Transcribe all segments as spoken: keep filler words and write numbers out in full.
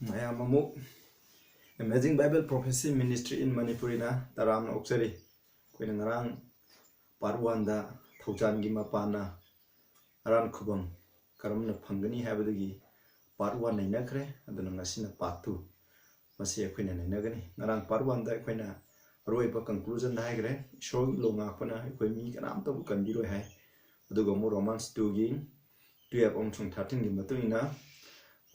ꯃꯌꯥꯝ ꯑꯃꯨꯛ Amazing Bible Prophecy Ministry in Manipuriꯅ ꯇꯔꯥꯝꯅ ꯑꯣꯛꯆꯔꯤ꯫ ꯑꯩꯈꯣꯏꯅ ꯉꯔꯥꯡ part oneꯗ ꯊꯧꯖꯥꯟꯒꯤ ꯃꯄꯥꯟꯅ ꯑꯔꯥꯟ ꯈꯨꯕꯝ ꯀꯔꯝꯅ ꯐꯪꯒꯅꯤ ꯍꯥꯏꯕꯗꯨꯒꯤ part one ꯅꯩꯅꯈ꯭ꯔꯦ꯫ ꯑꯗꯨꯅ ꯉꯁꯤꯅ part two, ꯃꯁꯤ ꯑꯩꯈꯣꯏꯅ ꯅꯩꯅꯒꯅꯤ꯫ ꯉꯔꯥꯡ part oneꯗ ꯑꯩꯈꯣꯏꯅ ꯑꯔꯣꯏꯕ conclusionꯗ ꯍꯥꯏꯈ꯭ꯔꯦ, ꯏꯁꯣꯔꯒꯤ ꯂꯣ ꯉꯥꯛꯄꯅ ꯑꯩꯈꯣꯏ ꯃꯤ ꯀꯅꯥꯝꯇꯕꯨ ꯀꯟꯕꯤꯔꯣꯏ ꯍꯥꯏ꯫ ꯑꯗꯨꯒ ꯑꯃꯨꯛ Romans twoꯒꯤ twelve ꯑꯃꯁꯨꯡ thirteenꯒꯤ ꯃꯇꯨꯡ ꯏꯟꯅ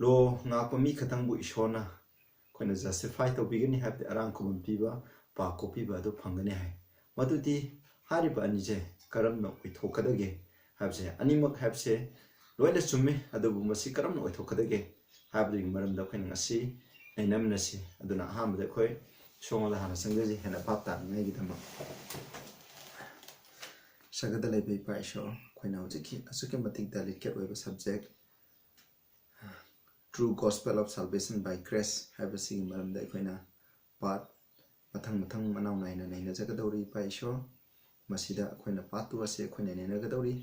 ꯂꯣ ꯉꯥꯛꯄ ꯃꯤ ꯈꯛꯇꯪꯕꯨ ꯏꯁꯣꯔꯅ ꯑꯩꯈꯣꯏꯅ justify ꯇꯧꯕꯤꯒꯅꯤ, ꯍꯥꯏꯕꯗꯤ ꯑꯔꯥꯟ ꯈꯨꯕꯝ ꯄꯤꯕ, ꯄꯥꯞ ꯀꯣꯛꯄꯤꯕ ꯑꯗꯨ ꯐꯪꯒꯅꯤ ꯍꯥꯏ꯫ ꯃꯗꯨꯗꯤ ꯍꯥꯏꯔꯤꯕ ꯑꯅꯤꯁꯦ ꯀꯔꯝꯅ ꯑꯣꯏꯊꯣꯛꯀꯗꯒꯦ ꯍꯥꯏꯕꯁꯦ, ꯑꯅꯤꯃꯛ ꯍꯥꯏꯕꯁꯦ ꯂꯣꯏꯅ ꯆꯨꯝꯃꯤ, ꯑꯗꯨꯕꯨ ꯃꯁꯤ ꯀꯔꯝꯅ ꯑꯣꯏꯊꯣꯛꯀꯗꯒꯦ ꯍꯥꯏꯕꯗꯨꯒꯤ ꯃꯔꯝꯗ ꯑꯩꯈꯣꯏꯅ ꯉꯁꯤ ꯅꯩꯅꯃꯤꯟꯅꯁꯤ꯫ ꯑꯗꯨꯅ ꯑꯍꯥꯟꯕꯗ ꯑꯩꯈꯣꯏ ꯁꯣꯝꯗ ꯍꯥꯟꯅ ꯆꯪꯖꯁꯤ, ꯍꯦꯟꯅ ꯚꯥꯞ ꯇꯥꯅꯉꯥꯏꯒꯤꯗꯃꯛ꯫ ꯁꯔꯒꯗ ꯂꯩꯕ ꯏꯄꯥ ꯏꯁꯣꯔ, ꯑꯩꯈꯣꯏꯅ ꯍꯧꯖꯤꯛꯀꯤ ꯑꯁꯨꯛꯀꯤ ꯃꯇꯤꯛ delicate ꯑꯣꯏꯕ subject, True Gospel of Salvation by Grace ꯍꯥꯏꯕꯁꯤꯒꯤ ꯃꯔꯝꯗ ꯑꯩꯈꯣꯏꯅ part ꯃꯊꯪ ꯃꯊꯪ ꯃꯅꯥꯎ ꯅꯥꯏꯅ ꯅꯩꯅꯖꯒꯗꯧꯔꯤ ꯏꯄꯥ ꯏꯁꯣꯔ꯫ ꯃꯁꯤꯗ ꯑꯩꯈꯣꯏꯅ part two ꯑꯁꯤ ꯑꯩꯈꯣꯏꯅ ꯅꯩꯅꯒꯗꯧꯔꯤ꯫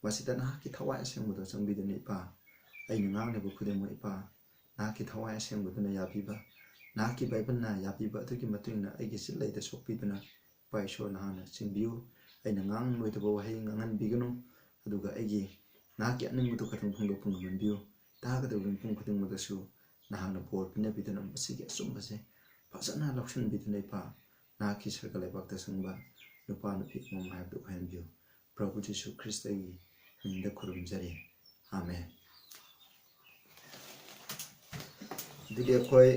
ꯃꯁꯤꯗ ꯅꯍꯥꯛꯀꯤ ꯊꯋꯥꯏ ꯑꯁꯦꯡꯕꯗꯣ ꯆꯪꯕꯤꯗꯨꯅ ꯏꯄꯥ, ꯑꯩꯅ ꯉꯥꯡꯂꯤꯕ ꯈꯨꯗꯤꯡꯃꯛ ꯏꯄꯥ, ꯅꯍꯥꯛꯀꯤ ꯊꯋꯥꯏ ꯑꯁꯦꯡꯕꯗꯨꯅ ꯌꯥꯕꯤꯕ, ꯅꯍꯥꯛꯀꯤ ꯕꯥꯏꯕꯜꯅ ꯌꯥꯕꯤꯕ ꯑꯗꯨꯒꯤ ꯃꯇꯨꯡ ꯏꯟꯅ ꯑꯩꯒꯤ ꯆꯤꯜ ꯂꯩꯗ ꯁꯣꯛꯄꯤꯗꯨꯅ ꯏꯄꯥ ꯏꯁꯣꯔ ꯅꯍꯥꯛꯅ ꯆꯦꯟꯕꯤꯌꯨ꯫ ꯑꯩꯅ ꯉꯥꯡꯂꯣꯏꯗꯕ ꯋꯥꯍꯩ ꯉꯥꯡꯍꯟꯕꯤꯒꯅꯨ, ꯑꯗꯨꯒ ꯑꯩꯒꯤ ꯅꯍꯥꯛꯀꯤ ꯑꯅꯤꯡꯕꯗꯨ ꯈꯛꯇꯪ ꯐꯣꯡꯗꯣꯛꯄ ꯉꯝꯍꯟꯕꯤꯌꯨ꯫ ꯇꯥꯒꯗꯧꯔꯤꯕ ꯃꯤꯄꯨꯝ ꯈꯨꯗꯤꯡꯃꯛꯇꯁꯨ ꯅꯍꯥꯛꯅ ꯕꯣꯔ ꯄꯤꯅꯕꯤꯗꯨꯅ ꯃꯁꯤꯒꯤ ꯑꯆꯨꯝꯕꯁꯦ ꯐꯖꯅ ꯂꯧꯁꯤꯟꯕꯤꯗꯨꯅ ꯏꯄꯥ, ꯅꯍꯥꯛꯀꯤ ꯁꯔꯒ ꯂꯩꯕꯥꯛꯇ ꯆꯪꯕ ꯅꯨꯄꯥ ꯅꯨꯄꯤ ꯑꯃꯃꯝ ꯍꯥꯏꯕꯗꯨ ꯑꯣꯏꯍꯟꯕꯤꯌꯨ꯫ ꯄ꯭ꯔꯚꯨ ꯖꯤꯁꯨ ꯈ꯭ꯔꯤꯁꯇꯒꯤ ꯃꯤꯡꯗ ꯈꯨꯔꯨꯝꯖꯔꯤ꯫ ꯑꯥꯃꯦꯟ꯫ ꯑꯗꯨꯗꯤ ꯑꯩꯈꯣꯏ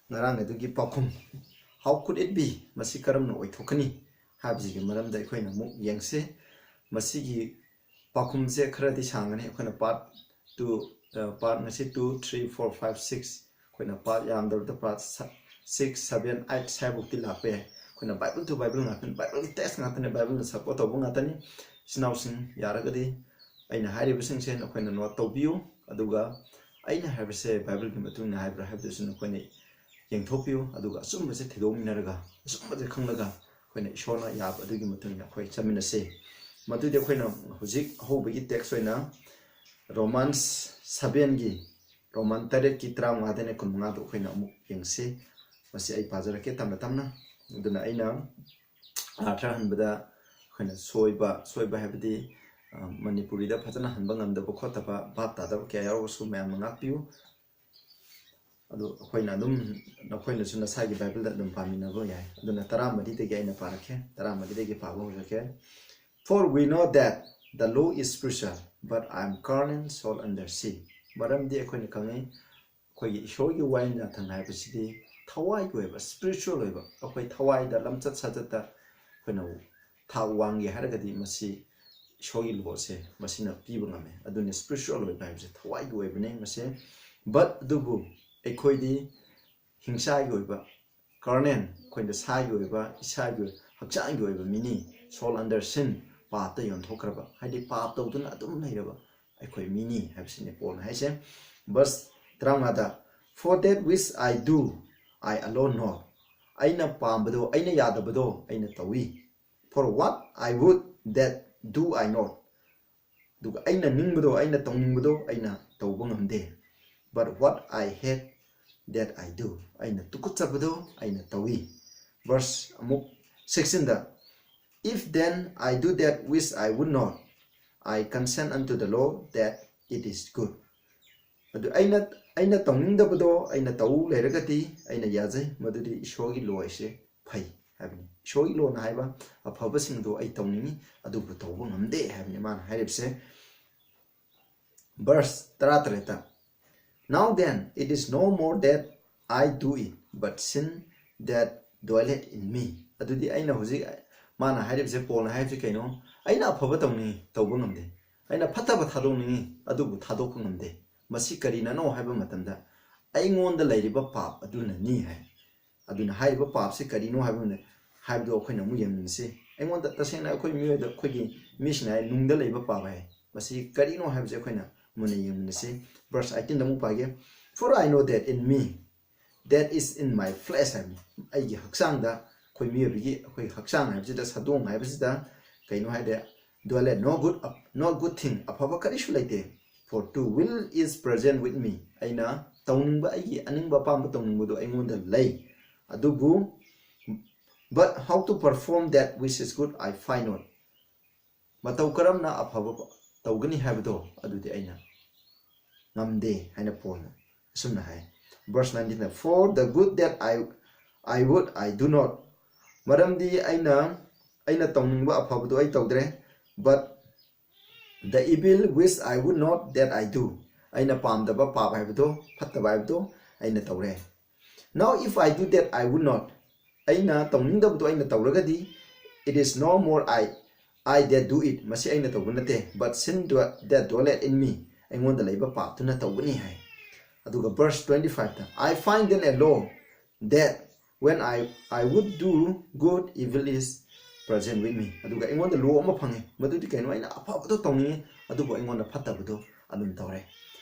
ꯉꯔꯥꯡ ꯑꯗꯨꯒꯤ ꯄꯥꯎꯈꯨꯝ, how could it be, ꯃꯁꯤ ꯀꯔꯝꯅ ꯑꯣꯏꯊꯣꯛꯀꯅꯤ ꯍꯥꯏꯕꯁꯤꯒꯤ ꯃꯔꯝꯗ ꯑꯩꯈꯣꯏꯅ ꯑꯃꯨꯛ ꯌꯦꯡꯁꯤ꯫ ꯃꯁꯤꯒꯤ ꯄꯥꯎꯈꯨꯝꯁꯦ ꯈꯔꯗꯤ ꯁꯥꯡꯒꯅꯤ꯫ ꯑꯩꯈꯣꯏꯅ part two, part ꯉꯁꯤ two, three, four, five, six, ꯑꯩꯈꯣꯏꯅ part ꯌꯥꯝꯗ꯭ꯔꯕꯗ part six, seven, eight ꯁ꯭ꯋꯥꯏꯐꯥꯎꯗꯤ ꯂꯥꯛꯄ ꯌꯥꯏ꯫ ꯑꯩꯈꯣꯏꯅ Bible to Bible ꯉꯥꯛꯇꯅꯤ, Bibleꯒꯤ text ꯉꯥꯛꯇꯅꯤ, Bibleꯅ support ꯇꯧꯕ ꯉꯥꯛꯇꯅꯤ꯫ ꯏꯆꯤꯟ ꯏꯅꯥꯎꯁꯤꯡ ꯌꯥꯔꯒꯗꯤ ꯑꯩꯅ ꯍꯥꯏꯔꯤꯕꯁꯤꯡꯁꯦ ꯅꯈꯣꯏꯅ note ꯇꯧꯕꯤꯌꯨ, ꯑꯗꯨꯒ ꯑꯩꯅ ꯍꯥꯏꯕꯁꯦ Bibleꯒꯤ ꯃꯇꯨꯡ ꯏꯟꯅ ꯍꯥꯏꯕ꯭ꯔꯥ ꯍꯥꯏꯕꯗꯨꯁꯨ ꯅꯈꯣꯏꯅ ꯌꯦꯡꯊꯣꯛꯄꯤꯌꯨ, ꯑꯗꯨꯒ ꯑꯆꯨꯝꯕꯁꯦ ꯊꯤꯗꯣꯛꯃꯤꯟꯅꯔꯒ ꯑꯆꯨꯝꯕꯁꯦ ꯈꯪꯂꯒ ꯑꯩꯈꯣꯏꯅ ꯏꯁꯣꯔꯅ ꯌꯥꯕ ꯑꯗꯨꯒꯤ ꯃꯇꯨꯡ ꯏꯟꯅ ꯑꯩꯈꯣꯏ ꯆꯠꯃꯤꯟꯅꯁꯤ꯫ ꯃꯗꯨꯗꯤ ꯑꯩꯈꯣꯏꯅ ꯍꯧꯖꯤꯛ ꯑꯍꯧꯕꯒꯤ text ꯑꯣꯏꯅ Romans sevenꯒꯤ ꯔꯣꯃꯥꯟ ꯇꯔꯦꯠꯀꯤ ꯇꯔꯥꯃꯉꯥꯗꯩꯅ ꯀꯨꯟꯃꯉꯥꯗꯣ ꯑꯩꯈꯣꯏꯅ ꯑꯃꯨꯛ ꯌꯦꯡꯁꯤ꯫ ꯃꯁꯤ ꯑꯩ ꯄꯥꯖꯔꯛꯀꯦ ꯇꯞꯅ ꯇꯞꯅ꯫ ꯑꯗꯨꯅ ꯑꯩꯅ ꯑꯥꯔꯊ ꯍꯟꯕꯗ ꯑꯩꯈꯣꯏꯅ ꯁꯣꯏꯕ, ꯁꯣꯏꯕ ꯍꯥꯏꯕꯗꯤ, ꯑ, ꯃꯅꯤꯄꯨꯔꯤꯗ ꯐꯖꯅ ꯍꯟꯕ ꯉꯝꯗꯕ ꯈꯣꯠꯇꯕ, ꯚꯥꯞ ꯇꯥꯗꯕ ꯀꯌꯥ ꯌꯥꯎꯔꯒꯁꯨ ꯃꯌꯥꯝꯅ ꯉꯥꯛꯄꯤꯌꯨ꯫ ꯑꯗꯨ ꯑꯩꯈꯣꯏꯅ ꯑꯗꯨꯝ, ꯅꯈꯣꯏꯅꯁꯨ ꯅꯁꯥꯒꯤ ꯕꯥꯏꯕꯜꯗ ꯑꯗꯨꯝ ꯄꯥꯃꯤꯟꯅꯕ ꯌꯥꯏ꯫ ꯑꯗꯨꯅ ꯇꯔꯥꯃꯔꯤꯗꯒꯤ ꯑꯩꯅ ꯄꯥꯔꯛꯀꯦ, ꯇꯔꯥꯃꯔꯤꯗꯒꯤ ꯄꯥꯕ ꯍꯧꯖꯔꯛꯀꯦ꯫ For we know that the law is spiritual, but I am carnal, sold under sin. ꯃꯔꯝꯗꯤ ꯑꯩꯈꯣꯏꯅ ꯈꯪꯉꯤ, ꯑꯩꯈꯣꯏꯒꯤ ꯏꯁꯣꯔꯒꯤ ꯋꯥꯌꯦꯜ ꯌꯥꯊꯪ ꯍꯥꯏꯕꯁꯤꯗꯤ ꯊꯋꯥꯏꯒꯤ ꯑꯣꯏꯕ, spiritual ꯑꯣꯏꯕ, ꯑꯩꯈꯣꯏ ꯊꯋꯥꯏꯗ ꯂꯝꯆꯠ ꯁꯥꯖꯠꯇ ꯑꯩꯈꯣꯏꯅ ꯊꯥꯛ ꯋꯥꯡꯒꯦ ꯍꯥꯏꯔꯒꯗꯤ ꯃꯁꯤ ꯏꯁꯣꯔꯒꯤ ꯂꯣꯁꯦ ꯃꯁꯤꯅ ꯄꯤꯕ ꯉꯝꯃꯦ꯫ ꯑꯗꯨꯅ spiritual ꯑꯣꯏꯕ ꯍꯥꯏꯕꯁꯦ ꯊꯋꯥꯏꯒꯤ ꯑꯣꯏꯕꯅꯦ ꯃꯁꯦ꯫ But ꯑꯗꯨꯕꯨ ꯑꯩꯈꯣꯏꯗꯤ ꯍꯤꯡꯁꯥꯒꯤ ꯑꯣꯏꯕ, carnal, ꯑꯩꯈꯣꯏꯅ ꯁꯥꯒꯤ ꯑꯣꯏꯕ, ꯏꯁꯥꯒꯤ ꯑꯣꯏꯕ, ꯍꯛꯆꯥꯡꯒꯤ ꯑꯣꯏꯕ ꯃꯤꯅꯤ꯫ Sold under sin, ꯄꯥꯞꯇ ꯌꯣꯟꯊꯣꯛꯈ꯭ꯔꯕ, ꯍꯥꯏꯗꯤ ꯄꯥꯞ ꯇꯧꯗꯨꯅ ꯑꯗꯨꯝ ꯂꯩꯔꯕ ꯑꯩꯈꯣꯏ ꯃꯤꯅꯤ ꯍꯥꯏꯕꯁꯤꯅꯤ ꯄꯣꯜꯅ ꯍꯥꯏꯁꯦ꯫ ꯚꯔꯁ ꯇꯔꯥꯃꯉꯥꯗ, For that which I do, I allow not. ꯑꯩꯅ ꯄꯥꯝꯕꯗꯣ, ꯑꯩꯅ ꯌꯥꯗꯕꯗꯣ ꯑꯩꯅ ꯇꯧꯏ꯫ For what I would, that do I not. ꯑꯗꯨꯒ ꯑꯩꯅ ꯅꯤꯡꯕꯗꯣ, ꯑꯩꯅ ꯇꯧꯅꯤꯡꯕꯗꯣ ꯑꯩꯅ ꯇꯧꯕ ꯉꯝꯗꯦ꯫ But what I hate, that I do. ꯑꯩꯅ ꯇꯨꯀꯠꯆꯕꯗꯣ ꯑꯩꯅ ꯇꯧꯏ꯫ ꯚꯔꯁ ꯑꯃꯨꯛ ꯁꯤꯛꯁꯇꯤꯟꯗ, If then I do that which I would not, I consent unto the law that it is good. ꯑꯗꯨ ꯑꯩꯅ, ꯑꯩꯅ ꯇꯧꯅꯤꯡꯗꯕꯗꯣ ꯑꯩꯅ ꯇꯧ ꯂꯩꯔꯒꯗꯤ ꯑꯩꯅ ꯌꯥꯖꯩ, ꯃꯗꯨꯗꯤ ꯏꯁꯣꯔꯒꯤ ꯂꯣ ꯍꯥꯏꯁꯦ ꯐꯩ ꯍꯥꯏꯕꯅꯤ꯫ ꯏꯁꯣꯔꯒꯤ ꯂꯣꯅ ꯍꯥꯏꯕ ꯑꯐꯕꯁꯤꯡꯗꯣ ꯑꯩ ꯇꯧꯅꯤꯡꯉꯤ, ꯑꯗꯨꯕꯨ ꯇꯧꯕ ꯉꯝꯗꯦ ꯍꯥꯏꯕꯅꯤ ꯃꯥꯅ ꯍꯥꯏꯔꯤꯕꯁꯦ꯫ ꯚꯔꯁ ꯇꯔꯥꯇꯔꯦꯠꯇ, Now then, it is no more that I do it, but sin that dwelleth in me. ꯑꯗꯨꯗꯤ ꯑꯩꯅ ꯍꯧꯖꯤꯛ, ꯃꯥꯅ ꯍꯥꯏꯔꯤꯕꯁꯦ, ꯄꯣꯜꯅ ꯍꯥꯏꯔꯤꯕꯁꯦ ꯀꯩꯅꯣ? ꯑꯩꯅ ꯑꯐꯕ ꯇꯧꯅꯤꯡꯉꯤ, ꯇꯧꯕ ꯉꯝꯗꯦ꯫ ꯑꯩꯅ ꯐꯠꯇꯕ ꯊꯥꯗꯣꯛꯅꯤꯡꯉꯤ, ꯑꯗꯨꯕꯨ ꯊꯥꯗꯣꯛꯄ ꯉꯝꯗꯦ꯫ ꯃꯁꯤ ꯀꯔꯤꯅꯅꯣ ꯍꯥꯏꯕ ꯃꯇꯝꯗ, ꯑꯩꯉꯣꯟꯗ ꯂꯩꯔꯤꯕ ꯄꯥꯞ ꯑꯗꯨꯅꯅꯤ ꯍꯥꯏ꯫ ꯑꯗꯨꯅ ꯍꯥꯏꯔꯤꯕ ꯄꯥꯞꯁꯤ ꯀꯔꯤꯅꯣ ꯍꯥꯏꯕ, ꯍꯥꯏꯕꯗꯣ ꯑꯩꯈꯣꯏꯅ ꯑꯃꯨꯛ ꯌꯦꯡꯃꯤꯟꯅꯁꯤ꯫ ꯑꯩꯉꯣꯟꯗ ꯇꯁꯦꯡꯅ ꯑꯩꯈꯣꯏ ꯃꯤꯑꯣꯏꯗ, ꯑꯩꯈꯣꯏꯒꯤ ꯃꯤꯁꯤꯡ ꯍꯥꯏ, ꯅꯨꯡꯗ ꯂꯩꯕ ꯄꯥꯞ ꯍꯥꯏ꯫ ꯃꯁꯤ ꯀꯔꯤꯅꯣ ꯍꯥꯏꯕꯁꯦ ꯑꯩꯈꯣꯏꯅ ꯃꯨꯟꯅ ꯌꯦꯡꯃꯤꯟꯅꯁꯤ꯫ ꯚꯔꯁ ꯑꯩꯠꯇꯤꯟꯗ ꯑꯃꯨꯛ ꯄꯥꯒꯦ꯫ For I know that in me, that is in my flesh ꯍꯥꯏꯕꯅꯤ꯫ ꯑꯩꯒꯤ ꯍꯛꯆꯥꯡꯗ, ꯑꯩꯈꯣꯏ ꯃꯤꯑꯣꯏꯕꯒꯤ, ꯑꯩꯈꯣꯏ ꯍꯛꯆꯥꯡ ꯍꯥꯏꯕꯁꯤꯗ, ꯁꯥꯗꯣꯡ ꯍꯥꯏꯕꯁꯤꯗ ꯀꯩꯅꯣ ꯍꯥꯏꯗꯤ, dwelleth no good, no good thing, ꯑꯐꯕ ꯀꯔꯤꯁꯨ ꯂꯩꯇꯦ꯫ For two, will is present with me. ꯑꯩꯅ ꯇꯧꯅꯤꯡꯕ, ꯑꯩꯒꯤ ꯑꯅꯤꯡꯕ ꯑꯄꯥꯝꯕ ꯇꯧꯅꯤꯡꯕꯗꯣ ꯑꯩꯉꯣꯟꯗ ꯂꯩ, ꯑꯗꯨꯕꯨ but how to perform that which is good I find not. ꯃꯇꯧ ꯀꯔꯝꯅ ꯑꯐꯕ ꯇꯧꯒꯅꯤ ꯍꯥꯏꯕꯗꯣ ꯑꯗꯨꯗꯤ ꯑꯩꯅ ꯉꯝꯗꯦ ꯍꯥꯏꯅ ꯄꯣꯜꯅ ꯑꯁꯨꯝꯅ ꯍꯥꯏ꯫ Verse nineteen, for the good that I I would I do not. ꯃꯔꯝꯗꯤ ꯑꯩꯅ ꯑꯩꯅ ꯇꯧꯅꯤꯡꯕ ꯑꯐꯕꯗꯨ ꯑꯩ ꯇꯧꯗ꯭ꯔꯦ, but the evil which I would not that I do. ꯑꯩꯅ ꯄꯥꯝꯗꯕ ꯄꯥꯞ ꯍꯥꯏꯕꯗꯣ, ꯐꯠꯇꯕ ꯍꯥꯏꯕꯗꯣ ꯑꯩꯅ ꯇꯧꯔꯦ꯫ Now if I do that I would not, ꯑꯩꯅ ꯇꯧꯅꯤꯡꯗꯕꯗꯣ ꯑꯩꯅ ꯇꯧꯔꯒꯗꯤ, it is no more I I that do it, ꯃꯁꯤ ꯑꯩꯅ ꯇꯧꯕ ꯅꯠꯇꯦ, but sin that dwelleth in me, ꯑꯩꯉꯣꯟꯗ ꯂꯩꯕ ꯄꯥꯞꯇꯨꯅ ꯇꯧꯕꯅꯤ ꯍꯥꯏ꯫ ꯑꯗꯨꯒ verse twenty five ꯇ, I find then a law that when I I would do good, evil is present with me. ꯑꯗꯨꯒ ꯑꯩꯉꯣꯟꯗ ꯂꯣ ꯑꯃ ꯐꯪꯉꯦ, ꯃꯗꯨꯗꯤ ꯀꯩꯅꯣ? ꯑꯩꯅ ꯑꯐꯕꯗꯣ ꯇꯧꯅꯤꯡꯉꯤ, ꯑꯗꯨꯕꯨ ꯑꯩꯉꯣꯟꯗ ꯐꯠꯇꯕꯗꯣ ꯑꯗꯨꯝ ꯇꯧꯔꯦ꯫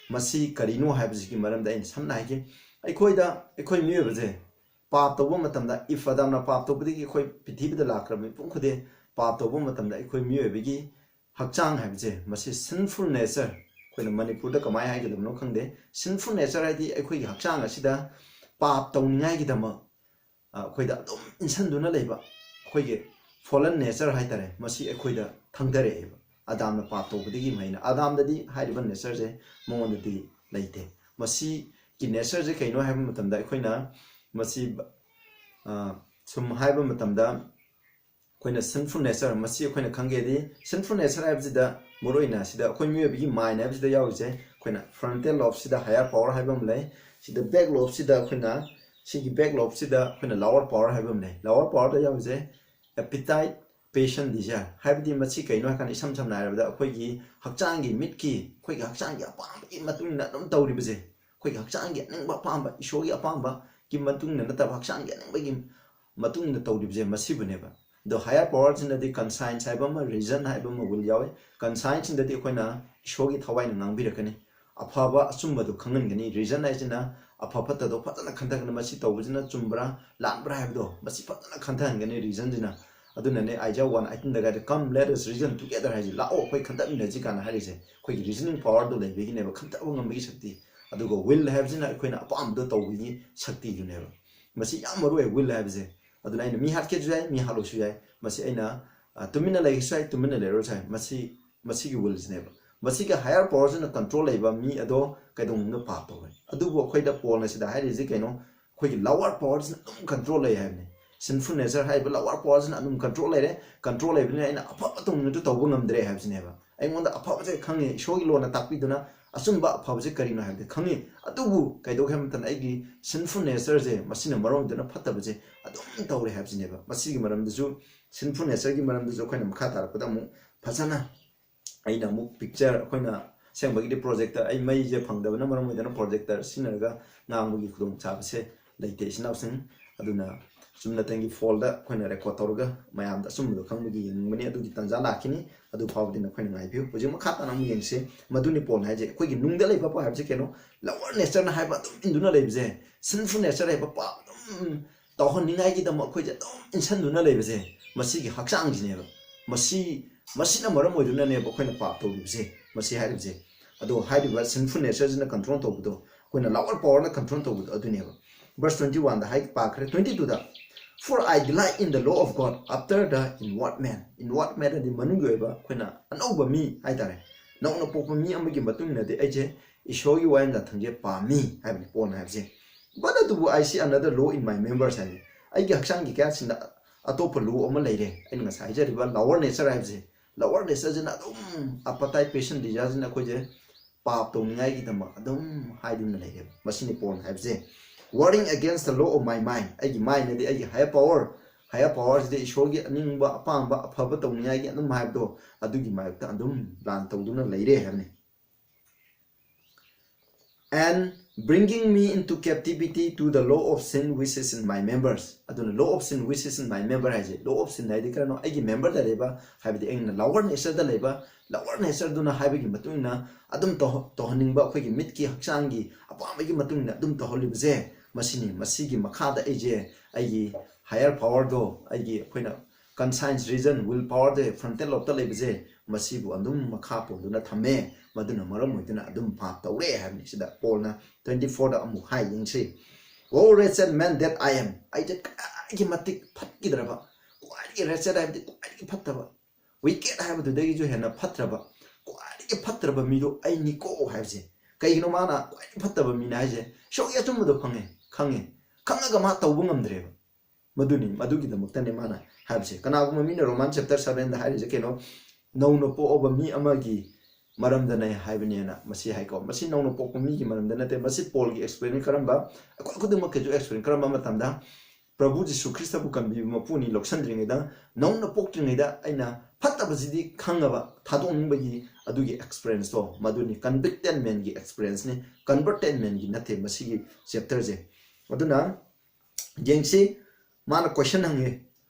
ꯃꯁꯤ ꯀꯔꯤꯅꯣ ꯍꯥꯏꯕꯁꯤꯒꯤ ꯃꯔꯝꯗ ꯑꯩꯅ ꯁꯝꯅ ꯍꯥꯏꯒꯦ꯫ ꯑꯩꯈꯣꯏꯗ, ꯑꯩꯈꯣꯏ ꯃꯤꯑꯣꯏꯕꯁꯦ ꯄꯥꯞ ꯇꯧꯕ ꯃꯇꯝꯗ, ꯏꯐ ꯑꯗꯥꯝꯅ ꯄꯥꯞ ꯇꯧꯕꯗꯒꯤ ꯑꯩꯈꯣꯏ ꯄ꯭ꯔꯤꯊꯤꯕꯤꯗ ꯂꯥꯛꯈ꯭ꯔꯕ ꯃꯤꯄꯨꯝ ꯈꯨꯗꯤꯡ, ꯄꯥꯞ ꯇꯧꯕ ꯃꯇꯝꯗ ꯑꯩꯈꯣꯏ ꯃꯤꯑꯣꯏꯕꯒꯤ ꯍꯛꯆꯥꯡ ꯍꯥꯏꯕꯁꯦ, ꯃꯁꯤ sinful nature, ꯑꯩꯈꯣꯏꯅ ꯃꯅꯤꯄꯨꯔꯗ ꯀꯃꯥꯏꯅ ꯍꯥꯏꯒꯗꯕꯅꯣ ꯈꯪꯗꯦ, sinful nature ꯍꯥꯏꯗꯤ ꯑꯩꯈꯣꯏꯒꯤ ꯍꯛꯆꯥꯡ ꯑꯁꯤꯗ ꯄꯥꯞ ꯇꯧꯅꯤꯡꯉꯥꯏꯒꯤꯗꯃꯛ, ꯑ, ꯑꯩꯈꯣꯏꯗ ꯑꯗꯨꯝ ꯏꯟꯁꯤꯟꯗꯨꯅ ꯂꯩꯕ ꯑꯩꯈꯣꯏꯒꯤ fallen nature ꯍꯥꯏꯇꯥꯔꯦ, ꯃꯁꯤ ꯑꯩꯈꯣꯏꯗ ꯊꯪꯊꯔꯛꯑꯦꯕ꯫ ꯑꯗꯥꯝꯅ ꯄꯥꯞ ꯇꯧꯕꯗꯒꯤ ꯃꯍꯩꯅ, ꯑꯗꯥꯝꯗꯗꯤ ꯍꯥꯏꯔꯤꯕ natureꯁꯦ ꯃꯉꯣꯟꯗꯗꯤ ꯂꯩꯇꯦ꯫ ꯃꯁꯤꯒꯤ natureꯁꯦ ꯀꯩꯅꯣ ꯍꯥꯏꯕ ꯃꯇꯝꯗ, ꯑꯩꯈꯣꯏꯅ ꯃꯁꯤ, ꯑ, ꯁꯨꯝ ꯍꯥꯏꯕ ꯃꯇꯝꯗ, ꯑꯩꯈꯣꯏꯅ sinful nature, ꯃꯁꯤ ꯑꯩꯈꯣꯏꯅ ꯈꯪꯒꯦꯗꯤ, sinful nature ꯍꯥꯏꯕꯁꯤꯗ ꯃꯔꯨꯑꯣꯏꯅ ꯁꯤꯗ ꯑꯩꯈꯣꯏ ꯃꯤꯑꯣꯏꯕꯒꯤ mind ꯍꯥꯏꯕꯁꯤꯗ ꯌꯥꯎꯔꯤꯁꯦ, ꯑꯩꯈꯣꯏꯅ frontal lobeꯁꯤꯗ higher power ꯍꯥꯏꯕ ꯑꯃ ꯂꯩ, ꯁꯤꯗ back lobeꯁꯤꯗ ꯑꯩꯈꯣꯏꯅ, ꯁꯤꯒꯤ back lobeꯁꯤꯗ ꯑꯩꯈꯣꯏꯅ lower power ꯍꯥꯏꯕ ꯑꯃ ꯂꯩ꯫ Lower powerꯗ ꯌꯥꯎꯔꯤꯁꯦ appetite, passion, desire, ꯍꯥꯏꯕꯗꯤ ꯃꯁꯤ ꯀꯩꯅꯣ ꯍꯥꯏ ꯀꯥꯟꯗ, ꯏꯁꯝ ꯁꯝꯅ ꯍꯥꯏꯔꯕꯗ ꯑꯩꯈꯣꯏꯒꯤ ꯍꯛꯆꯥꯡꯒꯤ ꯃꯤꯠꯀꯤ, ꯑꯩꯈꯣꯏꯒꯤ ꯍꯛꯆꯥꯡꯒꯤ ꯑꯄꯥꯝꯕꯒꯤ ꯃꯇꯨꯡ ꯏꯟꯅ ꯑꯗꯨꯝ ꯇꯧꯔꯤꯕꯁꯦ, ꯑꯩꯈꯣꯏꯒꯤ ꯍꯛꯆꯥꯡꯒꯤ ꯑꯅꯤꯡꯕ ꯑꯄꯥꯝꯕ, ꯏꯁꯣꯔꯒꯤ ꯑꯄꯥꯝꯕꯒꯤ ꯃꯇꯨꯡ ꯏꯟꯅ ꯅꯠꯇꯕ, ꯍꯛꯆꯥꯡꯒꯤ ꯑꯅꯤꯡꯕꯒꯤ ꯃꯇꯨꯡ ꯏꯟꯅ ꯇꯧꯔꯤꯕꯁꯦ ꯃꯁꯤꯕꯨꯅꯦꯕ꯫ ꯑꯗꯣ higher powerꯁꯤꯅꯗꯤ conscience ꯍꯥꯏꯕ ꯑꯃ, reason ꯍꯥꯏꯕ ꯑꯃ, will ꯌꯥꯎꯋꯤ꯫ Conscienceꯁꯤꯡꯗꯗꯤ ꯑꯩꯈꯣꯏꯅ ꯏꯁꯣꯔꯒꯤ ꯊꯋꯥꯏꯅ ꯉꯥꯡꯕꯤꯔꯛꯀꯅꯤ, ꯑꯐꯕ ꯑꯆꯨꯝꯕꯗꯨ ꯈꯪꯍꯟꯒꯅꯤ꯫ Reason ꯍꯥꯏꯁꯤꯅ ꯑꯐ ꯐꯠꯇꯗꯣ ꯐꯖꯅ ꯈꯟꯊꯒꯅꯤ, ꯃꯁꯤ ꯇꯧꯕꯁꯤꯅ ꯆꯨꯝꯕ꯭ꯔꯥ ꯂꯥꯟꯕ꯭ꯔꯥ ꯍꯥꯏꯕꯗꯣ ꯃꯁꯤ ꯐꯖꯅ ꯈꯟꯊꯍꯟꯒꯅꯤ reasonꯁꯤꯅ꯫ ꯑꯗꯨꯅꯅꯦ Isaiah one eighteen ꯗ ꯀꯥꯏꯗ "Come, let us reason together" ꯍꯥꯏꯁꯦ, "ꯂꯥꯛꯑꯣ, ꯑꯩꯈꯣꯏ ꯈꯟꯊꯃꯤꯟꯅꯁꯤ" ꯀꯥꯏꯅ ꯍꯥꯏꯔꯤꯁꯦ꯫ ꯑꯩꯈꯣꯏꯒꯤ reasoning power ꯗꯣ ꯂꯩꯕꯒꯤꯅꯦꯕ, ꯈꯟꯊꯕ ꯉꯝꯕꯒꯤ ꯁꯛꯇꯤ꯫ ꯑꯗꯨꯒ will ꯍꯥꯏꯕꯁꯤꯅ ꯑꯩꯈꯣꯏꯅ ꯑꯄꯥꯝꯕꯗꯣ ꯇꯧꯕꯒꯤ ꯁꯛꯇꯤꯗꯨꯅꯦꯕ꯫ ꯃꯁꯤ ꯌꯥꯝ ꯃꯔꯨ ꯑꯣꯏ, will ꯍꯥꯏꯕꯁꯦ꯫ ꯑꯗꯨꯅ ꯑꯩꯅ ꯃꯤ ꯍꯥꯠꯀꯦꯁꯨ ꯌꯥꯏ, ꯃꯤ ꯍꯥꯠꯂꯣꯁꯨ ꯌꯥꯏ꯫ ꯃꯁꯤ ꯑꯩꯅ, ꯑ, ꯇꯨꯃꯤꯟꯅ ꯂꯩꯒꯦꯁꯨ ꯌꯥꯏ, ꯇꯨꯃꯤꯟꯅ ꯂꯩꯔꯣꯁꯨ ꯌꯥꯏ꯫ ꯃꯁꯤ, ꯃꯁꯤꯒꯤ will ꯁꯤꯅꯦꯕ꯫ ꯃꯁꯤꯒꯤ higher power ꯁꯤꯅ control ꯂꯩꯕ ꯃꯤ ꯑꯗꯣ ꯀꯩꯗꯧꯅꯨꯡꯗ ꯄꯥꯞ ꯇꯧꯔꯣꯏ꯫ ꯑꯗꯨꯕꯨ ꯑꯩꯈꯣꯏꯗ ꯄꯣꯜꯅ ꯁꯤꯗ ꯍꯥꯏꯔꯤꯁꯤ ꯀꯩꯅꯣ? ꯑꯩꯈꯣꯏꯒꯤ lower power ꯁꯤꯅ ꯑꯗꯨꯝ control ꯂꯩ ꯍꯥꯏꯕꯅꯤ꯫ Sinful nature ꯍꯥꯏꯔꯤꯕ lower power ꯁꯤꯅ ꯑꯗꯨꯝ control ꯂꯩꯔꯦ꯫ Control ꯂꯩꯕꯅꯤꯅ ꯑꯩꯅ ꯑꯐꯕ ꯇꯧꯅꯤꯡꯉꯁꯨ ꯇꯧꯕ ꯉꯝꯗ꯭ꯔꯦ ꯍꯥꯏꯕꯁꯤꯅꯦꯕ꯫ ꯑꯩꯉꯣꯟꯗ ꯑꯐꯕꯁꯦ ꯈꯪꯉꯤ, ꯏꯁꯣꯔꯒꯤ ꯂꯣꯟꯅ ꯇꯥꯛꯄꯤꯗꯨꯅ ꯑꯆꯨꯝꯕ ꯑꯐꯕꯁꯦ ꯀꯔꯤꯅꯣ ꯍꯥꯏꯕꯗꯤ ꯈꯪꯉꯤ꯫ ꯑꯗꯨꯕꯨ ꯀꯩꯗꯧꯒꯦ ꯍꯥꯏꯕ ꯃꯇꯝꯗ ꯑꯩꯒꯤ sinful nature ꯁꯦ, ꯃꯁꯤꯅ ꯃꯔꯝ ꯑꯣꯏꯗꯨꯅ ꯐꯠꯇꯕꯁꯦ ꯑꯗꯨꯝ ꯇꯧꯔꯦ ꯍꯥꯏꯕꯁꯤꯅꯦꯕ꯫ ꯃꯁꯤꯒꯤ ꯃꯔꯝꯗꯁꯨ, sinful nature ꯒꯤ ꯃꯔꯝꯗꯁꯨ ꯑꯩꯈꯣꯏꯅ ꯃꯈꯥ ꯇꯥꯔꯛꯄꯗ ꯑꯃꯨꯛ ꯐꯖꯅ, ꯑꯩꯅ ꯑꯃꯨꯛ picture, ꯑꯩꯈꯣꯏꯅ ꯑꯁꯦꯡꯕꯒꯤꯗꯤ projector, ꯑꯩ ꯃꯩꯁꯦ ꯐꯪꯗꯕꯅ ꯃꯔꯝ ꯑꯣꯏꯗꯨꯅ projector ꯁꯤꯖꯤꯟꯅꯔꯒ ꯉꯥꯡꯕꯒꯤ ꯈꯨꯗꯣꯡꯆꯥꯕꯁꯦ ꯂꯩꯇꯦ, ꯏꯆꯤꯟ ꯏꯅꯥꯎꯁꯤꯡ꯫ ꯑꯗꯨꯅ ꯆꯨꯝꯅꯇꯪꯒꯤ phone ꯗ ꯑꯩꯈꯣꯏꯅ record ꯇꯧꯔꯒ ꯃꯌꯥꯝꯗ ꯑꯆꯨꯝꯕꯗꯣ ꯈꯪꯕꯒꯤ ꯌꯦꯡꯅꯤꯡꯕꯅꯤ꯫ ꯑꯗꯨꯒꯤ ꯇꯥꯟꯖꯥ ꯂꯥꯛꯈꯤꯅꯤ, ꯑꯗꯨ ꯐꯥꯎꯕꯗꯤ ꯅꯈꯣꯏꯅ ꯉꯥꯏꯕꯤꯌꯨ꯫ ꯍꯧꯖꯤꯛ ꯃꯈꯥ ꯇꯥꯅ ꯑꯃꯨꯛ ꯌꯦꯡꯁꯤ꯫ ꯃꯗꯨꯅꯤ ꯄꯣꯜꯅ ꯍꯥꯏꯁꯦ, ꯑꯩꯈꯣꯏꯒꯤ ꯅꯨꯡꯗ ꯂꯩꯕ ꯄꯥꯎ ꯍꯥꯏꯕꯁꯦ ꯀꯩꯅꯣ? Lower nature ꯅ ꯍꯥꯏꯕ ꯑꯗꯨꯝ ꯏꯟꯗꯨꯅ ꯂꯩꯕꯁꯦ, sinful nature ꯍꯥꯏꯕ ꯄꯥꯞ ꯑꯗꯨꯝ ꯇꯧꯍꯟꯅꯤꯡꯉꯥꯏꯒꯤꯗꯃꯛ ꯑꯩꯈꯣꯏꯁꯦ ꯑꯗꯨꯝ ꯏꯟꯁꯤꯟꯗꯨꯅ ꯂꯩꯕꯁꯦ, ꯃꯁꯤꯒꯤ ꯍꯛꯆꯥꯡꯁꯤꯅꯦꯕ꯫ ꯃꯁꯤ, ꯃꯁꯤꯅ ꯃꯔꯝ ꯑꯣꯏꯗꯨꯅꯅꯦꯕ ꯑꯩꯈꯣꯏꯅ ꯄꯥꯞ ꯇꯧꯔꯤꯕꯁꯦ, ꯃꯁꯤ ꯍꯥꯏꯔꯤꯕꯁꯦ꯫ ꯑꯗꯣ ꯍꯥꯏꯔꯤꯕ sinful nature ꯁꯤꯅ control ꯇꯧꯕꯗꯣ, ꯑꯩꯈꯣꯏꯅ lower power ꯅ control ꯇꯧꯕꯗꯣ ꯑꯗꯨꯅꯦꯕ꯫ Verse twenty one the high, ꯄꯥꯈ꯭ꯔꯦ, twenty two the, "For I delight in the law of God after the inward man"꯫ Inward man ꯍꯥꯏꯗꯤ ꯃꯅꯨꯡꯒꯤ ꯑꯣꯏꯕ, ꯑꯩꯈꯣꯏꯅ ꯑꯅꯧꯕ ꯃꯤ ꯍꯥꯏꯇꯥꯔꯦ, ꯅꯧꯅ ꯄꯣꯛꯄ ꯃꯤ ꯑꯃꯒꯤ ꯃꯇꯨꯡ ꯏꯟꯅꯗꯤ ꯑꯩꯁꯦ ꯏꯁꯣꯔꯒꯤ ꯋꯥꯌꯦꯜ ꯌꯥꯊꯪꯁꯦ ꯄꯥꯝꯃꯤ ꯍꯥꯏꯕꯅꯤ ꯄꯣꯜꯅ ꯍꯥꯏꯕꯁꯦ꯫ "But ꯑꯗꯨꯕꯨ I see another law in my members" ꯍꯥꯏꯁꯦ, ꯑꯩꯒꯤ ꯍꯛꯆꯥꯡꯒꯤ ꯀꯌꯥꯠꯁꯤꯡꯗ ꯑꯇꯣꯞꯄ law ꯑꯃ ꯂꯩꯔꯦ꯫ ꯑꯩꯅ ꯉꯁꯥꯏ ꯍꯥꯏꯖꯔꯤꯕ lower nature ꯍꯥꯏꯕꯁꯦ, lower nature ꯁꯤꯅ ꯑꯗꯨꯝ appetite, passion, desire ꯁꯤꯅ ꯑꯩꯈꯣꯏꯁꯦ ꯄꯥꯞ ꯇꯧꯅꯤꯡꯉꯥꯏꯒꯤꯗꯃꯛ ꯑꯗꯨꯝ ꯍꯥꯏꯗꯨꯅ ꯂꯩꯔꯦꯕ꯫ ꯃꯁꯤꯅꯤ ꯄꯣꯜꯅ ꯍꯥꯏꯕꯁꯦ꯫ "Warring against the law of my mind", ꯑꯩꯒꯤ mind ꯅꯗꯤ ꯑꯩꯒꯤ higher power, higher power ꯁꯤꯗꯤ ꯏꯁꯣꯔꯒꯤ ꯑꯅꯤꯡꯕ, ꯑꯄꯥꯝꯕ, ꯑꯐꯕ ꯇꯧꯅꯤꯡꯉꯥꯏꯒꯤ ꯑꯗꯨꯝ ꯍꯥꯏꯕꯗꯣ, ꯑꯗꯨꯒꯤ ꯃꯥꯌꯣꯛꯇ ꯑꯗꯨꯝ ꯂꯥꯟ ꯇꯧꯗꯨꯅ ꯂꯩꯔꯦ ꯍꯥꯏꯕꯅꯤ꯫ "And bringing me into captivity to the law of sin which is in my members"꯫ ꯑꯗꯨꯅ law of sin which is in my member ꯍꯥꯏꯁꯦ, law of sin ꯍꯥꯏꯗꯤ ꯀꯔꯤꯅꯣ? ꯑꯩꯒꯤ member ꯗ ꯂꯩꯕ, ꯍꯥꯏꯕꯗꯤ ꯑꯩꯅ lower nature ꯗ ꯂꯩꯕ, lower nature ꯗꯨꯅ ꯍꯥꯏꯕꯒꯤ ꯃꯇꯨꯡ ꯏꯟꯅ ꯑꯗꯨꯝ ꯇꯧꯍ-, ꯇꯧꯍꯟꯅꯤꯡꯕ, ꯑꯩꯈꯣꯏꯒꯤ ꯃꯤꯠꯀꯤ, ꯍꯛꯆꯥꯡꯒꯤ ꯑꯄꯥꯝꯕꯒꯤ ꯃꯇꯨꯡ ꯏꯟꯅ ꯑꯗꯨꯝ ꯇꯧꯍꯜꯂꯤꯕꯁꯦ, ꯃꯁꯤꯅꯤ꯫ ꯃꯁꯤꯒꯤ ꯃꯈꯥꯗ ꯑꯩꯁꯦ ꯑꯩꯒꯤ higher power ꯗꯣ, ꯑꯩꯒꯤ, ꯑꯩꯈꯣꯏꯅ conscience, reason, will power the frontal lobe ꯇ ꯂꯩꯕꯁꯦ, ꯃꯁꯤꯕꯨ ꯑꯗꯨꯝ ꯃꯈꯥ ꯄꯣꯟꯗꯨꯅ ꯊꯝꯃꯦ꯫ ꯃꯗꯨꯅ ꯃꯔꯝ ꯑꯣꯏꯗꯨꯅ ꯑꯗꯨꯝ ꯄꯥꯞ ꯇꯧꯔꯦ ꯍꯥꯏꯕꯅꯤ꯫ ꯁꯤꯗ ꯄꯣꯜꯅ twenty four ꯗ ꯑꯃꯨꯛ ꯍꯥꯏ, ꯌꯦꯡꯁꯤ꯫ "Oh wretched man that I am", ꯑꯩꯁꯦ ꯀꯌꯥꯒꯤ ꯃꯇꯤꯛ ꯐꯠꯈꯤꯗ꯭ꯔꯕ, ꯈ꯭ꯋꯥꯏꯗꯒꯤ wretched ꯍꯥꯏꯕꯗꯤ ꯈ꯭ꯋꯥꯏꯗꯒꯤ ꯐꯠꯇꯕ, wicked ꯍꯥꯏꯕꯗꯨꯗꯒꯤꯁꯨ ꯍꯦꯟꯅ ꯐꯠꯇ꯭ꯔꯕ, ꯈ꯭ꯋꯥꯏꯗꯒꯤ ꯐꯠꯇ꯭ꯔꯕ ꯃꯤꯗꯣ ꯑꯩꯅꯤꯀꯣ ꯍꯥꯏꯕꯁꯦ꯫ ꯀꯩꯒꯤꯅꯣ ꯃꯥꯅ ꯈ꯭ꯋꯥꯏꯗꯒꯤ ꯐꯠꯇꯕ ꯃꯤꯅꯦ ꯍꯥꯏꯁꯦ? ꯏꯁꯣꯔꯒꯤ ꯑꯆꯨꯝꯕꯗꯣ ꯈꯪꯉꯦ, ꯈꯪꯉꯦ, ꯈꯪꯉꯒ ꯃꯥ ꯇꯧꯕ ꯉꯝꯗ꯭ꯔꯦꯕ꯫ ꯃꯗꯨꯅꯤ, ꯃꯗꯨꯒꯤꯗꯃꯛꯇꯅꯦ ꯃꯥꯅ ꯍꯥꯏꯕꯁꯦ꯫ ꯀꯅꯥꯒꯨꯝꯕ ꯃꯤꯅ Roman chapter seven ꯗ ꯍꯥꯏꯔꯤꯁꯦ ꯀꯩꯅꯣ, "ꯅꯧꯅ ꯄꯣꯛꯑꯕ ꯃꯤ ꯑꯃꯒꯤ ꯃꯔꯝꯗꯅꯦ" ꯍꯥꯏꯕꯅꯦꯅ ꯃꯁꯤ ꯍꯥꯏꯀꯣ꯫ ꯃꯁꯤ ꯅꯧꯅ ꯄꯣꯛꯄ ꯃꯤꯒꯤ ꯃꯔꯝꯗ ꯅꯠꯇꯦ꯫ ꯃꯁꯤ ꯄꯣꯜꯒꯤ experience ꯀꯔꯝꯕ, ꯑꯩꯈꯣꯏ ꯈꯨꯗꯤꯡꯃꯛꯀꯤꯁꯨ experience ꯀꯔꯝꯕ ꯃꯇꯝꯗ, "ꯄ꯭ꯔꯚꯨ ꯖꯤꯁꯨ ꯈ꯭ꯔꯤꯁꯇꯕꯨ ꯀꯟꯕꯤꯕ ꯃꯄꯨꯅꯤ, ꯂꯧꯁꯟꯗ꯭ꯔꯤꯉꯩꯗ, ꯅꯧꯅ ꯄꯣꯛꯇ꯭ꯔꯤꯉꯩꯗ ꯑꯩꯅ ꯐꯠꯇꯕꯁꯤꯗꯤ ꯈꯪꯉꯕ, ꯊꯥꯗꯣꯛꯅꯤꯡꯕꯒꯤ ꯑꯗꯨꯒꯤ experience ꯇꯣ, ꯃꯗꯨꯅꯤ convicted man ꯒꯤ experience ꯅꯤ, converted man ꯒꯤ ꯅꯠꯇꯦ ꯃꯁꯤꯒꯤ chapter ꯁꯦ꯫ ꯑꯗꯨꯅ ꯌꯦꯡꯁꯤ, ꯃꯥꯅ question ꯍꯪꯉꯦ,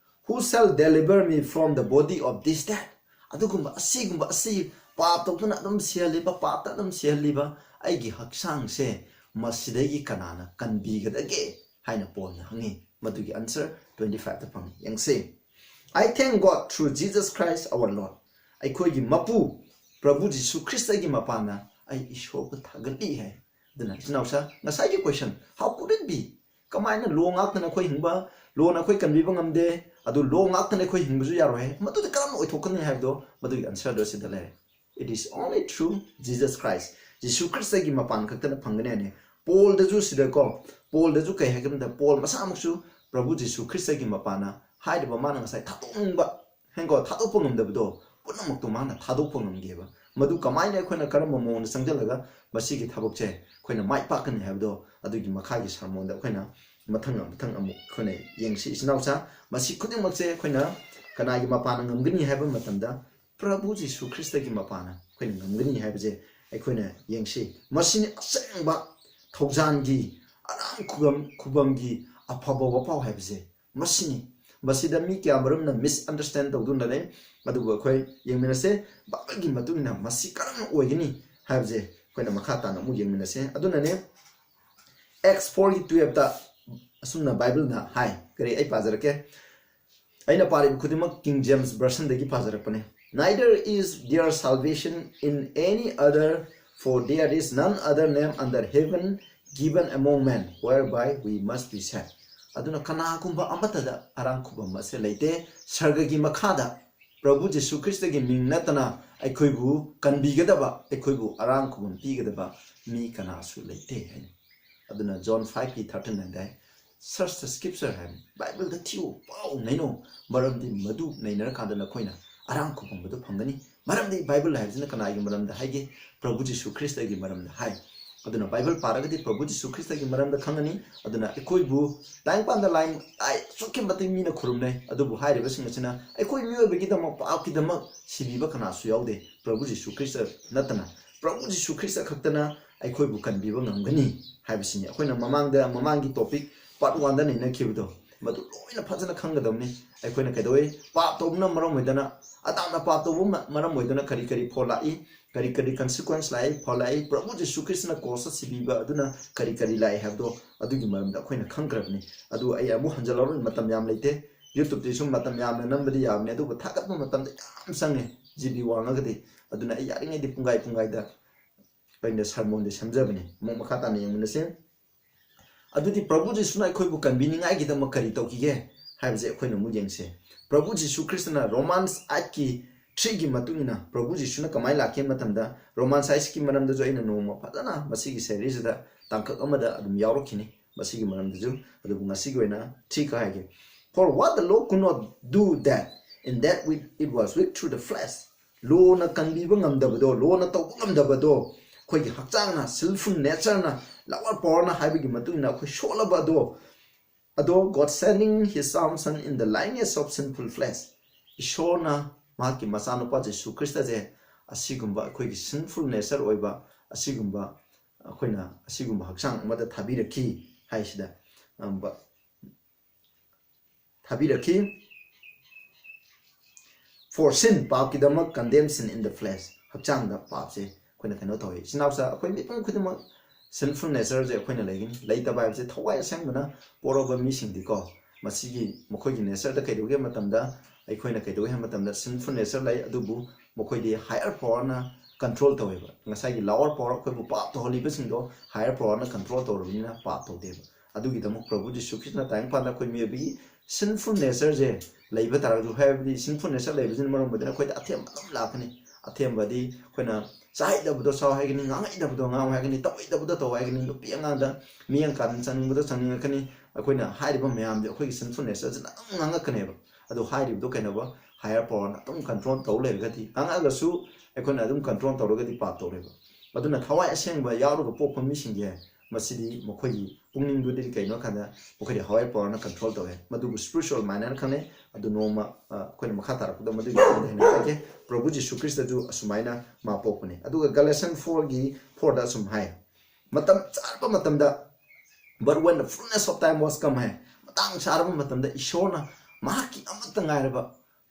"Who shall deliver me from the body of this death?" ꯑꯗꯨꯒꯨꯝꯕ, ꯑꯁꯤꯒꯨꯝꯕ, ꯑꯁꯤ ꯄꯥꯞ ꯇꯧꯗꯨꯅ ꯑꯗꯨꯝ ꯁꯤꯍꯜꯂꯤꯕ, ꯄꯥꯞꯇ ꯑꯗꯨꯝ ꯁꯤꯍꯜꯂꯤꯕ ꯑꯩꯒꯤ ꯍꯛꯆꯥꯡꯁꯦ ꯃꯁꯤꯗꯒꯤ ꯀꯅꯥꯅ ꯀꯟꯕꯤꯒꯗꯒꯦ ꯍꯥꯏꯅ ꯄꯣꯜꯅ ꯍꯪꯉꯤ꯫ ꯃꯗꯨꯒꯤ answer twenty five ꯇ ꯐꯪꯉꯤ꯫ ꯌꯦꯡꯁꯤ, "I thank God through Jesus Christ our Lord." ꯑꯩꯈꯣꯏꯒꯤ ꯃꯄꯨ ꯄ꯭ꯔꯚꯨ ꯖꯤꯁꯨ ꯈ꯭ꯔꯤꯁꯇꯒꯤ ꯃꯄꯥꯟꯅ ꯑꯩ ꯏꯁꯣꯔꯕꯨ ꯊꯥꯒꯠꯂꯤ ꯍꯥꯏ꯫ ꯑꯗꯨꯅ ꯏꯆꯤꯟ ꯏꯅꯥꯎꯁꯥ, ꯉꯁꯥꯏꯒꯤ question, "How could it be?" ꯀꯃꯥꯏꯅ law ꯉꯥꯛꯇꯅ ꯑꯩꯈꯣꯏ ꯍꯤꯡꯕ, law ꯅ ꯑꯩꯈꯣꯏ ꯀꯟꯕꯤꯕ ꯉꯝꯗꯦ, ꯑꯗꯨ law ꯉꯥꯛꯇꯅ ꯑꯩꯈꯣꯏ ꯍꯤꯡꯕꯁꯨ ꯌꯥꯔꯣꯏ ꯍꯥꯏ, ꯃꯗꯨꯗꯤ ꯀꯔꯝꯅ ꯑꯣꯏꯊꯣꯛꯀꯅꯤ ꯍꯥꯏꯕꯗꯣ, ꯃꯗꯨꯒꯤ answer ꯗꯣ ꯁꯤꯗ ꯂꯩꯔꯦ꯫ It is only through Jesus Christ. ꯖꯤꯁꯨ ꯈ꯭ꯔꯤꯁꯇꯒꯤ ꯃꯄꯥꯟ ꯈꯛꯇꯅ ꯐꯪꯒꯅꯤ ꯍꯥꯏꯅꯤ꯫ ꯄꯣꯜꯗꯁꯨ ꯁꯤꯗꯀꯣ, ꯄꯣꯜꯗꯁꯨ ꯀꯩ ꯍꯥꯏꯒꯦ ꯍꯥꯏꯕꯗ, ꯄꯣꯜ ꯃꯁꯥꯃꯛꯁꯨ ꯄ꯭ꯔꯚꯨ ꯖꯤꯁꯨ ꯈ꯭ꯔꯤꯁꯇꯒꯤ ꯃꯄꯥꯟꯅ ꯍꯥꯏꯔꯤꯕ ꯃꯥꯅ ꯉꯁꯥꯏ ꯊꯥꯗꯣꯛꯅꯤꯡꯕ, ꯍꯦꯡꯀꯣ, ꯊꯥꯗꯣꯛꯄ ꯉꯝꯗꯕꯗꯣ ꯄꯨꯝꯅꯃꯛꯇꯣ ꯃꯥꯅ ꯊꯥꯗꯣꯛꯄ ꯉꯝꯒꯦꯕ꯫ ꯃꯗꯨ ꯀꯃꯥꯏꯅ ꯑꯩꯈꯣꯏꯅ ꯀꯔꯝꯕ ꯃꯑꯣꯡꯗ ꯆꯪꯁꯤꯜꯂꯒ ꯃꯁꯤꯒꯤ ꯊꯕꯛꯁꯦ ꯑꯩꯈꯣꯏꯅ ꯃꯥꯏ ꯄꯥꯛꯀꯅꯤ ꯍꯥꯏꯕꯗꯣ, ꯑꯗꯨꯒꯤ ꯃꯈꯥꯒꯤ ꯁꯔꯃꯣꯟꯗ ꯑꯩꯈꯣꯏꯅ ꯃꯊꯪ ꯃꯊꯪ ꯑꯃꯨꯛ ꯑꯩꯈꯣꯏꯅ ꯌꯦꯡꯁꯤ꯫ ꯏꯆꯤꯟ ꯏꯅꯥꯎꯁꯥ, ꯃꯁꯤ ꯈꯨꯗꯤꯡꯃꯛꯁꯦ ꯑꯩꯈꯣꯏꯅ ꯀꯅꯥꯒꯤ ꯃꯄꯥꯟꯅ ꯉꯝꯒꯅꯤ ꯍꯥꯏꯕ ꯃꯇꯝꯗ, ꯄ꯭ꯔꯚꯨ ꯖꯤꯁꯨ ꯈ꯭ꯔꯤꯁꯇꯒꯤ ꯃꯄꯥꯟꯅ ꯑꯩꯈꯣꯏꯅ ꯉꯝꯒꯅꯤ ꯍꯥꯏꯕꯁꯦ ꯑꯩꯈꯣꯏꯅ ꯌꯦꯡꯁꯤ꯫ ꯃꯁꯤꯅꯤ ꯑꯁꯦꯡꯕ ꯊꯧꯖꯥꯜꯒꯤ ꯑꯔꯥꯝ ꯈꯨꯕꯝ, ꯈꯨꯕꯝꯒꯤ ꯑꯐꯕ ꯋꯥꯄꯥꯎ ꯍꯥꯏꯕꯁꯦ ꯃꯁꯤꯅꯤ꯫ ꯃꯁꯤꯗ ꯃꯤ ꯀꯌꯥ ꯃꯔꯨꯝꯅ misunderstand ꯇꯧꯗꯨꯅ ꯂꯩ, ꯑꯗꯨꯕꯨ ꯑꯩꯈꯣꯏ ꯌꯦꯡꯃꯤꯟꯅꯁꯦ꯫ ꯕꯥꯏꯕꯜꯒꯤ ꯃꯇꯨꯡ ꯏꯟꯅ ꯃꯁꯤ ꯀꯔꯝꯅ ꯑꯣꯏꯒꯅꯤ ꯍꯥꯏꯕꯁꯦ ꯑꯩꯈꯣꯏꯅ ꯃꯈꯥ ꯇꯥꯅ ꯑꯃꯨꯛ ꯌꯦꯡꯃꯤꯟꯅꯁꯦ꯫ ꯑꯗꯨꯅꯅꯦ, Acts four ꯒꯤ twelve ꯇ ꯑꯁꯨꯝꯅ ꯕꯥꯏꯕꯜꯅ ꯍꯥꯏ, ꯀꯔꯤ, ꯑꯩ ꯄꯥꯖꯔꯛꯀꯦ꯫ ꯑꯩꯅ ꯄꯥꯔꯤꯕ ꯈꯨꯗꯤꯡꯃꯛ King James Versionꯗꯒꯤ ꯄꯥꯖꯔꯛꯄꯅꯦ. Neither is there salvation in any other, for there is none other name under heaven given among men whereby we must be saved. ꯑꯗꯨꯅ ꯀꯅꯥꯒꯨꯝꯕ ꯑꯃꯠꯇꯗ ꯑꯔꯥꯡ ꯈꯨꯕꯝ ꯑꯁꯦ ꯂꯩꯇꯦ꯫ ꯁꯔꯒꯒꯤ ꯃꯈꯥꯗ ꯄ꯭ꯔꯚꯨ ꯖꯤꯁꯨ ꯈ꯭ꯔꯤꯁꯇꯒꯤ ꯃꯤꯡ ꯅꯠꯇꯅ ꯑꯩꯈꯣꯏꯕꯨ ꯀꯟꯕꯤꯒꯗꯕ, ꯑꯩꯈꯣꯏꯕꯨ ꯑꯔꯥꯡ ꯈꯨꯕꯝ ꯄꯤꯒꯗꯕ ꯃꯤ ꯀꯅꯥꯁꯨ ꯂꯩꯇꯦ ꯍꯥꯏꯅ꯫ ꯑꯗꯨꯅ John five ꯀꯤ thirty nine the high, "Search the scripture" ꯍꯥꯏꯕꯅꯤ꯫ ꯕꯥꯏꯕꯜꯗ ꯊꯤꯌꯨ, ꯄꯥꯎ ꯅꯩꯅꯧ, ꯃꯔꯝꯗꯤ ꯃꯗꯨ ꯅꯩꯅꯔꯀꯥꯟꯗ ꯅꯈꯣꯏꯅ ꯑꯔꯥꯡ ꯈꯨꯕꯝ ꯑꯗꯨ ꯐꯪꯒꯅꯤ꯫ ꯃꯔꯝꯗꯤ ꯕꯥꯏꯕꯜ ꯍꯥꯏꯕꯁꯤꯅ ꯀꯅꯥꯒꯤ ꯃꯔꯝꯗ ꯍꯥꯏꯒꯦ? ꯄ꯭ꯔꯚꯨ ꯖꯤꯁꯨ ꯈ꯭ꯔꯤꯁꯇꯒꯤ ꯃꯔꯝꯗ ꯍꯥꯏ꯫ ꯑꯗꯨꯅ ꯕꯥꯏꯕꯜ ꯄꯥꯔꯒꯗꯤ ꯄ꯭ꯔꯚꯨ ꯖꯤꯁꯨ ꯈ꯭ꯔꯤꯁꯇꯒꯤ ꯃꯔꯝꯗ ꯈꯪꯒꯅꯤ꯫ ꯑꯗꯨꯅ ꯑꯩꯈꯣꯏꯕꯨ ꯇꯥꯏꯕꯪꯄꯥꯟꯗ ꯂꯥꯏ, ꯂꯥꯏ ꯑꯁꯨꯛꯀꯤ ꯃꯇꯤꯛ ꯃꯤꯅ ꯈꯨꯔꯨꯝꯅꯩ, ꯑꯗꯨꯕꯨ ꯍꯥꯏꯔꯤꯕꯁꯤꯡ ꯑꯁꯤꯅ ꯑꯩꯈꯣꯏ ꯃꯤꯑꯣꯏꯕꯒꯤꯗꯃꯛ, ꯄꯥꯞꯀꯤꯗꯃꯛ ꯁꯤꯕꯤꯕ ꯀꯅꯥꯁꯨ ꯌꯥꯎꯗꯦ꯫ ꯄ꯭ꯔꯚꯨ ꯖꯤꯁꯨ ꯈ꯭ꯔꯤꯁꯇ ꯅꯠꯇꯅ, ꯄ꯭ꯔꯚꯨ ꯖꯤꯁꯨ ꯈ꯭ꯔꯤꯁꯇ ꯈꯛꯇꯅ ꯑꯩꯈꯣꯏꯕꯨ ꯀꯟꯕꯤꯕ ꯉꯝꯒꯅꯤ ꯍꯥꯏꯕꯁꯤꯅꯤ꯫ ꯑꯩꯈꯣꯏꯅ ꯃꯃꯥꯡꯗ, ꯃꯃꯥꯡꯒꯤ topic part one ꯗ ꯅꯩꯅꯈꯤꯕꯗꯣ, ꯃꯗꯨ ꯂꯣꯏꯅ ꯐꯖꯅ ꯈꯪꯒꯗꯕꯅꯤ꯫ ꯑꯩꯈꯣꯏꯅ ꯀꯩꯗꯧꯋꯤ? ꯄꯥꯞ ꯇꯧꯕꯅ ꯃꯔꯝ ꯑꯣꯏꯗꯅ, ꯑꯗꯥꯝꯅ ꯄꯥꯞ ꯇꯧꯕ ꯃ-, ꯃꯔꯝ ꯑꯣꯏꯗꯅ ꯀꯔꯤ ꯀꯔꯤ ꯐꯣꯜ ꯂꯥꯛꯏ, ꯀꯔꯤ ꯀꯔꯤ consequence ꯂꯥꯛꯏ, ꯐꯣꯜ ꯂꯥꯛꯏ, ꯄ꯭ꯔꯚꯨ ꯖꯤꯁꯨ ꯈ꯭ꯔꯤꯁꯇꯅ ꯀ꯭ꯔꯣꯁꯇ ꯁꯤꯕꯤꯕ ꯑꯗꯨꯅ ꯀꯔꯤ ꯀꯔꯤ ꯂꯥꯛꯏ ꯍꯥꯏꯕꯗꯣ, ꯑꯗꯨꯒꯤ ꯃꯔꯝꯗ ꯑꯩꯈꯣꯏꯅ ꯈꯪꯈ꯭ꯔꯕꯅꯤ꯫ ꯑꯗꯨ ꯑꯩ ꯑꯃꯨꯛ ꯍꯟꯖꯜꯂꯔꯣꯏ, ꯃꯇꯝ ꯌꯥꯝ ꯂꯩꯇꯦ꯫ YouTube ꯇꯁꯨ ꯃꯇꯝ ꯌꯥꯝꯅ ꯅꯝꯕꯗꯤ ꯌꯥꯕꯅꯤ, ꯑꯗꯨꯕꯨ ꯊꯥꯒꯠꯄ ꯃꯇꯝꯗ ꯌꯥꯝ ꯆꯪꯉꯦ, G B ꯋꯥꯡꯉꯒꯗꯤ꯫ ꯑꯗꯨꯅ ꯑꯩ ꯌꯥꯔꯤꯉꯩꯗꯤ ꯄꯨꯡꯒꯥꯏ ꯄꯨꯡꯒꯥꯏꯗ ꯑꯩꯅ ꯁꯔꯃꯣꯟꯗꯤ ꯁꯦꯝꯖꯕꯅꯤ꯫ ꯑꯃꯨꯛ ꯃꯈꯥ ꯇꯥꯅ ꯌꯦꯡꯃꯤꯟꯅꯁꯤ꯫ ꯑꯗꯨꯗꯤ ꯄ꯭ꯔꯚꯨ ꯖꯤꯁꯨꯅ ꯑꯩꯈꯣꯏꯕꯨ ꯀꯟꯕꯤꯅꯤꯡꯉꯥꯏꯒꯤꯗꯃꯛ ꯀꯔꯤ ꯇꯧꯈꯤꯒꯦ ꯍꯥꯏꯕꯁꯦ ꯑꯩꯈꯣꯏꯅ ꯑꯃꯨꯛ ꯌꯦꯡꯁꯦ꯫ ꯄ꯭ꯔꯚꯨ ꯖꯤꯁꯨ ꯈ꯭ꯔꯤꯁꯇꯅ Romans eight ꯀꯤ three ꯒꯤ ꯃꯇꯨꯡ ꯏꯟꯅ ꯄ꯭ꯔꯚꯨ ꯖꯤꯁꯨꯅ ꯀꯃꯥꯏꯅ ꯂꯥꯛꯀꯦ ꯃꯇꯝꯗ, Romans eight ꯀꯤ ꯃꯔꯝꯗꯁꯨ ꯑꯩꯅ ꯅꯣꯡꯃ ꯐꯖꯅ ꯃꯁꯤꯒꯤ series ꯁꯤꯗ ꯇꯥꯡꯀꯛ ꯑꯃꯗ ꯑꯗꯨꯝ ꯌꯥꯎꯔꯛꯈꯤꯅꯤ ꯃꯁꯤꯒꯤ ꯃꯔꯝꯗꯁꯨ꯫ ꯑꯗꯨꯕꯨ ꯉꯁꯤꯒꯤ ꯑꯣꯏꯅ three ꯈꯛ ꯍꯥꯏꯒꯦ꯫ "For what the law could not do that, in that we, it was weak through the flesh." ꯂꯣꯅ ꯀꯟꯕꯤꯕ ꯉꯝꯗꯕꯗꯣ, ꯂꯣꯅ ꯇꯧꯕ ꯉꯝꯗꯕꯗꯣ, ꯑꯩꯈꯣꯏꯒꯤ ꯍꯛꯆꯥꯡꯅ, sinful nature ꯅ, lower power ꯅ ꯍꯥꯏꯕꯒꯤ ꯃꯇꯨꯡ ꯏꯟꯅ ꯑꯩꯈꯣꯏ ꯁꯣꯛꯂꯕ ꯑꯗꯣ, ꯑꯗꯣ God sending his own son in the likeness of sinful flesh, ꯏꯁꯣꯔꯅ ꯃꯍꯥꯛꯀꯤ ꯃꯆꯥꯅꯨꯄꯥ ꯖꯤꯁꯨ ꯈ꯭ꯔꯤꯁꯇꯁꯦ ꯑꯁꯤꯒꯨꯝꯕ ꯑꯩꯈꯣꯏꯒꯤ sinful nature ꯑꯣꯏꯕ ꯑꯁꯤꯒꯨꯝꯕ, ꯑꯩꯈꯣꯏꯅ ꯑꯁꯤꯒꯨꯝꯕ ꯍꯛꯆꯥꯡ ꯑꯃꯗ ꯊꯥꯕꯤꯔꯛꯈꯤ ꯍꯥꯏꯁꯤꯗ, ꯑꯝꯕ-, ꯊꯥꯕꯤꯔꯛꯈꯤ꯫ "For sin", ꯄꯥꯞꯀꯤꯗꯃꯛ, "condemned sin in the flesh", ꯍꯛꯆꯥꯡꯗ ꯄꯥꯞꯁꯦ ꯑꯩꯈꯣꯏꯅ ꯀꯩꯅꯣ ꯇꯧꯋꯤ꯫ ꯏꯆꯤꯟ ꯏꯅꯥꯎꯁꯥ, ꯑꯩꯈꯣꯏ ꯃꯤꯄꯨꯝ ꯈꯨꯗꯤꯡꯃꯛ sinful nature ꯁꯦ ꯑꯩꯈꯣꯏꯅ ꯂꯩꯒꯅꯤ꯫ ꯂꯩꯇꯕ ꯍꯥꯏꯕꯁꯦ ꯊꯋꯥꯏ ꯑꯁꯦꯡꯕꯅ ꯄꯣꯛꯂꯕ ꯃꯤꯁꯤꯡꯗꯤꯀꯣ, ꯃꯁꯤꯒꯤ ꯃꯈꯣꯏꯒꯤ ꯅꯦꯆꯔꯗ ꯀꯩꯗꯧꯒꯦ ꯍꯥꯏꯕ ꯃꯇꯝꯗ, ꯑꯩꯈꯣꯏꯅ ꯀꯩꯗꯧꯒꯦ ꯍꯥꯏꯕ ꯃꯇꯝꯗ ꯁꯤꯟꯐꯨꯜ ꯅꯦꯆꯔ ꯂꯩ, ꯑꯗꯨꯕꯨ ꯃꯈꯣꯏꯗꯤ ꯍꯥꯏꯌꯔ ꯄꯋꯔꯅ ꯀꯟꯇ꯭ꯔꯣꯜ ꯇꯧꯋꯦꯕ꯫ ꯉꯁꯥꯏꯒꯤ ꯂꯣꯋꯔ ꯄꯋꯔ, ꯑꯩꯈꯣꯏꯕꯨ ꯄꯥꯞ ꯇꯧꯍꯜꯂꯤꯕꯁꯤꯡꯗꯣ ꯍꯥꯏꯌꯔ ꯄꯋꯔꯅ ꯀꯟꯇ꯭ꯔꯣꯜ ꯇꯧꯔꯕꯅꯤꯅ ꯄꯥꯞ ꯇꯧꯗꯦꯕ꯫ ꯑꯗꯨꯒꯤꯗꯃꯛ ꯄ꯭ꯔꯚꯨ ꯖꯤꯁꯨ ꯈ꯭ꯔꯤꯁꯅ ꯇꯥꯏꯕꯪ ꯄꯥꯟꯗ ꯑꯩꯈꯣꯏ ꯃꯤꯑꯣꯏꯕꯒꯤ ꯁꯤꯟꯐꯨꯜ ꯅꯦꯆꯔꯁꯦ ꯂꯩꯕ ꯇꯥꯔꯒꯁꯨ, ꯍꯥꯏꯕꯗꯤ ꯁꯤꯟꯐꯨꯜ ꯅꯦꯆꯔ ꯂꯩꯕꯁꯤꯅ ꯃꯔꯝ ꯑꯣꯏꯗꯨꯅ ꯑꯩꯈꯣꯏꯗ ꯑꯊꯦꯝꯕ ꯑꯗꯨꯝ ꯂꯥꯛꯀꯅꯤ꯫ ꯑꯊꯦꯝꯕꯗꯤ ꯑꯩꯈꯣꯏꯅ ꯆꯥꯍꯩꯗꯕꯗꯣ ꯆꯥꯎ ꯍꯥꯏꯒꯅꯤ, ꯉꯥꯡꯍꯩꯗꯕꯗꯣ ꯉꯥꯡꯉꯨ ꯍꯥꯏꯒꯅꯤ, ꯇꯧꯍꯩꯗꯕꯗꯣ ꯇꯧ ꯍꯥꯏꯒꯅꯤ, ꯅꯨꯄꯤ ꯑꯉꯥꯡꯗ ꯃꯤꯠꯌꯦꯡ ꯀꯥꯟ ꯆꯪꯅꯤꯡꯕꯗꯣ ꯆꯪꯅꯤꯡꯉꯛꯀꯅꯤ꯫ ꯑꯩꯈꯣꯏꯅ ꯍꯥꯏꯔꯤꯕ ꯃꯌꯥꯝꯁꯦ ꯑꯩꯈꯣꯏꯒꯤ ꯁꯤꯟꯐꯨꯜ ꯅꯦꯆꯔꯁꯤꯅ ꯑꯗꯨꯝ ꯉꯥꯡꯉꯛꯀꯅꯦꯕ꯫ ꯑꯗꯣ ꯍꯥꯏꯔꯤꯕꯗꯣ ꯀꯩꯅꯣꯕ, ꯍꯥꯏꯌꯔ ꯄꯋꯔꯅ ꯑꯗꯨꯝ ꯀꯟꯇ꯭ꯔꯣꯜ ꯇꯧ ꯂꯩꯔꯒꯗꯤ, ꯉꯥꯡꯉꯛꯑꯒꯁꯨ ꯑꯩꯈꯣꯏꯅ ꯑꯗꯨꯝ ꯀꯟꯇ꯭ꯔꯣꯜ ꯇꯧꯔꯒꯗꯤ ꯄꯥꯞ ꯇꯧꯔꯦꯕ꯫ ꯑꯗꯨꯅ ꯊꯋꯥꯏ ꯑꯁꯦꯡꯕ ꯌꯥꯎꯔꯒ ꯄꯣꯛꯄ ꯃꯤꯁꯤꯡꯁꯦ, ꯃꯁꯤꯗꯤ ꯃꯈꯣꯏꯒꯤ ꯄꯨꯛꯅꯤꯡꯗꯨꯗꯤ ꯀꯩꯅꯣ ꯍꯥꯏ ꯀꯥꯟꯗ ꯃꯈꯣꯏꯗꯤ ꯍꯥꯏꯌꯔ ꯄꯋꯔꯅ ꯀꯟꯇ꯭ꯔꯣꯜ ꯇꯧꯋꯦ꯫ ꯃꯗꯨꯕꯨ ꯁ꯭ꯄꯤꯔꯤꯆꯨꯋꯦꯜ ꯃꯥꯏꯟ ꯍꯥꯏꯅ ꯈꯪꯅꯩ꯫ ꯑꯗꯨ ꯅꯣꯡꯃ, ꯑ, ꯑꯩꯈꯣꯏꯅ ꯃꯈꯥ ꯇꯥꯔꯛꯄꯗ ꯃꯗꯨꯒꯤ ꯃꯇꯥꯡꯗ ꯍꯦꯟꯅ ꯍꯥꯏꯒꯦ꯫ ꯄ꯭ꯔꯚꯨ ꯖꯤꯁꯨ ꯈ꯭ꯔꯤꯁꯇꯁꯨ ꯑꯁꯨꯃꯥꯏꯅ ꯃꯥ ꯄꯣꯛꯄꯅꯤ꯫ ꯑꯗꯨꯒ ꯒꯂꯦꯁꯟ ꯐꯣꯔꯒꯤ ꯐꯣꯔꯗ ꯑꯁꯨꯝ ꯍꯥꯏ, ꯃꯇꯝ ꯆꯥꯔꯕ ꯃꯇꯝꯗ, "But when the fullness of time was come" ꯍꯥꯏ, ꯃꯇꯥꯡ ꯆꯥꯔꯕ ꯃꯇꯝꯗ ꯏꯁꯣꯔꯅ ꯃꯍꯥꯛꯀꯤ ꯑꯃꯠꯇ ꯉꯥꯏꯔꯕ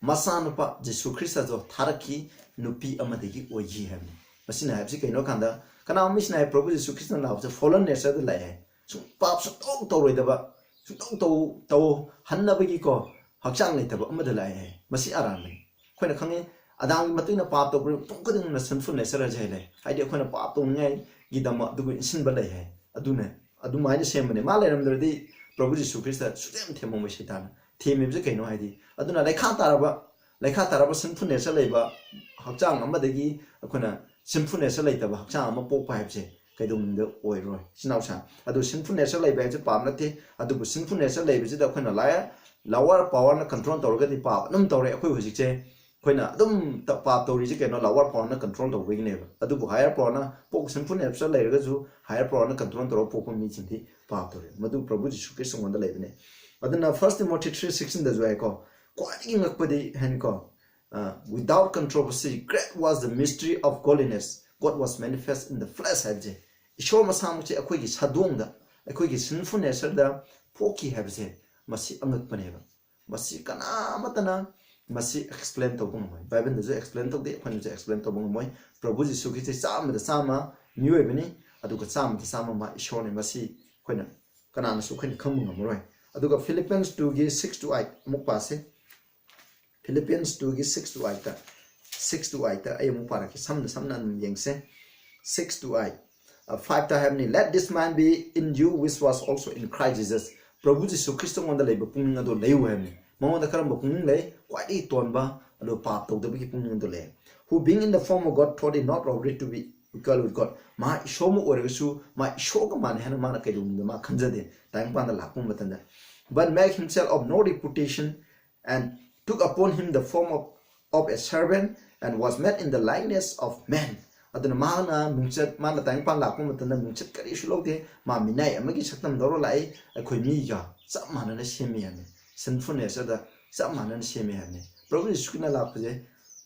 ꯃꯆꯥꯅꯨꯄꯥ ꯖꯤꯁꯨ ꯈ꯭ꯔꯤꯁꯇꯗꯣ ꯊꯥꯔꯛꯈꯤ, ꯅꯨꯄꯤ ꯑꯃꯗꯒꯤ ꯑꯣꯏꯈꯤ ꯍꯥꯏꯕꯅꯤ꯫ ꯃꯁꯤꯅ ꯍꯥꯏꯕꯁꯤ ꯀꯩꯅꯣ ꯀꯥꯟꯗ, ꯀꯅꯥꯒꯨꯝꯕ ꯃꯤꯁꯤꯅ ꯍꯥꯏ, "ꯄ꯭ꯔꯚꯨ ꯖꯤꯁꯨ ꯈ꯭ꯔꯤꯁꯇꯅ ꯂꯥꯛꯄꯁꯦ ꯐꯣꯂꯟ ꯅꯦꯆꯔꯗ ꯂꯥꯛꯑꯦ ꯍꯥꯏ, ꯁꯨꯝ ꯄꯥꯞ ꯁꯨꯡꯇꯧ ꯇꯧꯔꯣꯏꯗꯕ, ꯁꯨꯡꯇꯧ ꯇꯧ ꯇꯧꯍꯟꯅꯕꯒꯤꯀꯣ ꯍꯛꯆꯥꯡ ꯂꯩꯇꯕ ꯑꯃꯗ ꯂꯥꯛꯑꯦ" ꯍꯥꯏ꯫ ꯃꯁꯤ ꯑꯔꯥꯟꯕꯅꯤ꯫ ꯑꯩꯈꯣꯏꯅ ꯈꯪꯉꯤ, ꯑꯗꯥꯝꯒꯤ ꯃꯇꯨꯡ ꯏꯟꯅ ꯄꯥꯞ ꯇꯧꯕ ꯃꯤꯄꯨꯝ ꯈꯨꯗꯤꯡꯃꯛꯅ ꯁꯤꯟꯐꯨꯜ ꯅꯦꯆꯔ ꯍꯥꯏꯁꯦ ꯂꯩ꯫ ꯍꯥꯏꯗꯤ ꯑꯩꯈꯣꯏꯅ ꯄꯥꯞ ꯇꯧꯅꯤꯡꯉꯥꯏꯒꯤꯗꯃꯛ ꯑꯗꯨꯒ ꯏꯟꯁꯤꯟꯕ ꯂꯩ ꯍꯥꯏ꯫ ꯑꯗꯨꯅ ꯑꯗꯨꯃꯥꯏꯅ ꯁꯦꯝꯕꯅꯦ꯫ ꯃꯥ ꯂꯩꯔꯝꯗ꯭ꯔꯗꯤ ꯄ꯭ꯔꯚꯨ ꯖꯤꯁꯨ ꯈ꯭ꯔꯤꯁꯇ ꯁꯨꯛꯊꯦꯝ ꯊꯦꯝꯃꯝꯃꯣꯏ ꯁꯩꯇꯥꯟꯅ꯫ ꯊꯦꯝꯃꯤꯕꯁꯦ ꯀꯩꯅꯣ ꯍꯥꯏꯗꯤ, ꯑꯗꯨꯅ ꯂꯩꯈꯥ ꯇꯥꯔꯕ, ꯂꯩꯈꯥ ꯇꯥꯔꯕ ꯁꯤꯟꯐꯨꯜ ꯅꯦꯆꯔ ꯂꯩꯕ ꯍꯛꯆꯥꯡ ꯑꯃꯗꯒꯤ ꯑꯩꯈꯣꯏꯅ ꯁꯤꯟꯐꯨꯜ ꯅꯦꯆꯔ ꯂꯩꯇꯕ ꯍꯛꯆꯥꯡ ꯑꯃ ꯄꯣꯛꯄ ꯍꯥꯏꯕꯁꯦ ꯀꯩꯗꯧꯅꯨꯡꯗ ꯑꯣꯏꯔꯣꯏ, ꯏꯆꯤꯟ ꯏꯅꯥꯎꯁꯥ꯫ ꯑꯗꯨ ꯁꯤꯟꯐꯨꯜ ꯅꯦꯆꯔ ꯂꯩꯕ ꯍꯥꯏꯁꯦ ꯄꯥꯞ ꯅꯠꯇꯦ꯫ ꯑꯗꯨꯕꯨ ꯁꯤꯟꯐꯨꯜ ꯅꯦꯆꯔ ꯂꯩꯕꯁꯤꯗ ꯑꯩꯈꯣꯏꯅ ꯂꯥꯏ-, ꯂꯋꯔ ꯄꯋꯔꯅ ꯀꯟꯇ꯭ꯔꯣꯜ ꯇꯧꯔꯒꯗꯤ ꯄꯥꯞ ꯑꯗꯨꯝ ꯇꯧꯔꯦ꯫ ꯑꯩꯈꯣꯏ ꯍꯧꯖꯤꯛꯁꯦ ꯑꯩꯈꯣꯏꯅ ꯑꯗꯨꯝ ꯇ-, ꯄꯥꯞ ꯇꯧꯔꯤꯁꯦ ꯀꯩꯅꯣ? ꯂꯋꯔ ꯄꯋꯔꯅ ꯀꯟꯇ꯭ꯔꯣꯜ ꯇꯧꯕꯒꯤꯅꯦꯕ꯫ ꯑꯗꯨꯕꯨ ꯍꯥꯏꯌꯔ ꯄꯋꯔꯅ ꯄꯣꯛ-, ꯁꯤꯟꯐꯨꯜ ꯅꯦꯆꯔ ꯂꯩꯔꯒꯁꯨ ꯍꯥꯏꯌꯔ ꯄꯋꯔꯅ ꯀꯟꯇ꯭ꯔꯣꯜ ꯇꯧꯔꯒ ꯄꯣꯛꯄ ꯃꯤꯁꯤꯡꯗꯤ ꯄꯥꯞ ꯇꯧꯔꯦ꯫ ꯃꯗꯨ ꯄ꯭ꯔꯚꯨ ꯖꯤꯁꯨ ꯈ꯭ꯔꯤꯁꯇ ꯑꯩꯉꯣꯟꯗ ꯂꯩꯕꯅꯦ꯫ ꯑꯗꯨꯅ First Timothy three sixteen ꯗꯁꯨ ꯍꯥꯏꯀꯣ, ꯈ꯭ꯋꯥꯏꯗꯒꯤ ꯉꯛꯄꯗꯤ ꯍꯥꯏꯅꯤꯀꯣ, ꯑ, "Without controversy, great was the mystery of godliness, God was manifest in the flesh" ꯍꯥꯏꯕꯁꯦ꯫ ꯏꯁꯣꯔ ꯃꯁꯥꯃꯛꯁꯦ ꯑꯩꯈꯣꯏꯒꯤ ꯁꯥꯗꯣꯡꯗ, ꯑꯩꯈꯣꯏꯒꯤ ꯁꯤꯟꯐꯨꯜ ꯅꯦꯆꯔꯗ ꯄꯣꯛꯈꯤ ꯍꯥꯏꯕꯁꯦ, ꯃꯁꯤ ꯑꯉꯛꯄꯅꯦꯕ꯫ ꯃꯁꯤ ꯀꯅꯥ ꯑꯃꯠꯇꯅ ꯃꯁꯤ ꯑꯦꯛꯁꯄ꯭ꯂꯦꯟ ꯇꯧꯕ ꯉꯝꯃꯣꯏ꯫ ꯕꯥꯏꯕꯜꯗꯁꯨ ꯑꯦꯛꯁꯄ꯭ꯂꯦꯟ ꯇꯧꯗꯦ, ꯑꯩꯈꯣꯏꯅꯁꯨ ꯑꯦꯛꯁꯄ꯭ꯂꯦꯟ ꯇꯧꯕ ꯉꯝꯃꯣꯏ꯫ ꯄ꯭ꯔꯚꯨ ꯖꯤꯁꯨ ꯈ꯭ꯔꯤꯁꯇ ꯆꯥꯝꯃꯗ ꯆꯥꯝꯃ ꯃꯤꯑꯣꯏꯕꯅꯤ, ꯑꯗꯨꯒ ꯆꯥꯝꯃꯗ ꯆꯥꯝꯃ ꯃꯥ ꯏꯁꯣꯔꯅꯤ꯫ ꯃꯁꯤ ꯑꯩꯈꯣꯏꯅ ꯀꯅꯥꯅꯁꯨ ꯑꯩꯈꯣꯏꯅ ꯈꯪꯕ ꯉꯝꯃꯔꯣꯏ꯫ ꯑꯗꯨꯒ Philippians two ꯒꯤ six to eight ꯑꯃꯨꯛ ꯄꯥꯁꯦ꯫ Philippians two ꯒꯤ six to eight ꯇ, six to eight ꯇ ꯑꯩ ꯑꯃꯨꯛ ꯄꯥꯔꯛꯀꯦ, ꯁꯝꯅ ꯁꯝꯅ ꯑꯗꯨꯝ ꯌꯦꯡꯁꯦ꯫ Six to eight, five ꯇ ꯍꯥꯏꯕꯅꯤ, "Let this mind be in you which was also in Christ Jesus." ꯄ꯭ꯔꯚꯨ ꯖꯤꯁꯨ ꯈ꯭ꯔꯤꯁꯇꯉꯣꯟꯗ ꯂꯩꯕ ꯄꯨꯛꯅꯤꯡ ꯑꯗꯨ ꯂꯩꯌꯨ ꯍꯥꯏꯕꯅꯤ꯫ ꯃꯉꯣꯟꯗ ꯀꯔꯝꯕ ꯄꯨꯛꯅꯤꯡ ꯂꯩ? ꯈ꯭ꯋꯥꯏꯗꯒꯤ ꯇꯣꯟꯕ, ꯑꯗꯨ ꯄꯥꯞ ꯇꯧꯗꯕꯒꯤ ꯄꯨꯛꯅꯤꯡ ꯑꯗꯨ ꯂꯩ꯫ "Who being in the form of God thought it not robbery to be equal with God." ꯃꯥ ꯏꯁꯣꯔ ꯑꯃ ꯑꯣꯏꯔꯒꯁꯨ ꯃꯥ ꯏꯁꯣꯔꯒ ꯃꯥꯟꯅꯩ ꯍꯥꯏꯅ ꯃꯥꯅ ꯀꯩꯗꯧꯅꯨꯡꯗ ꯃꯥ ꯈꯟꯖꯗꯦ꯫ ꯇꯥꯏꯕꯪꯄꯥꯟꯗ ꯂꯥꯛꯄ ꯃꯇꯝꯗ, "But make himself of no reputation and took upon him the form of, of a servant and was made in the likeness of man." ꯑꯗꯨꯅ ꯃꯥꯅ ꯃꯤꯡꯆꯠ, ꯃꯥꯅ ꯇꯥꯏꯕꯪꯄꯥꯟ ꯂꯥꯛꯄ ꯃꯇꯝꯗ ꯃꯤꯡꯆꯠ ꯀꯔꯤꯁꯨ ꯂꯧꯗꯦ꯫ ꯃꯥ ꯃꯤꯅꯥꯏ ꯑꯃꯒꯤ ꯁꯛꯇꯝ ꯂꯧꯔ ꯂꯥꯛꯏ, ꯑꯩꯈꯣꯏ ꯃꯤꯒ ꯆꯞ ꯃꯥꯟꯅꯅ ꯁꯦꯝꯃꯤ ꯍꯥꯏꯕꯅꯤ, sinful nature ꯗ ꯆꯞ ꯃꯥꯟꯅꯅ ꯁꯦꯝꯃꯤ ꯍꯥꯏꯕꯅꯤ꯫ ꯄ꯭ꯔꯚꯨ ꯌꯤꯁꯨ ꯈ꯭ꯔꯤꯁꯇꯅ ꯂꯥꯛꯄꯁꯦ,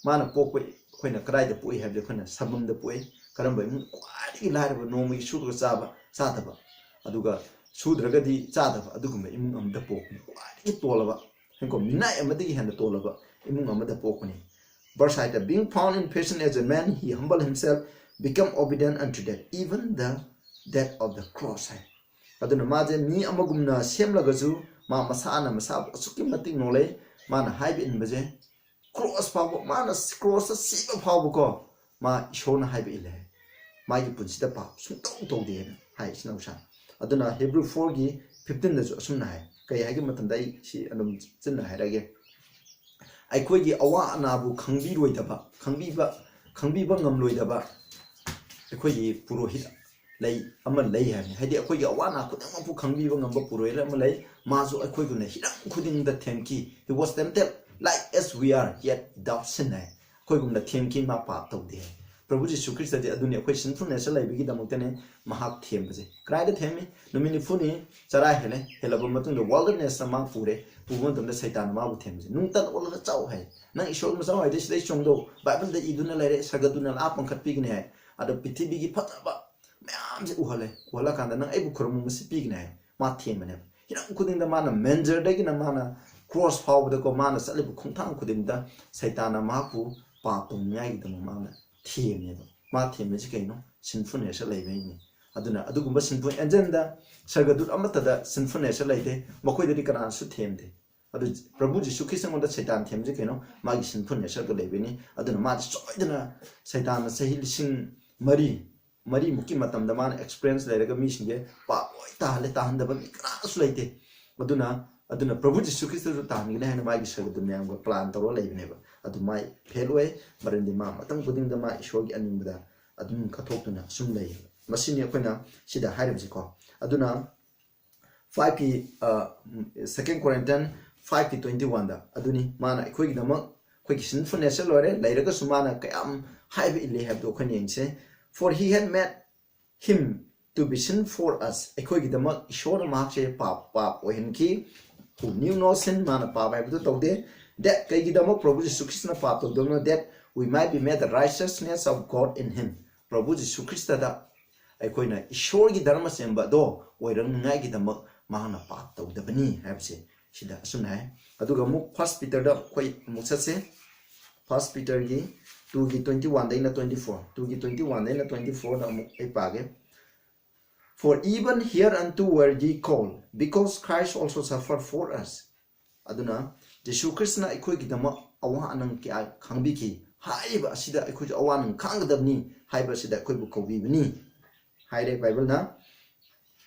ꯃꯥꯅ ꯄꯣꯛꯄ, ꯑꯩꯈꯣꯏꯅ ꯀꯗꯥꯏꯗ ꯄꯣꯛꯏ ꯍꯥꯏꯕꯗꯤ ꯑꯩꯈꯣꯏꯅ ꯁꯪꯒꯝꯗ ꯄꯣꯛꯏ꯫ ꯀꯔꯝꯕ ꯏꯃꯨꯡ? ꯈ꯭ꯋꯥꯏꯗꯒꯤ ꯂꯥꯏꯔꯕ, ꯅꯣꯡꯃꯒꯤ ꯁꯨꯔꯒ ꯆꯥꯕ, ꯆꯥꯗꯕ, ꯑꯗꯨꯒ ꯁꯨꯗ꯭ꯔꯒꯗꯤ ꯆꯥꯗꯕ, ꯑꯗꯨꯒꯨꯝꯕ ꯏꯃꯨꯡ ꯑꯃꯗ ꯄꯣꯛꯄꯅꯤ꯫ ꯈ꯭ꯋꯥꯏꯗꯒꯤ ꯇꯣꯜꯂꯕ, ꯍꯥꯏꯀꯣ, ꯃꯤꯅꯥꯏ ꯑꯃꯗꯒꯤ ꯍꯦꯟꯅ ꯇꯣꯜꯂꯕ ꯏꯃꯨꯡ ꯑꯃꯗ ꯄꯣꯛꯄꯅꯤ꯫ Verse eight ꯇ, "Being found in fashion as a man, he humbled himself, became obedient unto death, even the death of the cross" ꯍꯥꯏ꯫ ꯑꯗꯨꯅ ꯃꯥꯁꯦ ꯃꯤ ꯑꯃꯒꯨꯝꯅ ꯁꯦꯝꯂꯒꯁꯨ ꯃꯥ ꯃꯁꯥꯅ ꯃꯁꯥꯕꯨ ꯑꯁꯨꯛꯀꯤ ꯃꯇꯤꯛ ꯅꯣꯂꯦ, ꯃꯥꯅ ꯍꯥꯏꯕ ꯏꯟꯕꯁꯦ, ꯀ꯭ꯔꯣꯁ ꯐꯥꯎꯕ, ꯃꯥꯅ ꯀ꯭ꯔꯣꯁꯇ ꯁꯤꯕ ꯐꯥꯎꯕꯀꯣ, ꯃꯥ ꯏꯁꯣꯔꯅ ꯍꯥꯏꯕ ꯏꯜꯂꯦ ꯍꯥꯏ꯫ ꯃꯥꯒꯤ ꯄꯨꯟꯁꯤꯗ ꯄꯥꯞ ꯁꯨꯡꯇꯧ ꯇꯧꯗꯦ ꯍꯥꯏꯅ ꯍꯥꯏ ꯏꯆꯤꯟ ꯏꯅꯥꯎꯁꯥ꯫ ꯑꯗꯨꯅ Hebrew four ꯒꯤ fifteen ꯗꯁꯨ ꯑꯁꯨꯝꯅ ꯍꯥꯏ꯫ ꯀꯩ ꯍꯥꯏꯒꯦ ꯃꯇꯝꯗ ꯑꯩ ꯁꯤ ꯑꯗꯨꯝ ꯆꯤꯟꯅ ꯍꯥꯏꯔꯛꯑꯒꯦ꯫ ꯑꯩꯈꯣꯏꯒꯤ ꯑꯋꯥ ꯑꯅꯥꯕꯨ ꯈꯪꯕꯤꯔꯣꯏꯗꯕ, ꯈꯪꯕꯤꯕ, ꯈꯪꯕꯤꯕ ꯉꯝꯂꯣꯏꯗꯕ ꯑꯩꯈꯣꯏꯒꯤ ꯄꯨꯔꯣꯍꯤꯠ ꯂꯩ, ꯑꯃ ꯂꯩ ꯍꯥꯏꯕꯅꯤ꯫ ꯍꯥꯏꯗꯤ ꯑꯩꯈꯣꯏꯒꯤ ꯑꯋꯥ ꯑꯅꯥ ꯈꯨꯗꯤꯡꯃꯛꯄꯨ ꯈꯪꯕꯤꯕ ꯉꯝꯕ ꯄꯨꯔꯣꯍꯤꯠ ꯑꯃ ꯂꯩ꯫ ꯃꯥꯁꯨ ꯑꯩꯈꯣꯏꯒꯨꯝꯅ ꯍꯤꯔꯝ ꯈꯨꯗꯤꯡꯗ ꯊꯦꯡꯈꯤ꯫ He was tempted like as we are, yet without sin ꯍꯥꯏ꯫ ꯑꯩꯈꯣꯏꯒꯨꯝꯅ ꯊꯦꯡꯈꯤ, ꯃꯥ ꯄꯥꯞ ꯇꯧꯗꯦ ꯍꯥꯏ꯫ ꯄ꯭ꯔꯚꯨ ꯖꯤꯁꯨ ꯈ꯭ꯔꯤꯁꯇꯗꯤ ꯑꯗꯨꯅꯤ, ꯑꯩꯈꯣꯏ sinful nature ꯂꯩꯕꯒꯤꯗꯃꯛꯇꯅꯦ ꯃꯍꯥꯛ ꯊꯦꯝꯕꯁꯦ꯫ ꯀꯗꯥꯏꯗ ꯊꯦꯝꯃꯤ? ꯅꯨꯃꯤꯠ ꯅꯤꯐꯨꯅꯤ ꯆꯔꯥ ꯍꯦꯜꯂꯦ, ꯍꯦꯜꯂꯕ ꯃꯇꯨꯡꯗ wilderness ꯇ ꯃꯥ ꯄꯨꯔꯦ꯫ ꯄꯨꯕ ꯃꯇꯝꯗ ꯁꯩꯇꯥꯟꯅ ꯃꯥꯕꯨ ꯊꯦꯝꯕꯁꯦ, "ꯅꯨꯡꯇꯟ ꯑꯣꯜꯂꯒ ꯆꯥꯎ" ꯍꯥꯏ꯫ "ꯅꯪ ꯏꯁꯣꯔ ꯃꯆꯥ ꯑꯣꯏꯔꯗꯤ ꯁꯤꯗꯩ ꯆꯣꯡꯗꯧ, ꯕꯥꯏꯕꯜꯗ ꯏꯗꯨꯅ ꯂꯩꯔꯦ, ꯁꯔꯒꯗꯨꯅ ꯂꯥꯛꯑ ꯄꯥꯡꯈꯠꯄꯤꯒꯅꯤ" ꯍꯥꯏ꯫ ꯑꯗꯣ ꯄ꯭ꯔꯤꯊꯤꯕꯤꯒꯤ ꯐꯖꯕ ꯃꯌꯥꯝꯁꯦ ꯎꯍꯜꯂꯦ꯫ ꯎꯍꯜꯂꯀꯥꯟꯗ "ꯅꯪ ꯑꯩꯕꯨ ꯈꯨꯔꯨꯝꯃꯨ, ꯃꯁꯤ ꯄꯤꯒꯅꯤ" ꯍꯥꯏ꯫ ꯃꯥ ꯊꯦꯝꯕꯅꯦꯕ꯫ ꯍꯤꯔꯝ ꯈꯨꯗꯤꯡꯗ ꯃꯥꯅ, ꯃꯦꯟꯖꯔꯗꯒꯤꯅ ꯃꯥꯅ ꯀ꯭ꯔꯣꯁ ꯐꯥꯎꯕꯗꯀꯣ, ꯃꯥꯅ ꯆꯠꯂꯤꯕ ꯈꯣꯡꯊꯥꯡ ꯈꯨꯗꯤꯡꯗ ꯁꯩꯇꯥꯟꯅ ꯃꯍꯥꯛꯄꯨ ꯄꯥꯞ ꯇꯧꯅꯤꯡꯉꯥꯏꯒꯤꯗꯃꯛ ꯃꯥꯅ ꯊꯦꯝꯃꯦꯕ꯫ ꯃꯥ ꯊꯦꯝꯃꯤꯁꯤ ꯀꯩꯅꯣ? Sinful nature ꯂꯩꯕꯩꯅꯤ꯫ ꯑꯗꯨꯅ ꯑꯗꯨꯒꯨꯝꯕ sinful angelꯗ, ꯁꯔꯒꯗꯨꯠ ꯑꯃꯠꯇꯗ sinful nature ꯂꯩꯇꯦ, ꯃꯈꯣꯏꯗꯗꯤ ꯀꯅꯥꯅꯁꯨ ꯊꯦꯝꯗꯦ꯫ ꯑꯗꯨ ꯄ꯭ꯔꯚꯨ ꯖꯤꯁꯨ ꯈ꯭ꯔꯤꯁꯇꯉꯣꯟꯗ ꯁꯩꯇꯥꯟ ꯊꯦꯝꯁꯤ ꯀꯩꯅꯣ? ꯃꯥꯒꯤ sinful natureꯒ ꯂꯩꯕꯅꯤ꯫ ꯑꯗꯨꯅ ꯃꯥꯗꯤ ꯁꯣꯏꯗꯅ ꯁꯩꯇꯥꯟꯅ ꯆꯍꯤ ꯂꯤꯁꯤꯡ ꯃꯔꯤ, ꯃꯔꯤꯃꯨꯛꯀꯤ ꯃꯇꯝꯗ ꯃꯥꯅ experience ꯂꯩꯔꯒ ꯃꯤꯁꯤꯡꯁꯦ ꯄꯥꯞ ꯂꯣꯏ ꯇꯥꯍꯜꯂꯦ, ꯇꯥꯍꯟꯗꯕ ꯃꯤ ꯀꯅꯥꯁꯨ ꯂꯩꯇꯦ꯫ ꯑꯗꯨꯅ, ꯑꯗꯨꯅ ꯄ꯭ꯔꯚꯨ ꯖꯤꯁꯨ ꯈ꯭ꯔꯤꯁꯇꯁꯨ ꯇꯥꯍꯟꯒꯅꯤ ꯍꯥꯏꯅ ꯃꯥꯒꯤ ꯁꯔꯒꯗꯨꯠ ꯃꯌꯥꯝꯒ plan ꯇꯧꯔꯒ ꯂꯩꯕꯅꯦꯕ꯫ ꯑꯗꯨ ꯃꯥꯏ fail ꯑꯣꯏ, ꯃꯔꯝꯗꯤ ꯃꯥ ꯃꯇꯝ ꯈꯨꯗꯤꯡꯗ ꯃꯥ ꯏꯁꯣꯔꯒꯤ ꯑꯅꯤꯡꯕꯗ ꯑꯗꯨꯝ ꯀꯠꯊꯣꯛꯇꯨꯅ ꯑꯁꯨꯝ ꯂꯩ꯫ ꯃꯁꯤꯅꯤ ꯑꯩꯈꯣꯏꯅ ꯁꯤꯗ ꯍꯥꯏꯔꯤꯕꯁꯤꯀꯣ꯫ ꯑꯗꯨꯅ fiveꯀꯤ, second Corinthians fiveꯀꯤ twenty oneꯗ ꯑꯗꯨꯅꯤ ꯃꯥꯅ ꯑꯩꯈꯣꯏꯒꯤꯗꯃꯛ, ꯑꯩꯈꯣꯏꯒꯤ sinful nature ꯂꯣꯏꯔꯦ, ꯂꯩꯔꯒꯁꯨ ꯃꯥꯅ ꯀꯌꯥꯝ ꯍꯥꯏꯕ ꯏꯜꯂꯤ ꯍꯥꯏꯕꯗꯣ ꯑꯩꯈꯣꯏꯅ ꯌꯦꯡꯁꯦ꯫ For he had made him to be sin for us, ꯑꯩꯈꯣꯏꯒꯤꯗꯃꯛ ꯏꯁꯣꯔꯅ ꯃꯍꯥꯛꯁꯦ ꯄꯥꯞ, ꯄꯥꯞ ꯑꯣꯏꯍꯟꯈꯤ꯫ Who knew no sin, ꯃꯥꯅ ꯄꯥꯞ ꯍꯥꯏꯕꯗꯨ ꯇꯧꯗꯦ꯫ That, ꯀꯩꯒꯤꯗꯃꯛ ꯄ꯭ꯔꯚꯨ ꯖꯤꯁꯨ ꯈ꯭ꯔꯤꯁꯇꯅ ꯄꯥꯞ ꯇꯧꯗꯕꯅꯣ? That we might be made the righteousness of God in him, ꯄ꯭ꯔꯚꯨ ꯖꯤꯁꯨ ꯈ꯭ꯔꯤꯁꯇꯗ ꯑꯩꯈꯣꯏꯅ ꯏꯁꯣꯔꯒꯤ ꯙꯔꯃ ꯆꯦꯟꯕ ꯑꯗꯣ ꯑꯣꯏꯔꯛꯅꯤꯉꯥꯏꯒꯤꯗꯃꯛ ꯃꯍꯥꯛꯅ ꯄꯥꯞ ꯇꯧꯗꯕꯅꯤ ꯍꯥꯏꯕꯁꯦ ꯁꯤꯗ ꯑꯁꯨꯝꯅ ꯍꯥꯏ꯫ ꯑꯗꯨꯒ ꯑꯃꯨꯛ First Peterꯗ ꯑꯩꯈꯣꯏ ꯑꯃꯨꯛ ꯆꯠꯁꯦ꯫ First Peterꯒꯤ twoꯒꯤ twenty oneꯗꯩꯅ twenty four, twoꯒꯤ twenty oneꯗꯩꯅ twenty fourꯗ ꯑꯃꯨꯛ ꯑꯩ ꯄꯥꯒꯦ꯫ For even hereunto were ye called, because Christ also suffered for us. ꯑꯗꯨꯅ ꯖꯤꯁꯨ ꯈ꯭ꯔꯤꯁꯇꯅ ꯑꯩꯈꯣꯏꯒꯤꯗꯃꯛ ꯑꯋꯥ ꯑꯅꯪ ꯀꯌꯥ ꯈꯥꯡꯕꯤꯈꯤ꯫ ꯍꯥꯏꯔꯤꯕ ꯑꯁꯤꯗ ꯑꯩꯈꯣꯏꯁꯨ ꯑꯋꯥ ꯑꯅꯪ ꯈꯥꯡꯒꯗꯕꯅꯤ ꯍꯥꯏꯕ ꯑꯁꯤꯗ ꯑꯩꯈꯣꯏꯕꯨ ꯀꯧꯕꯤꯕꯅꯤ ꯍꯥꯏꯔꯦ ꯕꯥꯏꯕꯜꯅ꯫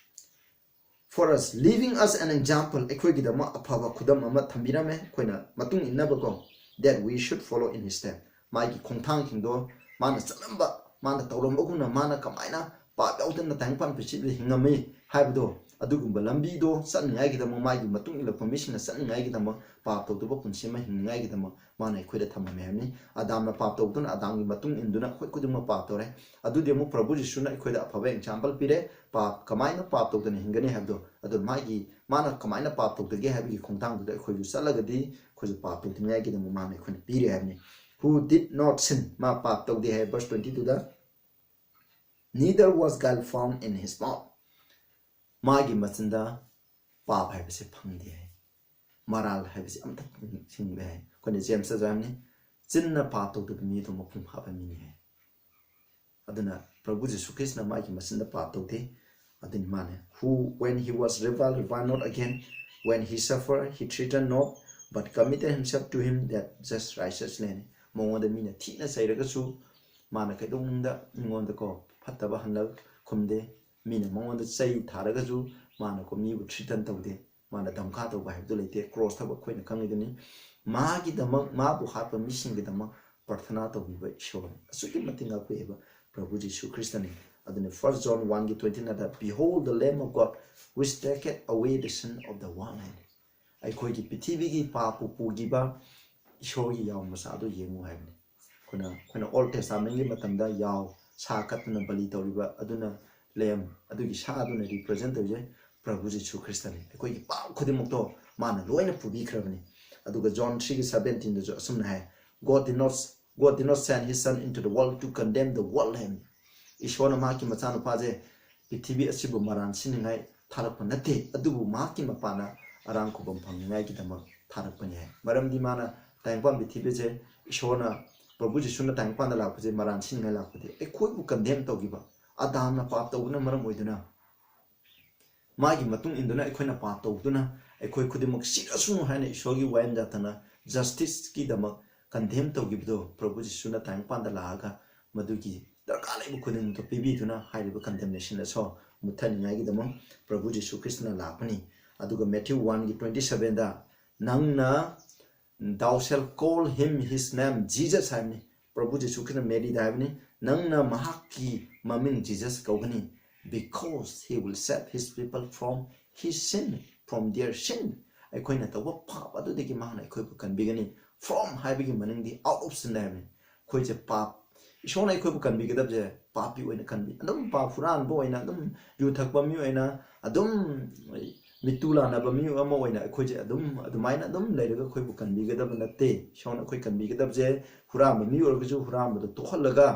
For us, leaving us an example, ꯑꯩꯈꯣꯏꯒꯤꯗꯃꯛ ꯑꯐꯕ ꯈꯨꯗꯝ ꯑꯃ ꯊꯝꯕꯤꯔꯝꯃꯦ, ꯑꯩꯈꯣꯏꯅ ꯃꯇꯨꯡ ꯏꯟꯅꯕꯀꯣ, that we should follow in his step. ꯃꯥꯒꯤ ꯈꯣꯡꯊꯥꯡꯁꯤꯡꯗꯣ ꯃꯥꯅ ꯆꯠꯂꯝꯕ, ꯃꯥꯅ ꯇꯧꯔꯝꯕꯒꯨꯝꯅ ꯃꯥꯅ ꯀꯃꯥꯏꯅ ꯄꯥꯞ ꯌꯥꯎꯗꯅ ꯇꯥꯏꯕꯪꯄꯥꯟ ꯄꯨꯟꯁꯤꯗ ꯍꯤꯡꯉꯝꯃꯤ ꯍꯥꯏꯕꯗꯣ, ꯑꯗꯨꯒꯨꯝꯕ ꯂꯝꯕꯤꯗꯣ ꯆꯠꯅꯤꯡꯉꯥꯏꯒꯤꯗꯃꯛ, ꯃꯥꯒꯤ ꯃꯇꯨꯡ ꯏꯜꯂꯛꯄ ꯃꯤꯁꯤꯡꯅ ꯆꯠꯅꯤꯡꯉꯥꯏꯒꯤꯗꯃꯛ, ꯄꯥꯞ ꯇꯧꯗꯕ ꯄꯨꯟꯁꯤ ꯑꯃ ꯍꯤꯡꯅꯤꯡꯉꯥꯏꯒꯤꯗꯃꯛ ꯃꯥꯅ ꯑꯩꯈꯣꯏꯗ ꯊꯝꯃꯝꯃꯦ ꯍꯥꯏꯕꯅꯤ꯫ ꯑꯗꯥꯝꯅ ꯄꯥꯞ ꯇꯧꯗꯨꯅ ꯑꯗꯥꯝꯒꯤ ꯃꯇꯨꯡ ꯏꯟꯗꯨꯅ ꯑꯩꯈꯣꯏ ꯈꯨꯗꯤꯡꯃꯛ ꯄꯥꯞ ꯇꯧꯔꯦ꯫ ꯑꯗꯨꯗꯤ ꯑꯃꯨꯛ ꯄ꯭ꯔꯚꯨ ꯖꯤꯁꯨꯅ ꯑꯩꯈꯣꯏꯗ ꯑꯐꯕ example ꯄꯤꯔꯦ, ꯄꯥꯞ ꯀꯃꯥꯏꯅ ꯄꯥꯞ ꯇꯧꯗꯅ ꯍꯤꯡꯒꯅꯤ ꯍꯥꯏꯕꯗꯣ꯫ ꯑꯗꯣ ꯃꯥꯒꯤ, ꯃꯥꯅ ꯀꯃꯥꯏꯅ ꯄꯥꯞ ꯇꯧꯗꯒꯦ ꯍꯥꯏꯕꯒꯤ ꯈꯣꯡꯊꯥꯡꯗꯨꯗ ꯑꯩꯈꯣꯏꯁꯨ ꯆꯠꯂꯒꯗꯤ ꯑꯩꯈꯣꯏꯁꯨ ꯄꯥꯞ ꯇꯧꯗꯅꯤꯡꯉꯥꯏꯒꯤꯗꯃꯛ ꯃꯥꯅ ꯑꯩꯈꯣꯏꯅ ꯄꯤꯔꯦ ꯍꯥꯏꯕꯅꯤ꯫ Who did not sin, ꯃꯥ ꯄꯥꯞ ꯇꯧꯗꯦ ꯍꯥꯏ verse twenty twoꯗ꯫ Neither was guile found in his mouth, ꯃꯥꯒꯤ ꯃꯆꯤꯟꯗ ꯄꯥꯞ ꯍꯥꯏꯕꯁꯦ ꯐꯪꯗꯦ ꯍꯥꯏ꯫ ꯃꯔꯥꯜ ꯍꯥꯏꯕꯁꯤ ꯑꯝꯇ ꯐꯪꯁꯤꯟꯗꯦ ꯍꯥꯏ꯫ ꯑꯩꯈꯣꯏꯅ ꯖꯦꯝꯁꯇꯁꯨ ꯍꯥꯏꯕꯅꯤ, ꯆꯤꯟꯅ ꯄꯥꯞ ꯇꯧꯗꯕ ꯃꯤ ꯑꯗꯨ ꯃꯄꯨꯡ ꯐꯥꯕ ꯃꯤꯅꯤ ꯍꯥꯏ꯫ ꯑꯗꯨꯅ ꯄ꯭ꯔꯚꯨ ꯖꯤꯁꯨ ꯈ꯭ꯔꯤꯁꯅ ꯃꯥꯒꯤ ꯃꯆꯤꯟꯗ ꯄꯥꯞ ꯇꯧꯗꯦ꯫ ꯑꯗꯨꯅꯤ ꯃꯥꯅꯦ, "Who, when he was reviled, reviled not again, when he suffered, he threatened not, but committed himself to him that just righteously." ꯃꯉꯣꯟꯗ ꯃꯤꯅ ꯊꯤꯅ ꯆꯩꯔꯒꯁꯨ ꯃꯥꯅ ꯀꯩꯗꯧꯅꯨꯡꯗ ꯃꯤꯉꯣꯟꯗꯀꯣ ꯐꯠꯇꯕ ꯍꯜꯂꯛ ꯈꯨꯝꯗꯦ꯫ ꯃꯤꯅ ꯃꯉꯣꯟꯗ ꯆꯩ ꯊꯥꯔꯒꯁꯨ ꯃꯥꯅꯀꯣ ꯃꯤꯕꯨ threaten ꯇꯧꯗꯦ꯫ ꯃꯥꯅ ꯗꯝꯈꯥ ꯇꯧꯕ ꯍꯥꯏꯕꯗꯨ ꯂꯩꯇꯦ꯫ ꯀ꯭ꯔꯣꯁ ꯊꯕꯛ ꯑꯩꯈꯣꯏꯅ ꯈꯪꯉꯤꯗꯨꯅꯤ꯫ ꯃꯥꯒꯤꯗꯃꯛ, ꯃꯥꯕꯨ ꯍꯥꯠꯄ ꯃꯤꯁꯤꯡꯒꯤꯗꯃꯛ ꯄ꯭ꯔꯊꯅꯥ ꯇꯧꯕꯤꯕ ꯏꯁꯣꯔꯅꯤ꯫ ꯑꯁꯨꯛꯀꯤ ꯃꯇꯤꯛ ꯉꯥꯛꯄꯤꯕ ꯄ꯭ꯔꯚꯨ ꯖꯤꯁꯨ ꯈ꯭ꯔꯤꯁꯇꯅꯤ꯫ ꯑꯗꯨꯅ First John one ꯒꯤ twenty nine the, "Behold the Lamb of God, which taketh away the sin of the world" ꯍꯥꯏꯅꯤ꯫ ꯑꯩꯈꯣꯏꯒꯤ ꯄ꯭ꯔꯤꯊꯤꯕꯤꯒꯤ ꯄꯥꯞꯄꯨ ꯄꯨꯈꯤꯕ ꯏꯁꯣꯔꯒꯤ ꯌꯥꯎ ꯃꯆꯥ ꯑꯗꯨ ꯌꯦꯡꯉꯨ ꯍꯥꯏꯕꯅꯤ꯫ ꯑꯩꯈꯣꯏꯅ, ꯑꯩꯈꯣꯏꯅ Old Testament ꯒꯤ ꯃꯇꯝꯗ ꯌꯥꯎ ꯁꯥ ꯀꯠꯇꯨꯅ ꯕꯂꯤ ꯇꯧꯔꯤꯕ ꯑꯗꯨꯅ, lamb ꯑꯗꯨꯒꯤ ꯁꯥ ꯑꯗꯨꯅ represent ꯇꯧꯖꯩ ꯄ꯭ꯔꯚꯨ ꯖꯤꯁꯨ ꯈ꯭ꯔꯤꯁꯇꯅꯤ꯫ ꯑꯩꯈꯣꯏꯒꯤ ꯄꯥꯞ ꯈꯨꯗꯤꯡꯃꯛꯇꯣ ꯃꯥꯅ ꯂꯣꯏꯅ ꯄꯨꯕꯤꯈ꯭ꯔꯕꯅꯤ꯫ ꯑꯗꯨꯒ John three ꯒꯤ seventeen ꯗꯁꯨ ꯑꯁꯨꯝꯅ ꯍꯥꯏ, "God did not, God did not send his son into the world to condemn the world" ꯍꯥꯏꯕꯅꯤ꯫ ꯏꯁꯣꯔꯅ ꯃꯍꯥꯛꯀꯤ ꯃꯆꯥꯅꯨꯄꯥꯁꯦ ꯄ꯭ꯔꯤꯊꯤꯕꯤ ꯑꯁꯤꯕꯨ ꯃꯔꯥꯟ ꯁꯤꯅꯤꯡꯉꯥꯏ ꯊꯥꯔꯛꯄ ꯅꯠꯇꯦ, ꯑꯗꯨꯕꯨ ꯃꯍꯥꯛꯀꯤ ꯃꯄꯥꯅ ꯑꯔꯥꯡ ꯈꯨꯕꯝ ꯐꯪꯅꯤꯡꯉꯥꯏꯒꯤꯗꯃꯛ ꯊꯥꯔꯛꯄꯅꯤ ꯍꯥꯏ꯫ ꯃꯔꯝꯗꯤ ꯃꯥꯅ ꯇꯥꯏꯕꯪꯄꯥꯟ ꯄ꯭ꯔꯤꯊꯤꯕꯤꯁꯦ, ꯏꯁꯣꯔꯅ, ꯄ꯭ꯔꯚꯨ ꯖꯤꯁꯨꯅ ꯇꯥꯏꯕꯪꯄꯥꯟꯗ ꯂꯥꯛꯄꯁꯦ ꯃꯔꯥꯟ ꯁꯤꯅꯤꯡꯉꯥꯏ ꯂꯥꯛꯄꯗꯤ ꯑꯩꯈꯣꯏꯕꯨ condemn ꯇꯧꯈꯤꯕ, ꯑꯗꯥꯝꯅ ꯄꯥꯞ ꯇꯧꯕꯅ ꯃꯔꯝ ꯑꯣꯏꯗꯨꯅ ꯃꯥꯒꯤ ꯃꯇꯨꯡ ꯏꯟꯗꯨꯅ ꯑꯩꯈꯣꯏꯅ ꯄꯥꯞ ꯇꯧꯗꯨꯅ ꯑꯩꯈꯣꯏ ꯈꯨꯗꯤꯡꯃꯛ ꯁꯤꯔꯁꯅꯨ ꯍꯥꯏꯅ ꯏꯁꯣꯔꯒꯤ ꯋꯥꯌꯦꯜ ꯌꯥꯊꯪꯅ justice ꯀꯤꯗꯃꯛ condemn ꯇꯧꯈꯤꯕꯗꯣ ꯄ꯭ꯔꯚꯨ ꯖꯤꯁꯨꯅ ꯇꯥꯏꯕꯪꯄꯥꯟꯗ ꯂꯥꯛꯑꯒ ꯃꯗꯨꯒꯤ ꯗꯔꯀꯥꯔ ꯂꯩꯕ ꯈꯨꯗꯤꯡꯃꯛꯇꯣ ꯄꯤꯕꯤꯗꯨꯅ ꯍꯥꯏꯔꯤꯕ condemnation ꯑꯁꯣ ꯃꯨꯠꯊꯅꯤꯡꯉꯥꯏꯒꯤꯗꯃꯛ ꯄ꯭ꯔꯚꯨ ꯖꯤꯁꯨ ꯈ꯭ꯔꯤꯁꯇꯅ ꯂꯥꯛꯄꯅꯤ꯫ ꯑꯗꯨꯒ Matthew one ꯒꯤ twenty seven ꯗ, "ꯅꯪꯅ, thou shalt call him his name Jesus" ꯍꯥꯏꯕꯅꯤ꯫ ꯄ꯭ꯔꯚꯨ ꯖꯤꯁꯨ ꯈ꯭ꯔꯤꯁꯇꯅ ꯃꯦꯔꯤꯗ ꯍꯥꯏꯕꯅꯤ, "ꯅꯪꯅ ꯃꯍꯥꯛꯀꯤ ꯃꯃꯤꯡ Jesus ꯀꯧꯒꯅꯤ, because he will save his people from his sin, from their sin." ꯑꯩꯈꯣꯏꯅ ꯇꯧꯕ ꯄꯥꯞ ꯑꯗꯨꯗꯒꯤ ꯃꯍꯥꯛꯅ ꯑꯩꯈꯣꯏꯕꯨ ꯀꯟꯕꯤꯒꯅꯤ꯫ From ꯍꯥꯏꯕꯒꯤ ꯃꯅꯤꯡꯗꯤ out of sin ꯍꯥꯏꯕꯅꯤ꯫ ꯑꯩꯈꯣꯏꯁꯦ ꯄꯥꯞ, ꯏꯁꯣꯔꯅ ꯑꯩꯈꯣꯏꯕꯨ ꯀꯟꯕꯤꯒꯗꯕꯁꯦ ꯄꯥꯄꯤ ꯑꯣꯏꯅ ꯀꯟꯕꯤ, ꯑꯗꯨꯝ ꯄꯥꯞ ꯍꯨꯔꯥꯟꯕ ꯑꯣꯏꯅ, ꯑꯗꯨꯝ ꯌꯨ ꯊꯛꯄ ꯃꯤ ꯑꯣꯏꯅ, ꯑꯗꯨꯝ ꯃꯤꯇꯨ ꯂꯥꯟꯅꯕ ꯃꯤ ꯑꯃ ꯑꯣꯏꯅ ꯑꯩꯈꯣꯏꯁꯦ ꯑꯗꯨꯝ ꯑꯗꯨꯃꯥꯏꯅ ꯑꯗꯨꯝ ꯂꯩꯔꯒ ꯑꯩꯈꯣꯏꯕꯨ ꯀꯟꯕꯤꯒꯗꯕ ꯅꯠꯇꯦ꯫ ꯏꯁꯣꯔꯅ ꯑꯩꯈꯣꯏ ꯀꯟꯕꯤꯒꯗꯕꯁꯦ ꯍꯨꯔꯥꯟꯕ ꯃꯤ ꯑꯣꯏꯔꯒꯁꯨ ꯍꯨꯔꯥꯟꯕꯗꯣ ꯇꯣꯛꯍꯜꯂꯒ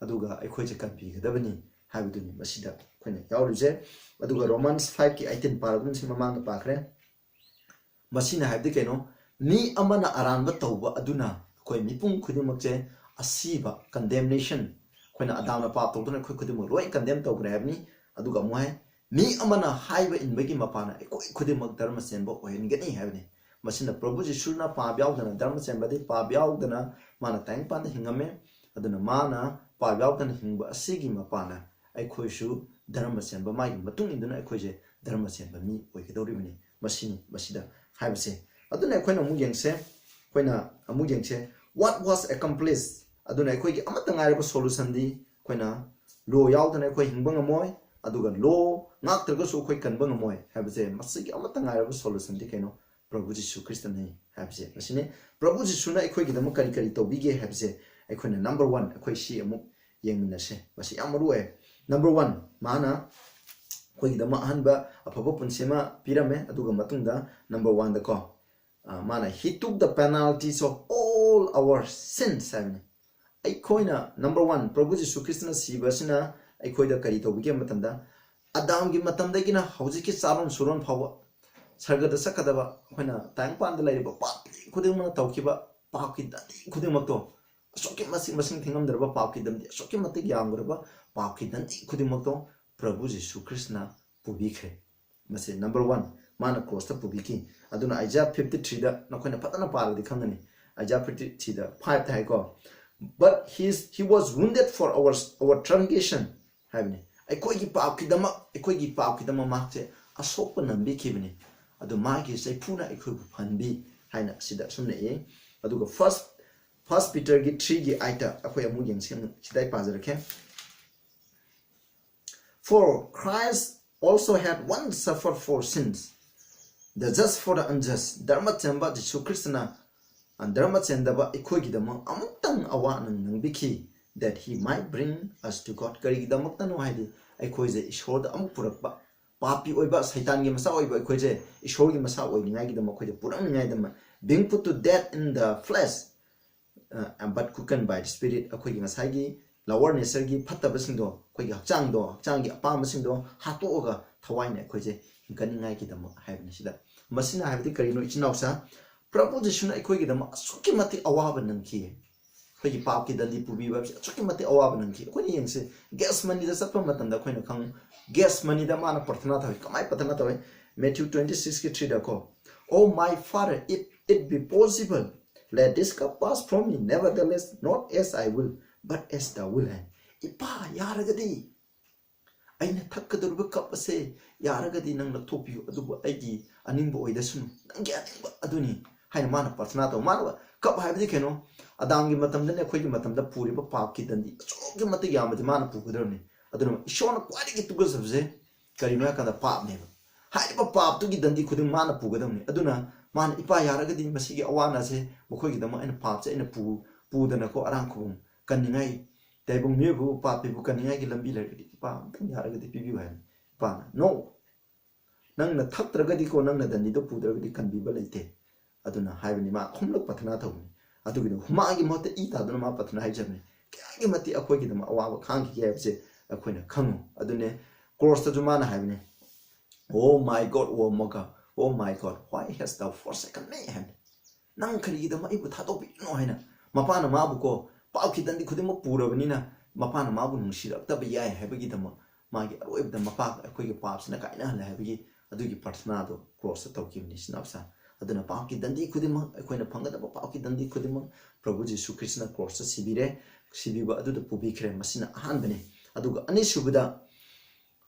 ꯑꯗꯨꯒ ꯑꯩꯈꯣꯏꯁꯦ ꯀꯟꯕꯤꯒꯗꯕꯅꯤ ꯍꯥꯏꯕꯗꯨꯅꯤ ꯃꯁꯤꯗ ꯑꯩꯈꯣꯏꯅ ꯌꯥꯎꯔꯤꯁꯦ꯫ ꯑꯗꯨꯒ Romans five ꯀꯤ eighteen ꯄꯥꯔꯛꯄꯁꯤ ꯃꯃꯥꯡꯗ ꯄꯥꯈ꯭ꯔꯦ꯫ ꯃꯁꯤꯅ ꯍꯥꯏꯕꯗꯤ ꯀꯩꯅꯣ? ꯃꯤ ꯑꯃꯅ ꯑꯔꯥꯟꯕ ꯇꯧꯕ ꯑꯗꯨꯅ ꯑꯩꯈꯣꯏ ꯃꯤꯄꯨꯝ ꯈꯨꯗꯤꯡꯃꯛꯁꯦ ꯑꯁꯤꯕ, condemnation, ꯑꯩꯈꯣꯏꯅ ꯑꯗꯥꯝꯅ ꯄꯥꯞ ꯇꯧꯗꯨꯅ ꯑꯩꯈꯣꯏ ꯈꯨꯗꯤꯡꯃꯛ ꯂꯣꯏ ꯀꯟꯗꯦꯝ ꯇꯧꯈ꯭ꯔꯦ ꯍꯥꯏꯕꯅꯤ꯫ ꯑꯗꯨꯒ ꯑꯃꯨꯛ ꯍꯥꯏ, ꯃꯤ ꯑꯃꯅ ꯍꯥꯏꯕ ꯏꯟꯕꯒꯤ ꯃꯄꯥꯟꯅ ꯑꯩꯈꯣꯏ ꯈꯨꯗꯤꯡꯃꯛ ꯙꯔꯃ ꯆꯦꯟꯕ ꯑꯣꯏꯍꯟꯒꯅꯤ ꯍꯥꯏꯕꯅꯤ꯫ ꯃꯁꯤꯅ ꯄ꯭ꯔꯚꯨ ꯖꯤꯁꯨꯅ ꯄꯥꯞ ꯌꯥꯎꯗꯅ ꯙꯔꯃ ꯆꯦꯟꯕꯗꯤ ꯄꯥꯞ ꯌꯥꯎꯗꯅ ꯃꯥꯅ ꯇꯥꯏꯕꯪꯄꯥꯟꯗ ꯍꯤꯡꯉꯝꯃꯦ꯫ ꯑꯗꯨꯅ ꯃꯥꯅ ꯄꯥꯞ ꯌꯥꯎꯗꯅ ꯍꯤꯡꯕ ꯑꯁꯤꯒꯤ ꯃꯄꯥꯟꯅ ꯑꯩꯈꯣꯏꯁꯨ ꯙꯔꯃ ꯆꯦꯟꯕ, ꯃꯥꯒꯤ ꯃꯇꯨꯡ ꯏꯟꯗꯨꯅ ꯑꯩꯈꯣꯏꯁꯦ ꯙꯔꯃ ꯆꯦꯟꯕ ꯃꯤ ꯑꯣꯏꯒꯗꯧꯔꯤꯕꯅꯤ꯫ ꯃꯁꯤꯅꯤ ꯃꯁꯤꯗ ꯍꯥꯏꯕꯁꯦ꯫ ꯑꯗꯨꯅ ꯑꯩꯈꯣꯏꯅ ꯑꯃꯨꯛ ꯌꯦꯡꯁꯦ, ꯑꯩꯈꯣꯏꯅ ꯑꯃꯨꯛ ꯌꯦꯡꯁꯦ, what was accomplished? ꯑꯗꯨꯅ ꯑꯩꯈꯣꯏꯒꯤ ꯑꯃꯠꯇ ꯉꯥꯏꯔꯕ solution ꯗꯤ ꯑꯩꯈꯣꯏꯅ law ꯌꯥꯎꯗꯅ ꯑꯩꯈꯣꯏ ꯍꯤꯡꯕ ꯉꯝꯃꯣꯏ, ꯑꯗꯨꯒ law ꯉꯥꯛꯇ꯭ꯔꯒꯁꯨ ꯑꯩꯈꯣꯏ ꯀꯟꯕ ꯉꯝꯃꯣꯏ ꯍꯥꯏꯕꯁꯦ꯫ ꯃꯁꯤꯒꯤ ꯑꯃꯠꯇ ꯉꯥꯏꯔꯕ solution ꯗꯤ ꯀꯩꯅꯣ? ꯄ꯭ꯔꯚꯨ ꯖꯤꯁꯨ ꯈ꯭ꯔꯤꯁꯇꯅꯤ ꯍꯥꯏꯕꯁꯦ꯫ ꯃꯁꯤꯅꯤ ꯄ꯭ꯔꯚꯨ ꯖꯤꯁꯨꯅ ꯑꯩꯈꯣꯏꯒꯤꯗꯃꯛ ꯀꯔꯤ ꯀꯔꯤ ꯇꯧꯕꯤꯒꯦ ꯍꯥꯏꯕꯁꯦ꯫ ꯑꯩꯈꯣꯏꯅ number one, ꯑꯩꯈꯣꯏ ꯁꯤ ꯑꯃꯨꯛ ꯌꯦꯡꯃꯤꯟꯅꯁꯦ꯫ ꯃꯁꯤ ꯌꯥꯝ ꯃꯔꯨ ꯑꯣꯏ꯫ Number one, ꯃꯥꯅ ꯑꯩꯈꯣꯏꯒꯤꯗꯃꯛ ꯑꯍꯟꯕ ꯑꯐꯕ ꯄꯨꯟꯁꯤ ꯑꯃ ꯄꯤꯔꯝꯃꯦ꯫ ꯑꯗꯨꯒ ꯃꯇꯨꯡꯗ number one ꯗꯀꯣ, ꯑ, ꯃꯥꯅ "He took the penalties of all our sins" ꯍꯥꯏꯕꯅꯤ꯫ ꯑꯩꯈꯣꯏꯅ number one, ꯄ꯭ꯔꯚꯨ ꯖꯤꯁꯨ ꯈ꯭ꯔꯤꯁꯇꯅ ꯁꯤꯕ ꯑꯁꯤꯅ ꯑꯩꯈꯣꯏꯗ ꯀꯔꯤ ꯇꯧꯕꯤꯒꯦ ꯍꯥꯏꯕ ꯃꯇꯝꯗ, ꯑꯗꯥꯝꯒꯤ ꯃꯇꯝꯗꯒꯤꯅ ꯍꯧꯖꯤꯛꯀꯤ ꯆꯥꯔꯣꯟ ꯁꯨꯔꯣꯟ ꯐꯥꯎꯕ ꯁꯔꯒꯗ ꯆꯠꯀꯗꯕ, ꯑꯩꯈꯣꯏꯅ ꯇꯥꯏꯕꯪꯄꯥꯟꯗ ꯂꯩꯔꯤꯕ ꯄꯥꯄꯤ ꯈꯨꯗꯤꯡꯃꯛꯅ ꯇꯧꯈꯤꯕ ꯄꯥꯞꯀꯤ ꯗꯟꯗꯤ ꯈꯨꯗꯤꯡꯃꯛꯇꯣ, ꯑꯁꯨꯛꯀꯤ ꯃꯁꯤꯡ, ꯃꯁꯤꯡ ꯊꯤꯉꯝꯗ꯭ꯔꯕ ꯄꯥꯞꯀꯤ ꯗꯟꯗꯤ, ꯑꯁꯨꯛꯀꯤ ꯃꯇꯤꯛ ꯌꯥꯝꯈ꯭ꯔꯕ ꯄꯥꯞꯀꯤ ꯗꯟꯗꯤ ꯈꯨꯗꯤꯡꯃꯛꯇꯣ ꯄ꯭ꯔꯚꯨ ꯖꯤꯁꯨ ꯈ꯭ꯔꯤꯁꯇꯅ ꯄꯨꯕꯤꯈ꯭ꯔꯦ꯫ ꯃꯁꯤ number one, ꯃꯥꯅ cross ꯇ ꯄꯨꯕꯤꯈꯤ꯫ ꯑꯗꯨꯅ Isaiah fifty three ꯗ ꯅꯈꯣꯏꯅ ꯐꯖꯅ ꯄꯥꯔꯒꯗꯤ ꯈꯪꯒꯅꯤ꯫ Isaiah fifty three ꯗ five ꯇ ꯍꯥꯏꯀꯣ, "But he is, he was wounded for our, our transgression" ꯍꯥꯏꯕꯅꯤ꯫ ꯑꯩꯈꯣꯏꯒꯤ ꯄꯥꯞꯀꯤꯗꯃꯛ, ꯑꯩꯈꯣꯏꯒꯤ ꯄꯥꯞꯀꯤꯗꯃꯛ ꯃꯍꯥꯛꯁꯦ ꯑꯁꯣꯛꯄ ꯅꯪꯕꯤꯈꯤꯕꯅꯤ꯫ ꯑꯗꯨ ꯃꯥꯒꯤ ꯆꯩꯐꯨꯅ ꯑꯩꯈꯣꯏꯕꯨ ꯐꯍꯟꯕꯤ ꯍꯥꯏꯅ ꯑꯁꯤꯗ ꯑꯁꯨꯝꯅ ꯏ꯫ ꯑꯗꯨꯒ first, first Peter ꯒꯤ three ꯒꯤ eight ꯇ ꯑꯩꯈꯣꯏ ꯑꯃꯨꯛ ꯌꯦꯡꯁꯤ, ꯑꯃꯨꯛ ꯁꯤꯗ ꯑꯩ ꯄꯥꯖꯔꯛꯀꯦ꯫ "For Christ also had once suffered for sins, the just for the unjust." ꯙꯔꯃ ꯆꯦꯟꯕ ꯖꯤꯁꯨ ꯈ꯭ꯔꯤꯁꯇꯅ, ꯑ, ꯙꯔꯃ ꯆꯦꯟꯗꯕ ꯑꯩꯈꯣꯏꯒꯤꯗꯃꯛ ꯑꯃꯨꯛꯇꯪ ꯑꯋꯥ ꯑꯅꯪ ꯅꯪꯕꯤꯈꯤ, "that he might bring us to God." ꯀꯔꯤꯒꯤꯗꯃꯛꯇꯅꯣ ꯍꯥꯏꯗꯤ, ꯑꯩꯈꯣꯏꯁꯦ ꯏꯁꯣꯔꯗ ꯑꯃꯨꯛ ꯄꯨꯔꯛꯄ, ꯄꯥꯄꯤ ꯑꯣꯏꯕ, ꯁꯩꯇꯥꯟꯒꯤ ꯃꯆꯥ ꯑꯣꯏꯕ ꯑꯩꯈꯣꯏꯁꯦ ꯏꯁꯣꯔꯒꯤ ꯃꯆꯥ ꯑꯣꯏꯅꯤꯡꯉꯥꯏꯒꯤꯗꯃꯛ, ꯑꯩꯈꯣꯏꯗ ꯄꯨꯔꯛꯅꯤꯡꯉꯥꯏꯗꯃꯛ, "being put to death in the flesh, uh, but quickened by the Spirit", ꯑꯩꯈꯣꯏꯒꯤ ꯉꯁꯥꯏꯒꯤ lower nature ꯒꯤ ꯐꯠꯇꯕꯁꯤꯡꯗꯣ, ꯑꯩꯈꯣꯏꯒꯤ ꯍꯛꯆꯥꯡꯗꯣ, ꯍꯛꯆꯥꯡꯒꯤ ꯑꯄꯥꯝꯕꯁꯤꯡꯗꯣ ꯍꯥꯠꯇꯣꯛꯑꯒ ꯊꯋꯥꯏꯅ ꯑꯩꯈꯣꯏꯁꯦ ꯍꯤꯡꯒꯠꯅꯤꯡꯉꯥꯏꯒꯤꯗꯃꯛ ꯍꯥꯏꯕꯅꯤ ꯁꯤꯗ꯫ ꯃꯁꯤꯅ ꯍꯥꯏꯕꯗꯤ ꯀꯔꯤꯅꯣ, ꯏꯆꯤꯟ ꯏꯅꯥꯎꯁꯥ? ꯄ꯭ꯔꯚꯨ ꯖꯤꯁꯨꯅ ꯑꯩꯈꯣꯏꯒꯤꯗꯃꯛ ꯑꯁꯨꯛꯀꯤ ꯃꯇꯤꯛ ꯑꯋꯥꯕ ꯅꯪꯈꯤ꯫ ꯑꯩꯈꯣꯏꯒꯤ ꯄꯥꯞꯀꯤ ꯗꯟꯗꯤ ꯄꯨꯕꯤꯕ ꯍꯥꯏꯕꯁꯤ ꯑꯁꯨꯛꯀꯤ ꯃꯇꯤꯛ ꯑꯋꯥꯕ ꯅꯪꯈꯤ꯫ ꯑꯩꯈꯣꯏꯅ ꯌꯦꯡꯁꯤ, ꯒꯦꯁꯃꯅꯤꯗ ꯆꯠꯄ ꯃꯇꯝꯗ ꯑꯩꯈꯣꯏꯅ ꯈꯪ, ꯒꯦꯁꯃꯅꯤꯗ ꯃꯥꯅ ꯄ꯭ꯔꯊꯅꯥ ꯇꯧꯏ꯫ ꯀꯃꯥꯏꯅ ꯄ꯭ꯔꯊꯅꯥ ꯇꯧꯏ? Matthew twenty six ꯀꯤ three ꯗꯀꯣ, "Oh my Father, if it be possible, let this cup pass from me. Nevertheless, not as I will, but as thou will" ꯍꯥꯏ꯫ "ꯏꯄꯥ, ꯌꯥꯔꯒꯗꯤ ꯑꯩꯅ ꯊꯛꯀꯗꯧꯔꯤꯕ ꯀꯞ ꯑꯁꯦ ꯌꯥꯔꯒꯗꯤ ꯅꯪ ꯂꯧꯊꯣꯛꯄꯤꯌꯨ, ꯑꯗꯨꯕꯨ ꯑꯩꯒꯤ ꯑꯅꯤꯡꯕ ꯑꯣꯏꯗꯁꯅꯨ, ꯅꯪꯒꯤ ꯑꯅꯤꯡꯕ ꯑꯗꯨꯅꯤ" ꯍꯥꯏꯅ ꯃꯥꯅ ꯄ꯭ꯔꯊꯅꯥ ꯇꯧ꯫ ꯃꯥꯅ ꯀꯞ ꯍꯥꯏꯕꯗꯤ ꯀꯩꯅꯣ? ꯑꯗꯥꯝꯒꯤ ꯃꯇꯝꯗꯅꯦ ꯑꯩꯈꯣꯏꯒꯤ ꯃꯇꯝꯗ ꯄꯨꯔꯤꯕ ꯄꯥꯞꯀꯤ ꯗꯟꯗꯤ ꯑꯁꯨꯛꯀꯤ ꯃꯇꯤꯛ ꯌꯥꯝꯕꯗꯤ ꯃꯥꯅ ꯄꯨꯒꯗꯧꯔꯕꯅꯤ꯫ ꯑꯗꯨꯅ ꯏꯁꯣꯔꯅ ꯈ꯭ꯋꯥꯏꯗꯒꯤ ꯇꯨꯀꯠꯆꯕꯁꯦ ꯀꯔꯤꯅꯣ ꯍꯥꯏ ꯀꯥꯟꯗ ꯄꯥꯞꯅꯦꯕ꯫ ꯍꯥꯏꯔꯤꯕ ꯄꯥꯞꯇꯨꯒꯤ ꯗꯟꯗꯤ ꯈꯨꯗꯤꯡ ꯃꯥꯅ ꯄꯨꯒꯗꯧꯅꯤ꯫ ꯑꯗꯨꯅ ꯃꯥꯅ, "ꯏꯄꯥ, ꯌꯥꯔꯒꯗꯤ ꯃꯁꯤꯒꯤ ꯑꯋꯥ ꯑꯅꯥꯁꯦ ꯃꯈꯣꯏꯒꯤꯗꯃꯛ ꯑꯩꯅ ꯄꯥꯞꯁꯦ ꯑꯩꯅ ꯄꯨ-, ꯄꯨꯗꯅꯀꯣ ꯑꯔꯥꯡ ꯈꯨꯕꯝ ꯀꯟꯅꯤꯡꯉꯥꯏ, ꯇꯥꯏꯕꯪ ꯃꯤꯑꯣꯏꯕꯕꯨ ꯄꯥꯞꯄꯤꯕꯨ ꯀꯟꯅꯤꯡꯉꯥꯏꯒꯤ ꯂꯝꯕꯤ ꯂꯩꯔꯒꯗꯤ ꯏꯄꯥ ꯑꯝꯇꯪ ꯌꯥꯔꯒꯗꯤ ꯄꯤꯕꯤꯌꯨ" ꯍꯥꯏꯕꯅꯤ꯫ ꯏꯄꯥꯅ, "No, ꯅꯪꯅ ꯊꯛꯇ꯭ꯔꯒꯗꯤꯀꯣ, ꯅꯪꯅ ꯗꯟꯗꯤꯗꯣ ꯄꯨꯗ꯭ꯔꯒꯗꯤ ꯀꯟꯕꯤꯕ ꯂꯩꯇꯦ" ꯑꯗꯨꯅ ꯍꯥꯏꯕꯅꯤ꯫ ꯃꯥ ꯑꯍꯨꯝꯂꯛ ꯄ꯭ꯔꯊꯅꯥ ꯇꯧꯕꯅꯤ꯫ ꯑꯗꯨꯒꯤꯗꯣ ꯍꯨꯃꯥꯡꯒꯤ ꯃꯍꯨꯠꯇ ꯏ ꯇꯥꯗꯨꯅ ꯃꯥ ꯄ꯭ꯔꯊꯅꯥ ꯍꯥꯏꯖꯕꯅꯤ꯫ ꯀꯌꯥꯒꯤ ꯃꯇꯤꯛ ꯑꯩꯈꯣꯏꯒꯤꯗꯃꯛ ꯑꯋꯥꯕ ꯈꯥꯡꯈꯤꯒꯦ ꯍꯥꯏꯕꯁꯦ ꯑꯩꯈꯣꯏꯅ ꯈꯪꯉꯨ꯫ ꯑꯗꯨꯅꯦ ꯀ꯭ꯔꯣꯁꯇꯁꯨ ꯃꯥꯅ ꯍꯥꯏꯕꯅꯤ, "Oh my God, oh my God, oh my God, why hast thou forsaken me?" ꯍꯥꯏꯕꯅꯤ꯫ "ꯅꯪ ꯀꯔꯤꯒꯤꯗꯃꯛ ꯑꯩꯕꯨ ꯊꯥꯗꯣꯛꯄꯤꯔꯤꯅꯣ?" ꯍꯥꯏꯅ꯫ ꯃꯄꯥꯅ ꯃꯥꯕꯨꯀꯣ ꯄꯥꯞꯀꯤ ꯗꯟꯗꯤ ꯈꯨꯗꯤꯡꯃꯛ ꯄꯨꯔꯕꯅꯤꯅ ꯃꯄꯥꯅ ꯃꯥꯕꯨ ꯅꯨꯡꯁꯤꯔꯛꯇꯕ ꯌꯥꯏ ꯍꯥꯏꯕꯒꯤꯗꯃꯛ, ꯃꯥꯒꯤ ꯑꯔꯣꯏꯕꯗ ꯃꯄꯥ ꯑꯩꯈꯣꯏꯒꯤ ꯄꯥꯞꯁꯤꯅ ꯀꯥꯏꯅꯍꯜꯂꯦ ꯍꯥꯏꯕꯒꯤ ꯑꯗꯨꯒꯤ ꯄ꯭ꯔꯊꯅꯥꯗꯣ ꯀ꯭ꯔꯣꯁꯇ ꯇꯧꯈꯤꯕꯅꯤ, ꯏꯆꯤꯟ ꯏꯅꯥꯎꯁꯥ꯫ ꯑꯗꯨꯅ ꯄꯥꯞꯀꯤ ꯗꯟꯗꯤ ꯈꯨꯗꯤꯡꯃꯛ, ꯑꯩꯈꯣꯏꯅ ꯐꯪꯒꯗꯕ ꯄꯥꯞꯀꯤ ꯗꯟꯗꯤ ꯈꯨꯗꯤꯡꯃꯛ ꯄ꯭ꯔꯚꯨ ꯖꯤꯁꯨ ꯈ꯭ꯔꯤꯁꯇꯅ ꯀ꯭ꯔꯣꯁꯇ ꯁꯤꯕꯤꯔꯦ, ꯁꯤꯕꯤꯕ ꯑꯗꯨꯗ ꯄꯨꯕꯤꯈ꯭ꯔꯦ꯫ ꯃꯁꯤꯅ ꯑꯍꯥꯟꯕꯅꯤ꯫ ꯑꯗꯨꯒ ꯑꯅꯤꯁꯨꯕꯗ,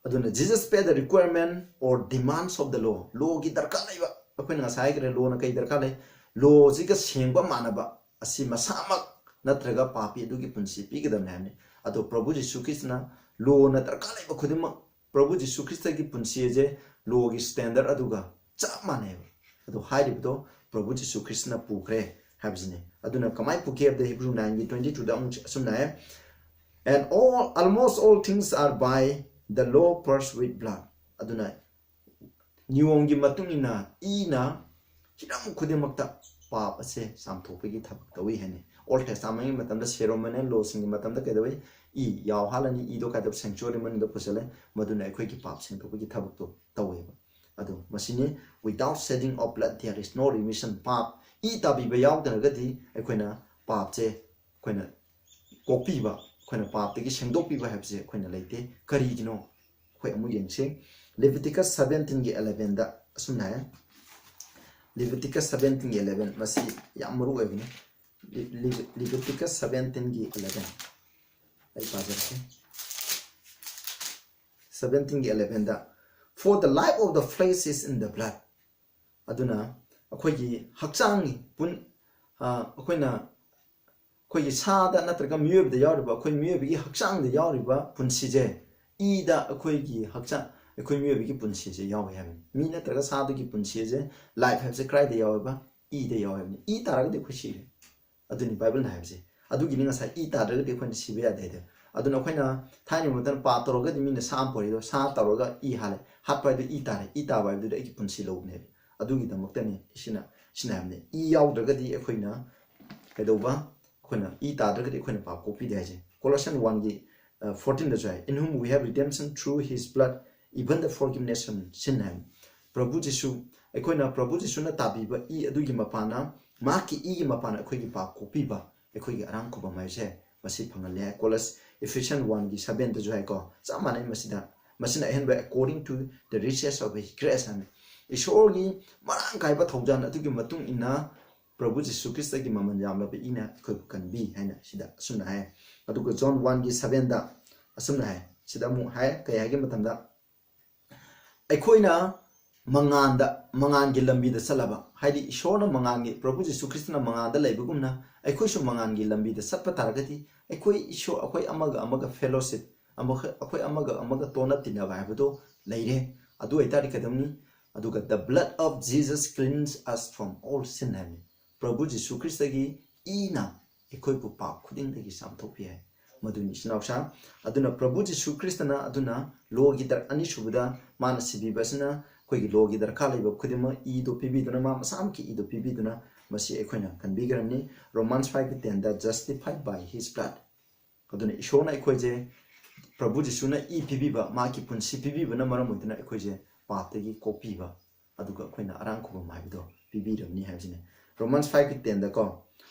ꯑꯗꯨꯅ Jesus paid the requirement or demands of the law. ꯂꯣꯒꯤ ꯗꯔꯀꯥꯔ ꯂꯩꯕ, ꯑꯩꯈꯣꯏꯅ ꯉꯁꯥꯏ ꯍꯥꯏꯈ꯭ꯔꯦ, ꯂꯣꯅ ꯀꯩ ꯗꯔꯀꯥꯔ ꯂꯩ? ꯂꯣꯁꯤꯒ ꯁꯦꯡꯕ ꯃꯥꯟꯅꯕ ꯑꯁꯤ ꯃꯁꯥꯃꯛ ꯅꯠꯇ꯭ꯔꯒ ꯄꯥꯄꯤ ꯑꯗꯨꯒꯤ ꯄꯨꯟꯁꯤ ꯄꯤꯒꯗꯕꯅꯤ ꯍꯥꯏꯕꯅꯤ꯫ ꯑꯗꯣ ꯄ꯭ꯔꯚꯨ ꯖꯤꯁꯨ ꯈ꯭ꯔꯤꯁꯇꯅ ꯂꯣꯅ ꯗꯔꯀꯥꯔ ꯂꯩꯕ ꯈꯨꯗꯤꯡꯃꯛ, ꯄ꯭ꯔꯚꯨ ꯖꯤꯁꯨ ꯈ꯭ꯔꯤꯁꯇꯒꯤ ꯄꯨꯟꯁꯤ ꯑꯁꯦ ꯂꯣꯒꯤ ꯁ꯭ꯇꯦꯟꯗꯔꯠ ꯑꯗꯨꯒ ꯆꯞ ꯃꯥꯟꯅꯩꯕ꯫ ꯑꯗꯣ ꯍꯥꯏꯔꯤꯕꯗꯣ ꯄ꯭ꯔꯚꯨ ꯖꯤꯁꯨ ꯈ꯭ꯔꯤꯁꯇꯅ ꯄꯨꯈ꯭ꯔꯦ ꯍꯥꯏꯕꯁꯤꯅꯤ꯫ ꯑꯗꯨꯅ ꯀꯃꯥꯏꯅ ꯄꯨꯈꯤ ꯍꯥꯏꯕꯗ ꯍꯤꯕ꯭ꯔꯨ ꯅꯥꯏꯟꯒꯤ ꯇ꯭ꯋꯦꯟꯇꯤ ꯇꯨꯗ ꯑꯃꯨꯛ ꯑꯁꯨꯝꯅ ꯍꯥꯏ, "And all, almost all things are by the law purged with blood." ꯑꯗꯨꯅ ꯅꯤꯌꯣꯝꯒꯤ ꯃꯇꯨꯡ ꯏꯟꯅ ꯏꯅ ꯍꯤꯔꯝ ꯈꯨꯗꯤꯡꯃꯛꯇ ꯄꯥꯞ ꯑꯁꯦ ꯆꯥꯝꯊꯣꯛꯄꯒꯤ ꯊꯕꯛ ꯇꯧꯏ ꯍꯥꯏꯅꯤ꯫ Old Testamentꯒꯤ ꯃꯇꯝꯗ ceremonial lawꯁꯤꯡꯒꯤ ꯃꯇꯝꯗ ꯀꯩꯗꯧꯏ? ꯏ ꯌꯥꯎ ꯍꯥꯜꯂꯅꯤ, ꯏꯗꯣ ꯀꯥꯏꯗ sanctuary ꯃꯅꯨꯡꯗ ꯄꯨꯁꯤꯜꯂꯦ, ꯃꯗꯨꯅ ꯑꯩꯈꯣꯏꯒꯤ ꯄꯥꯞ ꯁꯦꯡꯗꯣꯛꯄꯒꯤ ꯊꯕꯛꯇꯣ ꯇꯧꯋꯦꯕ꯫ ꯑꯗꯣ ꯃꯁꯤꯅꯤ, "Without shedding of blood there is no remission." ꯄꯥꯞ, ꯏ ꯇꯥꯕꯤꯕ ꯌꯥꯎꯗ꯭ꯔꯒꯗꯤ ꯑꯩꯈꯣꯏꯅ ꯄꯥꯞꯁꯦ ꯑꯩꯈꯣꯏꯅ ꯀꯣꯛꯄꯤꯕ, ꯑꯩꯈꯣꯏꯅ ꯄꯥꯞꯇꯒꯤ ꯁꯦꯡꯗꯣꯛꯄꯤꯕ ꯍꯥꯏꯕꯁꯦ ꯑꯩꯈꯣꯏꯅ ꯂꯩꯇꯦ꯫ ꯀꯔꯤꯒꯤꯅꯣ? ꯑꯩꯈꯣꯏ ꯑꯃꯨꯛ ꯌꯦꯡꯁꯤ꯫ Leviticus seventeen ꯒꯤ eleven ꯗ ꯑꯁꯨꯝꯅ ꯍꯥꯏ꯫ Leviticus seventeen ꯒꯤ eleven, ꯃꯁꯤ ꯌꯥꯝ ꯃꯔꯨ ꯑꯣꯏꯕꯅꯤ꯫ Leviticus seventeen ꯒꯤ eleven ꯑꯩ ꯄꯥꯖꯔꯛꯀꯦ꯫ Seventeen ꯒꯤ eleven the, "For the life of the flesh is in the blood." ꯑꯗꯨꯅ ꯑꯩꯈꯣꯏꯒꯤ ꯍꯛꯆꯥꯡꯒꯤ ꯄꯨꯟ ꯑꯩꯈꯣꯏꯅ ꯑꯩꯈꯣꯏꯒꯤ ꯁꯥꯗ ꯅꯠꯇ꯭ꯔꯒ ꯃꯤꯑꯣꯏꯕꯗ ꯌꯥꯎꯔꯤꯕ, ꯑꯩꯈꯣꯏ ꯃꯤꯑꯣꯏꯕꯒꯤ ꯍꯛꯆꯥꯡꯗ ꯌꯥꯎꯔꯤꯕ ꯄꯨꯟꯁꯤꯁꯦ, ꯏꯗ ꯑꯩꯈꯣꯏꯒꯤ ꯍꯛꯆꯥꯡ, ꯑꯩꯈꯣꯏ ꯃꯤꯑꯣꯏꯕꯒꯤ ꯄꯨꯟꯁꯤꯁꯦ ꯌꯥꯎꯋꯦ ꯍꯥꯏꯕꯅꯤ꯫ ꯃꯤ ꯅꯠꯇ꯭ꯔꯒ ꯁꯥꯗꯨꯒꯤ ꯄꯨꯟꯁꯤꯁꯦ, life ꯍꯥꯏꯕꯁꯦ ꯀꯗꯥꯏꯗ ꯌꯥꯎꯋꯦꯕ? ꯏꯗ ꯌꯥꯎꯋꯦ ꯍꯥꯏꯕꯅꯤ꯫ ꯏ ꯇꯥꯔꯒꯗꯤ ꯑꯩꯈꯣꯏ ꯁꯤꯔꯦ꯫ ꯑꯗꯨꯅꯤ ꯕꯥꯏꯕꯜꯅ ꯍꯥꯏꯕꯁꯦ꯫ ꯑꯗꯨꯒꯤꯅꯤ ꯉꯁꯥꯏ ꯏ ꯇꯥꯗ꯭ꯔꯒꯗꯤ ꯑꯩꯈꯣꯏꯅ ꯁꯤꯕ ꯌꯥꯗꯦ ꯍꯥꯏꯗꯣ꯫ ꯑꯗꯨꯅ ꯑꯩꯈꯣꯏꯅ ꯊꯥꯏꯅꯒꯤ ꯃꯇꯝꯗ ꯄꯥꯞ ꯇꯧꯔꯒꯗꯤ ꯃꯤꯅ ꯁꯥ ꯑꯃ ꯄꯣꯔꯛꯏꯗꯣ, ꯁꯥ ꯇꯧꯔꯒ ꯏ ꯍꯥꯠꯂꯦ, ꯍꯥꯠꯄ ꯍꯥꯏꯗꯨ ꯏ ꯇꯥꯔꯦ, ꯏ ꯇꯥꯕ ꯍꯥꯏꯕꯗꯨꯗ ꯑꯩꯒꯤ ꯄꯨꯟꯁꯤ ꯂꯧꯕꯅꯦꯕ꯫ ꯑꯗꯨꯒꯤꯗꯃꯛꯇꯅꯤ ꯁꯤꯅ ꯁꯤꯅ ꯍꯥꯏꯕꯅꯤ꯫ ꯏ ꯌꯥꯎꯗ꯭ꯔꯒꯗꯤ ꯑꯩꯈꯣꯏꯅ ꯀꯩꯗꯧꯕ? ꯑꯩꯈꯣꯏꯅ ꯏ ꯇꯥꯗ꯭ꯔꯒꯗꯤ ꯑꯩꯈꯣꯏꯅ ꯄꯥꯞ ꯀꯣꯛꯄꯤꯗꯦ ꯍꯥꯏꯁꯦ꯫ Colossians one ꯒꯤ fourteen ꯗꯁꯨ ꯍꯥꯏ, "In whom we have redemption through his blood, even the forgiveness of sin" ꯍꯥꯏꯕꯅꯤ꯫ ꯄ꯭ꯔꯚꯨ ꯖꯤꯁꯨ, ꯑꯩꯈꯣꯏꯅ ꯄ꯭ꯔꯚꯨ ꯖꯤꯁꯨꯅ ꯇꯥꯕꯤꯕ ꯏ ꯑꯗꯨꯒꯤ ꯃꯄꯥꯅ, ꯃꯍꯥꯛꯀꯤ ꯏꯒꯤ ꯃꯄꯥꯅ ꯑꯩꯈꯣꯏꯒꯤ ꯄꯥꯞ ꯀꯣꯛꯄꯤꯕ, ꯑꯩꯈꯣꯏꯒꯤ ꯑꯔꯥꯡ ꯈꯨꯕꯝ ꯍꯥꯏꯁꯦ ꯃꯁꯤ ꯐꯪꯍꯜꯂꯦ ꯍꯥꯏ꯫ Coloss-, Ephesians one ꯒꯤ seven ꯗꯁꯨ ꯍꯥꯏꯀꯣ, ꯆꯞ ꯃꯥꯟꯅꯩ ꯃꯁꯤꯗ꯫ ꯃꯁꯤꯅ ꯑꯍꯦꯟꯕ "according to the riches of his grace" ꯍꯥꯏꯅ, ꯏꯁꯣꯔꯒꯤ ꯃꯔꯥꯡ ꯀꯥꯏꯕ ꯊꯧꯖꯥꯜ ꯑꯗꯨꯒꯤ ꯃꯇꯨꯡ ꯏꯟꯅ ꯄ꯭ꯔꯚꯨ ꯖꯤꯁꯨ ꯈ꯭ꯔꯤꯁꯇꯒꯤ ꯃꯃꯜ ꯌꯥꯝꯂꯕ ꯏꯅ ꯑꯩꯈꯣꯏꯕꯨ ꯀꯟꯕꯤ ꯍꯥꯏꯅ ꯁꯤꯗ ꯑꯁꯨꯝꯅ ꯍꯥꯏ꯫ ꯑꯗꯨꯒ John one ꯒꯤ seven ꯗ ꯑꯁꯨꯝꯅ ꯍꯥꯏ, ꯁꯤꯗ ꯑꯃꯨꯛ ꯍꯥꯏ, ꯀꯩ ꯍꯥꯏꯒꯦ ꯃꯇꯝꯗ, ꯑꯩꯈꯣꯏꯅ ꯃꯉꯥꯟꯗ, ꯃꯉꯥꯟꯒꯤ ꯂꯝꯕꯤꯗ ꯆꯠꯂꯕ, ꯍꯥꯏꯗꯤ ꯏꯁꯣꯔꯅ ꯃꯉꯥꯟꯒꯤ, ꯄ꯭ꯔꯚꯨ ꯖꯤꯁꯨ ꯈ꯭ꯔꯤꯁꯇꯅ ꯃꯉꯥꯟꯗ ꯂꯩꯕꯒꯨꯝꯅ ꯑꯩꯈꯣꯏꯁꯨ ꯃꯉꯥꯟꯒꯤ ꯂꯝꯕꯤꯗ ꯆꯠꯄ ꯇꯥꯔꯒꯗꯤ, ꯑꯩꯈꯣꯏ ꯏꯁꯣꯔ, ꯑꯩꯈꯣꯏ ꯑꯃꯒ ꯑꯃꯒ fellowship, ꯑꯃꯒ, ꯑꯩꯈꯣꯏ ꯑꯃꯒ ꯑꯃꯒ ꯇꯣꯟꯅ ꯇꯤꯟꯅꯕ ꯍꯥꯏꯕꯗꯣ ꯂꯩꯔꯦ꯫ ꯑꯗꯨ ꯑꯣꯏꯇꯥꯔꯗꯤ ꯀꯩꯗꯧꯅꯤ? ꯑꯗꯨꯒ "The blood of Jesus cleanse us from all sin" ꯍꯥꯏꯕꯅꯤ꯫ ꯄ꯭ꯔꯚꯨ ꯖꯤꯁꯨ ꯈ꯭ꯔꯤꯁꯇꯒꯤ ꯏꯅ ꯑꯩꯈꯣꯏꯕꯨ ꯄꯥꯞ ꯈꯨꯗꯤꯡꯗꯒꯤ ꯆꯥꯝꯊꯣꯛꯄꯤ ꯍꯥꯏ꯫ ꯃꯗꯨꯅꯤ ꯏꯆꯤꯟ ꯏꯅꯥꯎꯁꯥ꯫ ꯑꯗꯨꯅ ꯄ꯭ꯔꯚꯨ ꯖꯤꯁꯨ ꯈ꯭ꯔꯤꯁꯇꯅ ꯑꯗꯨꯅ ꯂꯣꯒꯤ ꯗꯔ-, ꯑꯅꯤꯁꯨꯕꯗ ꯃꯥꯅ ꯁꯤꯕꯤꯕ ꯑꯁꯤꯅ ꯑꯩꯈꯣꯏꯒꯤ ꯂꯣꯒꯤ ꯗꯔꯀꯥꯔ ꯂꯩꯕ ꯈꯨꯗꯤꯡꯃꯛ ꯏꯗꯣ ꯄꯤꯕꯤꯗꯨꯅ, ꯃꯥ ꯃꯁꯥꯃꯛꯀꯤ ꯏꯗꯣ ꯄꯤꯕꯤꯗꯨꯅ ꯃꯁꯤ ꯑꯩꯈꯣꯏꯅ ꯀꯟꯕꯤꯈ꯭ꯔꯕꯅꯤ꯫ Romans five ten the "Justified by his blood." ꯑꯗꯨꯅ ꯏꯁꯣꯔꯅ ꯑꯩꯈꯣꯏꯁꯦ, ꯄ꯭ꯔꯚꯨ ꯖꯤꯁꯨꯅ ꯏ ꯄꯤꯕꯤꯕ, ꯃꯍꯥꯛꯀꯤ ꯄꯨꯟꯁꯤ ꯄꯤꯕꯤꯕꯅ ꯃꯔꯝ ꯑꯣꯏꯗꯨꯅ ꯑꯩꯈꯣꯏꯁꯦ ꯄꯥꯞꯇꯒꯤ ꯀꯣꯛꯄꯤꯕ, ꯑꯗꯨꯒ ꯑꯩꯈꯣꯏꯅ ꯑꯔꯥꯡ ꯈꯨꯕꯝ ꯍꯥꯏꯕꯗꯣ ꯄꯤꯕꯤꯔꯕꯅꯤ ꯍꯥꯏꯕꯁꯤꯅꯦ꯫ Romans five ꯀꯤ ten ꯗꯀꯣ,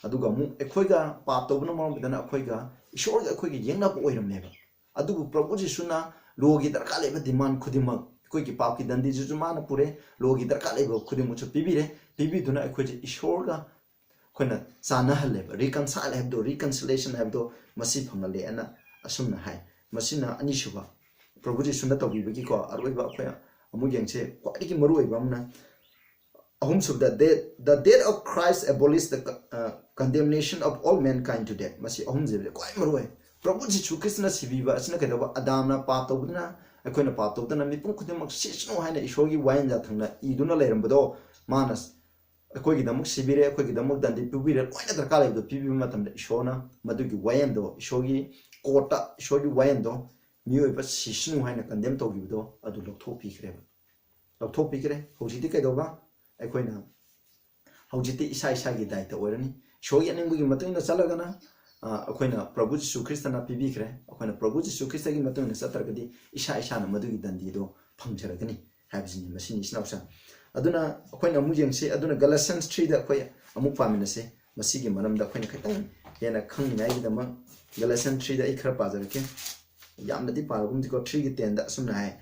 ꯑꯗꯨꯒ ꯑꯃꯨꯛ ꯑꯩꯈꯣꯏꯒ ꯄꯥꯞ ꯇꯧꯕꯅ ꯃꯔꯝ ꯑꯣꯏꯗꯅ ꯑꯩꯈꯣꯏꯒ ꯏꯁꯣꯔꯒ ꯑꯩꯈꯣꯏꯒ ꯌꯦꯡꯅꯕ ꯑꯣꯏꯔꯝꯃꯦꯕ꯫ ꯑꯗꯨꯕꯨ ꯄ꯭ꯔꯚꯨ ꯖꯤꯁꯨꯅ ꯂꯣꯒꯤ ꯗꯔꯀꯥꯔ ꯂꯩꯕ ꯗꯤꯃꯥꯟ ꯈꯨꯗꯤꯡꯃꯛ, ꯑꯩꯈꯣꯏꯒꯤ ꯄꯥꯞꯀꯤ ꯗꯟꯗꯤꯁꯤꯁꯨ ꯃꯥꯅ ꯄꯨꯔꯦ, ꯂꯣꯒꯤ ꯗꯔꯀꯥꯔ ꯂꯩꯕ ꯈꯨꯗꯤꯡꯃꯛꯁꯨ ꯄꯤꯕꯤꯔꯦ꯫ ꯄꯤꯕꯤꯗꯨꯅ ꯑꯩꯈꯣꯏꯁꯦ ꯏꯁꯣꯔꯒ ꯑꯩꯈꯣꯏꯅ ꯆꯥꯟꯅꯍꯜꯂꯦꯕ꯫ ꯔꯤꯀꯟꯁꯥꯏꯜ ꯍꯥꯏꯕꯗꯣ, ꯔꯤꯀꯟꯁꯤꯂꯦꯁꯟ ꯍꯥꯏꯕꯗꯣ ꯃꯁꯤ ꯐꯪꯍꯜꯂꯦ ꯑꯅ ꯑꯁꯨꯝꯅ ꯍꯥꯏ꯫ ꯃꯁꯤꯅ ꯑꯅꯤꯁꯨꯕ ꯄ꯭ꯔꯚꯨ ꯖꯤꯁꯨꯅ ꯇꯧꯕꯤꯕꯒꯤꯀꯣ꯫ ꯑꯔꯣꯏꯕ ꯑꯩꯈꯣꯏ ꯑꯃꯨꯛ ꯌꯦꯡꯁꯦ, ꯈ꯭ꯋꯥꯏꯗꯒꯤ ꯃꯔꯨ ꯑꯣꯏꯕ ꯑꯃꯅ ꯑꯍꯨꯝꯁꯨꯕꯗ, the, the death of Christ abolish the co- uh, condemnation of all mankind to death꯫ ꯃꯁꯤ ꯑꯍꯨꯝꯁꯤꯕꯁꯦ ꯈ꯭ꯋꯥꯏ ꯃꯔꯨ ꯑꯣꯏ꯫ ꯄ꯭ꯔꯚꯨ ꯖꯤꯁꯨ ꯈ꯭ꯔꯤꯁꯇꯅ ꯁꯤꯕꯤꯕ ꯑꯁꯤꯅ ꯀꯩꯗꯧꯕ? ꯑꯗꯥꯝꯅ ꯄꯥꯞ ꯇꯧꯕꯗꯨꯅ, ꯑꯩꯈꯣꯏꯅ ꯄꯥꯞ ꯇꯧꯗꯅ ꯃꯤꯄꯨꯝ ꯈꯨꯗꯤꯡꯃꯛ ꯁꯤꯁꯅꯨ ꯍꯥꯏꯅ ꯏꯁꯣꯔꯒꯤ ꯋꯥꯌꯦꯜ ꯌꯥꯊꯪꯅ ꯏꯗꯨꯅ ꯂꯩꯔꯝꯕꯗꯣ ꯃꯥꯅ ꯑꯩꯈꯣꯏꯒꯤꯗꯃꯛ ꯁꯤꯕꯤꯔꯦ, ꯑꯩꯈꯣꯏꯒꯤꯗꯃꯛ ꯗꯟꯗꯤ ꯄꯤꯕꯤꯔꯦ, ꯂꯣꯏꯅ ꯗꯔꯀꯥꯔ ꯂꯩꯕꯗꯣ ꯄꯤꯕꯤꯕ ꯃꯇꯝꯗ ꯏꯁꯣꯔꯅ ꯃꯗꯨꯒꯤ ꯋꯥꯌꯦꯜꯗꯣ, ꯏꯁꯣꯔꯒꯤ ꯀꯣꯔꯠꯇ ꯏꯁꯣꯔꯒꯤ ꯋꯥꯌꯦꯜꯗꯣ ꯃꯤꯑꯣꯏꯕ ꯁꯤꯁꯅꯨ ꯍꯥꯏꯅ ꯀꯟꯗꯦꯝ ꯇꯧꯈꯤꯕꯗꯣ ꯑꯗꯨ ꯂꯧꯊꯣꯛꯄꯤꯈ꯭ꯔꯦꯕ꯫ ꯂꯧꯊꯣꯛꯄꯤꯈ꯭ꯔꯦ꯫ ꯍꯧꯖꯤꯛꯇꯤ ꯀꯩꯗꯧꯕ? ꯑꯩꯈꯣꯏꯅ ꯍꯧꯖꯤꯛꯇꯤ ꯏꯁꯥ ꯏꯁꯥꯒꯤ ꯗꯥꯏꯇ ꯑꯣꯏꯔꯅꯤ꯫ ꯏꯁꯣꯔꯒꯤ ꯑꯅꯤꯡꯕꯒꯤ ꯃꯇꯨꯡ ꯏꯟꯅ ꯆꯠꯂꯒꯅ, ꯑ, ꯑꯩꯈꯣꯏꯅ ꯄ꯭ꯔꯚꯨ ꯖꯤꯁꯨ ꯈ꯭ꯔꯤꯁꯇꯅ ꯄꯤꯕꯤꯈ꯭ꯔꯦ꯫ ꯑꯩꯈꯣꯏꯅ ꯄ꯭ꯔꯚꯨ ꯖꯤꯁꯨ ꯈ꯭ꯔꯤꯁꯇꯒꯤ ꯃꯇꯨꯡ ꯏꯟꯅ ꯆꯠꯇ꯭ꯔꯒꯗꯤ ꯏꯁꯥ ꯏꯁꯥꯅ ꯃꯗꯨꯒꯤ ꯗꯟꯗꯤꯗꯣ ꯐꯪꯖꯔꯒꯅꯤ ꯍꯥꯏꯕꯁꯤꯅꯤ꯫ ꯃꯁꯤꯅꯤ ꯏꯆꯤꯟ ꯏꯅꯥꯎꯁꯤꯡ꯫ ꯑꯗꯨꯅ ꯑꯩꯈꯣꯏꯅ ꯑꯃꯨꯛ ꯌꯦꯡꯁꯤ꯫ ꯑꯗꯨꯅ Galatians threeꯗ ꯑꯩꯈꯣꯏ ꯑꯃꯨꯛ ꯄꯥꯃꯤꯟꯅꯁꯤ꯫ ꯃꯁꯤꯒꯤ ꯃꯔꯝꯗ ꯑꯩꯈꯣꯏꯅ ꯈꯤꯇꯪ ꯍꯦꯟꯅ ꯈꯪꯅꯤꯡꯉꯥꯏꯒꯤꯗꯃꯛ Galatians threeꯗ ꯑꯩ ꯈꯔ ꯄꯥꯖꯔꯛꯀꯦ꯫ ꯌꯥꯝꯅꯗꯤ ꯄꯥꯔꯒꯨꯝꯁꯤꯀꯣ꯫ Threeꯒꯤ tenꯗ ꯑꯁꯨꯝꯅ ꯍꯥꯏ,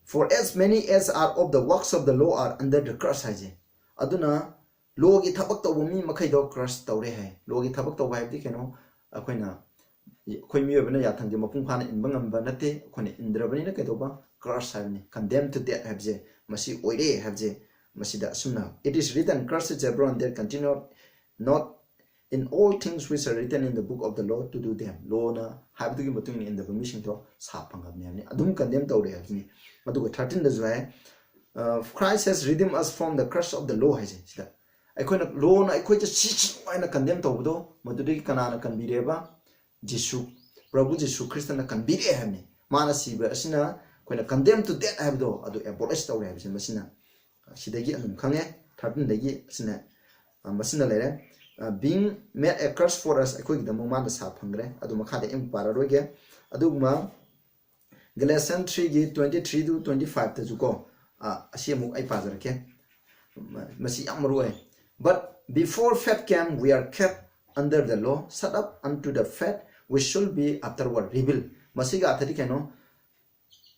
"For as many as are of the works of the law are under the curse" ꯍꯥꯏꯁꯦ꯫ ꯑꯗꯨꯅ ꯂꯣꯒꯤ ꯊꯕꯛ ꯇꯧꯕ ꯃꯤ ꯃꯈꯩꯗꯣ ꯀ꯭ꯔꯁ ꯇꯧꯔꯦ ꯍꯥꯏ꯫ ꯂꯣꯒꯤ ꯊꯕꯛ ꯇꯧꯕ ꯍꯥꯏꯕꯗꯤ ꯀꯩꯅꯣ? ꯑꯩꯈꯣꯏꯅ, ꯑꯩꯈꯣꯏ ꯃꯤꯑꯣꯏꯕꯅ ꯌꯥꯊꯪꯁꯦ ꯃꯄꯨꯡ ꯐꯥꯅ ꯏꯟꯕ ꯉꯝꯕ ꯅꯠꯇꯦ꯫ ꯑꯩꯈꯣꯏꯅ ꯏꯟꯗ꯭ꯔꯕꯅꯤꯅ ꯀꯩꯗꯧꯕ? ꯀ꯭ꯔꯁ ꯍꯥꯏꯕꯅꯤ, condemn to death ꯍꯥꯏꯕꯁꯦ ꯃꯁꯤ ꯑꯣꯏꯔꯦ ꯍꯥꯏꯕꯁꯦ ꯃꯁꯤꯗ ꯑꯁꯨꯝꯅ, "It is written, Cursed is everyone that continueth not in all things which are written in the book of the law to do them." ꯂꯣꯅ ꯍꯥꯏꯕꯗꯨꯒꯤ ꯃꯇꯨꯡ ꯏꯟꯅ ꯏꯟꯗꯕ ꯃꯤꯁꯤꯡꯗꯣ ꯁꯥꯞ ꯐꯪꯉꯕꯅꯤ ꯍꯥꯏꯕꯅꯤ, ꯑꯗꯨꯝ ꯀꯟꯗꯦꯝ ꯇꯧꯔꯦ ꯍꯥꯏꯕꯅꯤ꯫ ꯑꯗꯨꯒ thirteenꯗꯁꯨ ꯍꯥꯏ, "Christ has redeemed us from the curse of the law" ꯍꯥꯏꯁꯦ꯫ ꯁꯤꯗ ꯑꯩꯈꯣꯏꯅ ꯂꯣꯅ ꯑꯩꯈꯣꯏꯁꯦ ꯁꯤꯁꯅꯨ ꯍꯥꯏꯅ ꯀꯟꯗꯦꯝ ꯇꯧꯕꯗꯣ ꯃꯗꯨꯗꯒꯤ ꯀꯅꯥꯅ ꯀꯟꯕꯤꯔꯦꯕ? ꯖꯤꯁꯨ, ꯄ꯭ꯔꯚꯨ ꯖꯤꯁꯨ ꯈ꯭ꯔꯤꯁꯇꯅ ꯀꯟꯕꯤꯔꯦ ꯍꯥꯏꯕꯅꯤ꯫ ꯃꯥꯅ ꯁꯤꯕ ꯑꯁꯤꯅ ꯑꯩꯈꯣꯏꯅ condemn to death ꯍꯥꯏꯕꯗꯣ ꯑꯗꯨ ꯑꯦꯕꯣꯂꯤꯁ ꯇꯧꯔꯦ ꯍꯥꯏꯕꯁꯦ ꯃꯁꯤꯅ ꯁꯤꯗꯒꯤ ꯑꯗꯨꯝ ꯈꯪꯉꯦ꯫ Thirteenꯗꯒꯤ ꯑꯁꯤꯅ, ꯑ, ꯃꯁꯤꯅ ꯂꯩꯔꯦ꯫ ꯑ, "Being made a curse for us", ꯑꯩꯈꯣꯏꯒꯤꯗꯃꯛ ꯃꯥꯅ ꯁꯥ ꯐꯪꯈ꯭ꯔꯦ꯫ ꯑꯗꯨ ꯃꯈꯥꯗ ꯑꯩ ꯑꯃꯨꯛ ꯄꯥꯔꯔꯣꯏꯒꯦ꯫ ꯑꯗꯨꯒꯨꯝꯕ Galatians threeꯒꯤ twenty three to twenty fiveꯇꯁꯨ ꯀꯣ, ꯑ, ꯑꯁꯤ ꯑꯃꯨꯛ ꯑꯩ ꯄꯥꯖꯔꯛꯀꯦ꯫ ꯃ-, ꯃꯁꯤ ꯌꯥꯝ ꯃꯔꯨ ꯑꯣꯏ꯫ "But Before faith came, we are kept under the law, shut up unto the faith which should be afterward revealed. ꯃꯁꯤꯒꯤ ꯑꯥꯔꯊꯗꯤ ꯀꯩꯅꯣ?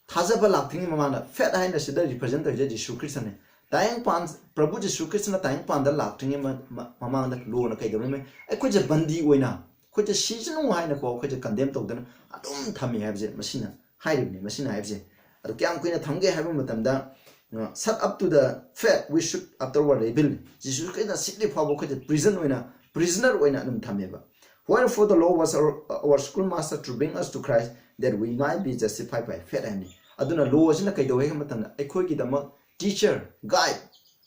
ꯊꯥꯖꯕ ꯂꯥꯛꯇ꯭ꯔꯤꯉꯩ ꯃꯃꯥꯡꯗ, faith ꯍꯥꯏꯅ ꯁꯤꯗ represent ꯇꯧꯔꯤꯁꯦ ꯖꯤꯁꯨ ꯈ꯭ꯔꯤꯁꯇꯅꯦ꯫ ꯇꯥꯏꯕꯪꯄꯥꯟ, ꯄ꯭ꯔꯚꯨ ꯖꯤꯁꯨ ꯈ꯭ꯔꯤꯁꯇꯅ ꯇꯥꯏꯕꯪꯄꯥꯟꯗ ꯂꯥꯛꯇ꯭ꯔꯤꯉꯩ ꯃ-, ꯃ-, ꯃꯃꯥꯡꯗ ꯂꯣꯅ ꯀꯩꯗꯧꯔꯝꯃꯦ? ꯑꯩꯈꯣꯏꯁꯦ ꯕꯟꯗꯤ ꯑꯣꯏꯅ, ꯑꯩꯈꯣꯏꯁꯦ ꯁꯤꯁꯅꯨ ꯍꯥꯏꯅꯀꯣ, ꯑꯩꯈꯣꯏꯁꯦ condemn ꯇꯧꯗꯅ ꯑꯗꯨꯝ ꯊꯝꯃꯤ ꯍꯥꯏꯕꯁꯦ ꯃꯁꯤꯅ ꯍꯥꯏꯔꯤꯕꯅꯤ, ꯃꯁꯤꯅ ꯍꯥꯏꯕꯁꯦ꯫ ꯑꯗꯨ ꯀꯌꯥꯝ ꯀꯨꯏꯅ ꯊꯝꯒꯦ ꯍꯥꯏꯕ ꯃꯇꯝꯗ, ꯑ, shut up to the faith which should afterward reveal, ꯖꯤꯁꯨ ꯈ꯭ꯔꯤꯁꯇꯅ ꯁꯤꯗ꯭ꯔꯤ ꯐꯥꯎꯕ ꯑꯩꯈꯣꯏꯁꯦ prison ꯑꯣꯏꯅ, prisoner ꯑꯣꯏꯅ ꯑꯗꯨꯝ ꯊꯝꯃꯦꯕ꯫ Wherefore the law was our, our schoolmaster to bring us to Christ, that we might be justified by faith ꯍꯥꯏꯕꯅꯤ꯫ ꯑꯗꯨꯅ ꯂꯣ ꯑꯁꯤꯅ ꯀꯩꯗꯧꯋꯦ ꯍꯥꯏꯕ ꯃꯇꯝꯗ ꯑꯩꯈꯣꯏꯒꯤꯗꯃꯛ teacher, guide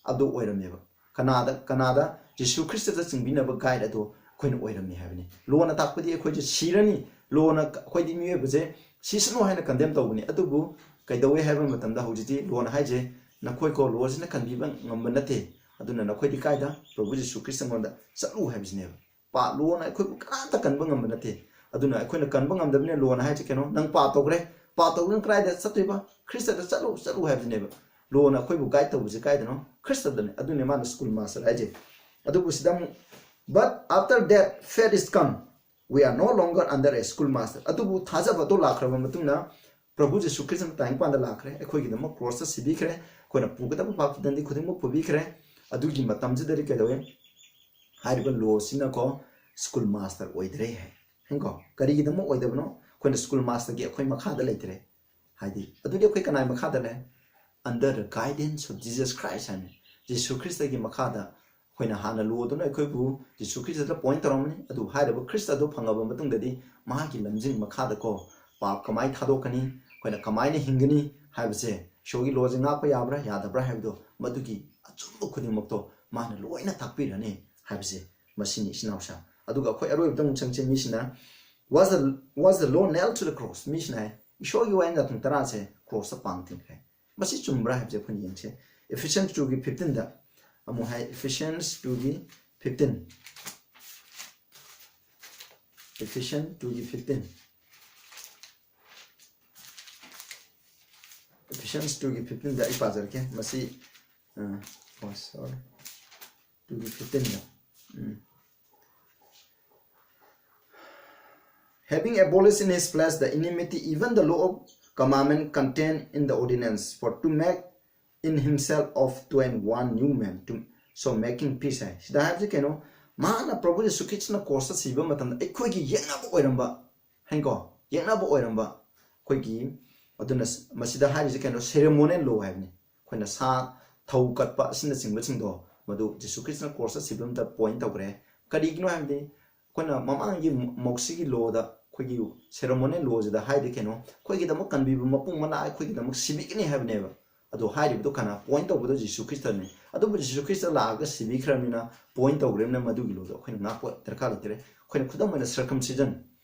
ꯑꯗꯨ ꯑꯣꯏꯔꯝꯃꯦꯕ꯫ ꯀꯅꯥꯗ, ꯀꯅꯥꯗ? ꯖꯤꯁꯨ ꯈ꯭ꯔꯤꯁꯇꯗ ꯆꯤꯡꯕꯤꯅꯕ guide ꯑꯗꯨ ꯑꯩꯈꯣꯏꯅ ꯑꯣꯏꯔꯝꯃꯤ ꯍꯥꯏꯕꯅꯤ꯫ ꯂꯣꯅ ꯇꯥꯛꯄꯗꯤ ꯑꯩꯈꯣꯏꯁꯦ ꯁꯤꯔꯅꯤ, ꯂꯣꯅ ꯑꯩꯈꯣꯏꯗꯤ ꯃꯤꯑꯣꯏꯕꯁꯦ ꯁꯤꯁꯅꯨ ꯍꯥꯏꯅ condemn ꯇꯧꯕꯅꯤ꯫ ꯑꯗꯨꯕꯨ ꯀꯩꯗꯧꯋꯦ ꯍꯥꯏꯕ ꯃꯇꯝꯗ ꯍꯧꯖꯤꯛꯇꯤ ꯂꯣꯅ ꯍꯥꯏꯁꯦ, "ꯅꯈꯣꯏ ꯀꯣ ꯂꯣꯁꯤꯅ ꯀꯟꯕꯤꯕ ꯉꯝꯕ ꯅꯠꯇꯦ, ꯑꯗꯨꯅ ꯅꯈꯣꯏꯗꯤ ꯀꯥꯏꯗ? ꯄ꯭ꯔꯚꯨ ꯖꯤꯁꯨ ꯈ꯭ꯔꯤꯁꯇꯉꯣꯟꯗ ꯆꯠꯂꯨ" ꯍꯥꯏꯕꯁꯤꯅꯦꯕ꯫ ꯄꯥ-, ꯂꯣꯅ ꯑꯩꯈꯣꯏꯕꯨ ꯀꯅꯥꯝꯇ ꯀꯟꯕ ꯉꯝꯕ ꯅꯠꯇꯦ꯫ ꯑꯗꯨꯅ ꯑꯩꯈꯣꯏꯅ ꯀꯟꯕ ꯉꯝꯗꯕꯅꯤꯅ ꯂꯣꯅ ꯍꯥꯏꯁꯦ ꯀꯩꯅꯣ? "ꯅꯪ ꯄꯥꯞ ꯇꯧꯈ꯭ꯔꯦ, ꯄꯥꯞ ꯇꯧꯗꯨꯅ ꯀꯗꯥꯏꯗ ꯆꯠꯇꯣꯏꯕ? ꯈ꯭ꯔꯤꯁꯇꯗ ꯆꯠꯂꯨ, ꯆꯠꯂꯨ" ꯍꯥꯏꯕꯁꯤꯅꯦꯕ꯫ ꯂꯣꯅ ꯑꯩꯈꯣꯏꯕꯨ guide ꯇꯧꯕꯁꯦ ꯀꯥꯏꯗꯅꯣ? ꯈ꯭ꯔꯤꯁꯇꯗꯅꯦ꯫ ꯑꯗꯨꯅꯦ ꯃꯥꯅ schoolmaster ꯍꯥꯏꯁꯦ꯫ ꯑꯗꯨꯕꯨ ꯁꯤꯗ ꯑꯃꯨꯛ, "But after that faith is come, we are no longer under a schoolmaster." ꯑꯗꯨꯕꯨ ꯊꯥꯖꯕ ꯑꯗꯨ ꯂꯥꯛꯈ꯭ꯔꯕ ꯃꯇꯨꯡꯗ, ꯄ꯭ꯔꯚꯨ ꯖꯤꯁꯨ ꯈ꯭ꯔꯤꯁꯇꯅ ꯇꯥꯏꯕꯪꯄꯥꯟꯗ ꯂꯥꯛꯈ꯭ꯔꯦ, ꯑꯩꯈꯣꯏꯒꯤꯗꯃꯛ ꯀ꯭ꯔꯣꯁꯇ ꯁꯤꯕꯤꯈ꯭ꯔꯦ, ꯑꯩꯈꯣꯏꯅ ꯄꯨꯒꯗꯕ ꯄꯥꯞꯀꯤ ꯗꯟꯗꯤ ꯈꯨꯗꯤꯡꯃꯛ ꯄꯨꯕꯤꯈ꯭ꯔꯦ꯫ ꯑꯗꯨꯒꯤ ꯃꯇꯝꯁꯤꯗꯗꯤ ꯀꯩꯗꯧꯋꯦ? ꯍꯥꯏꯔꯤꯕ ꯂꯣꯁꯤꯅꯀꯣ schoolmaster ꯑꯣꯏꯗ꯭ꯔꯦ ꯍꯥꯏ꯫ ꯍꯦꯡꯀꯣ? ꯀꯔꯤꯒꯤꯗꯃꯛ ꯑꯣꯏꯗꯕꯅꯣ? ꯑꯩꯈꯣꯏꯅ schoolmasterꯒꯤ ꯑꯩꯈꯣꯏ ꯃꯈꯥꯗ ꯂꯩꯇ꯭ꯔꯦ꯫ ꯍꯥꯏꯗꯤ, ꯑꯗꯨꯗꯤ ꯑꯩꯈꯣꯏ ꯀꯅꯥꯏ ꯃꯈꯥꯗ ꯂꯩ? Under the guidance of Jesus Christ ꯍꯥꯏꯅ, ꯖꯤꯁꯨ ꯈ꯭ꯔꯤꯁꯇꯒꯤ ꯃꯈꯥꯗ꯫ ꯑꯩꯈꯣꯏꯅ ꯍꯥꯟꯅ ꯂꯣꯗꯨꯅ ꯑꯩꯈꯣꯏꯕꯨ ꯖꯤꯁꯨ ꯈ꯭ꯔꯤꯁꯇꯗ point ꯇꯧꯔꯝꯕꯅꯤ, ꯑꯗꯨꯕꯨ ꯍꯥꯏꯔꯤꯕ ꯈ꯭ꯔꯤꯁꯇ ꯑꯗꯨ ꯐꯪꯉꯕ ꯃꯇꯨꯡꯗꯗꯤ ꯃꯥꯒꯤ ꯂꯝꯖꯤꯡ ꯃꯈꯥꯗꯀꯣ ꯄꯥꯞ ꯀꯃꯥꯏꯅ ꯊꯥꯗꯣꯛꯀꯅꯤ, ꯑꯩꯈꯣꯏꯅ ꯀꯃꯥꯏꯅ ꯍꯤꯡꯒꯅꯤ ꯍꯥꯏꯕꯁꯦ, ꯏꯁꯣꯔꯒꯤ ꯂꯣꯁꯦ ꯉꯥꯛꯄ ꯌꯥꯕ꯭ꯔꯥ ꯌꯥꯗꯕ꯭ꯔꯥ ꯍꯥꯏꯕꯗꯣ, ꯃꯗꯨꯒꯤ ꯑꯆꯨꯝꯕ ꯈꯨꯗꯤꯡꯃꯛꯇꯣ ꯃꯥꯅ ꯂꯣꯏꯅ ꯇꯥꯛꯄꯤꯔꯅꯤ ꯍꯥꯏꯕꯁꯦ꯫ ꯃꯁꯤꯅꯤ ꯏꯆꯤꯟ ꯏꯅꯥꯎꯁꯥ꯫ ꯑꯗꯨꯒ ꯑꯩꯈꯣꯏ ꯑꯔꯣꯏꯕꯗ ꯑꯃꯨꯛ ꯆꯪꯁꯦ, ꯃꯤꯁꯤꯅ, "Was the, was the law nailed to the cross?" ꯃꯤꯁꯤꯅ ꯍꯥꯏ, "ꯏꯁꯣꯔꯒꯤ ꯋꯥꯌꯦꯜ ꯌꯥꯊꯪ ꯇꯔꯥꯁꯦ ꯀ꯭ꯔꯣꯁꯇ ꯄꯥꯡ ꯊꯤꯟꯈ꯭ꯔꯦ"꯫ ꯃꯁꯤ ꯆꯨꯝꯕ꯭ꯔꯥ ꯍꯥꯏꯕꯁꯦ ꯑꯩꯈꯣꯏꯅ ꯌꯦꯡꯁꯦ꯫ Ephesians twoꯒꯤ fifteenꯗ ꯑꯃꯨꯛ ꯍꯥꯏ, Ephesians twoꯒꯤ fifteen, Ephesians twoꯒꯤ fifteen, Ephesians twoꯒꯤ fifteenꯗ ꯑꯩ ꯄꯥꯖꯔꯛꯀꯦ꯫ ꯃꯁꯤ, ꯑ, oh, sorry, ꯇꯨꯒꯤ ꯐꯤꯐꯇꯤꯟꯗ, ꯎꯝ, "Having abolished in his flesh the enmity, even the law of commandment contained in the ordinance, for to make in himself of twain one new man, to, so making peace" ꯍꯥꯏ꯫ ꯁꯤꯗ ꯍꯥꯏꯕꯁꯤ ꯀꯩꯅꯣ? ꯃꯥꯅ, ꯄ꯭ꯔꯚꯨ ꯖꯤꯁꯨ ꯈ꯭ꯔꯤꯁꯇꯅ ꯀ꯭ꯔꯣꯁꯇ ꯁꯤꯕ ꯃꯇꯝꯗ ꯑꯩꯈꯣꯏꯒꯤ ꯌꯦꯛꯅꯕ ꯑꯣꯏꯔꯝꯕ, ꯍꯥꯏꯀꯣ, ꯌꯦꯛꯅꯕ ꯑꯣꯏꯔꯝꯕ ꯑꯩꯈꯣꯏꯒꯤ, ꯑꯗꯨꯅ ꯃꯁꯤꯗ ꯍꯥꯏꯔꯤꯁꯦ ꯀꯩꯅꯣ? Ceremonial law ꯍꯥꯏꯕꯅꯤ꯫ ꯑꯩꯈꯣꯏꯅ ꯁꯥ, ꯊꯧ ꯀꯠꯄ ꯑꯁꯤꯅꯆꯤꯡꯕꯁꯤꯡꯗꯣ, ꯃꯗꯨ ꯖꯤꯁꯨ ꯈ꯭ꯔꯤꯁꯇꯅ ꯀ꯭ꯔꯣꯁꯇ ꯁꯤꯕ ꯃꯇꯝꯗ ꯄꯣꯏꯟ ꯇꯧꯈ꯭ꯔꯦ꯫ ꯀꯔꯤꯒꯤꯅꯣ ꯍꯥꯏꯕꯗꯤ, ꯑꯩꯈꯣꯏꯅ ꯃꯃꯥꯡꯒꯤ ꯃꯣꯛꯁꯤꯒꯤ ꯂꯣꯗ, ꯑꯩꯈꯣꯏꯒꯤ ceremonial ꯂꯣꯁꯤꯗ ꯍꯥꯏꯗꯤ ꯀꯩꯅꯣ? ꯑꯩꯈꯣꯏꯒꯤꯗꯃꯛ ꯀꯟꯕꯤꯕ ꯃꯄꯨꯡ ꯃꯅꯥ, ꯑꯩꯈꯣꯏꯒꯤꯗꯃꯛ ꯁꯤꯕꯤꯒꯅꯤ ꯍꯥꯏꯕꯅꯦꯕ꯫ ꯑꯗꯣ ꯍꯥꯏꯔꯤꯕꯗꯣ ꯀꯅꯥ? ꯄꯣꯏꯟ ꯇꯧꯕꯗꯣ ꯖꯤꯁꯨ ꯈ꯭ꯔꯤꯁꯇꯅꯤ꯫ ꯑꯗꯨꯕꯨ ꯖꯤꯁꯨ ꯈ꯭ꯔꯤꯁꯇ ꯂꯥꯛꯑꯒ ꯁꯤꯕꯤꯈ꯭ꯔꯕꯅꯤꯅ, ꯄꯣꯏꯟ ꯇꯧꯈ꯭ꯔꯕꯅꯤꯅ, ꯃꯗꯨꯒꯤ ꯂꯣꯗꯣ ꯑꯩꯈꯣꯏꯅ ꯉꯥꯛꯄ ꯗꯔꯀꯥꯔ ꯂꯩꯇ꯭ꯔꯦ꯫ ꯑꯩꯈꯣꯏꯅ ꯈꯨꯗꯝ ꯑꯣꯏꯅ circumcision,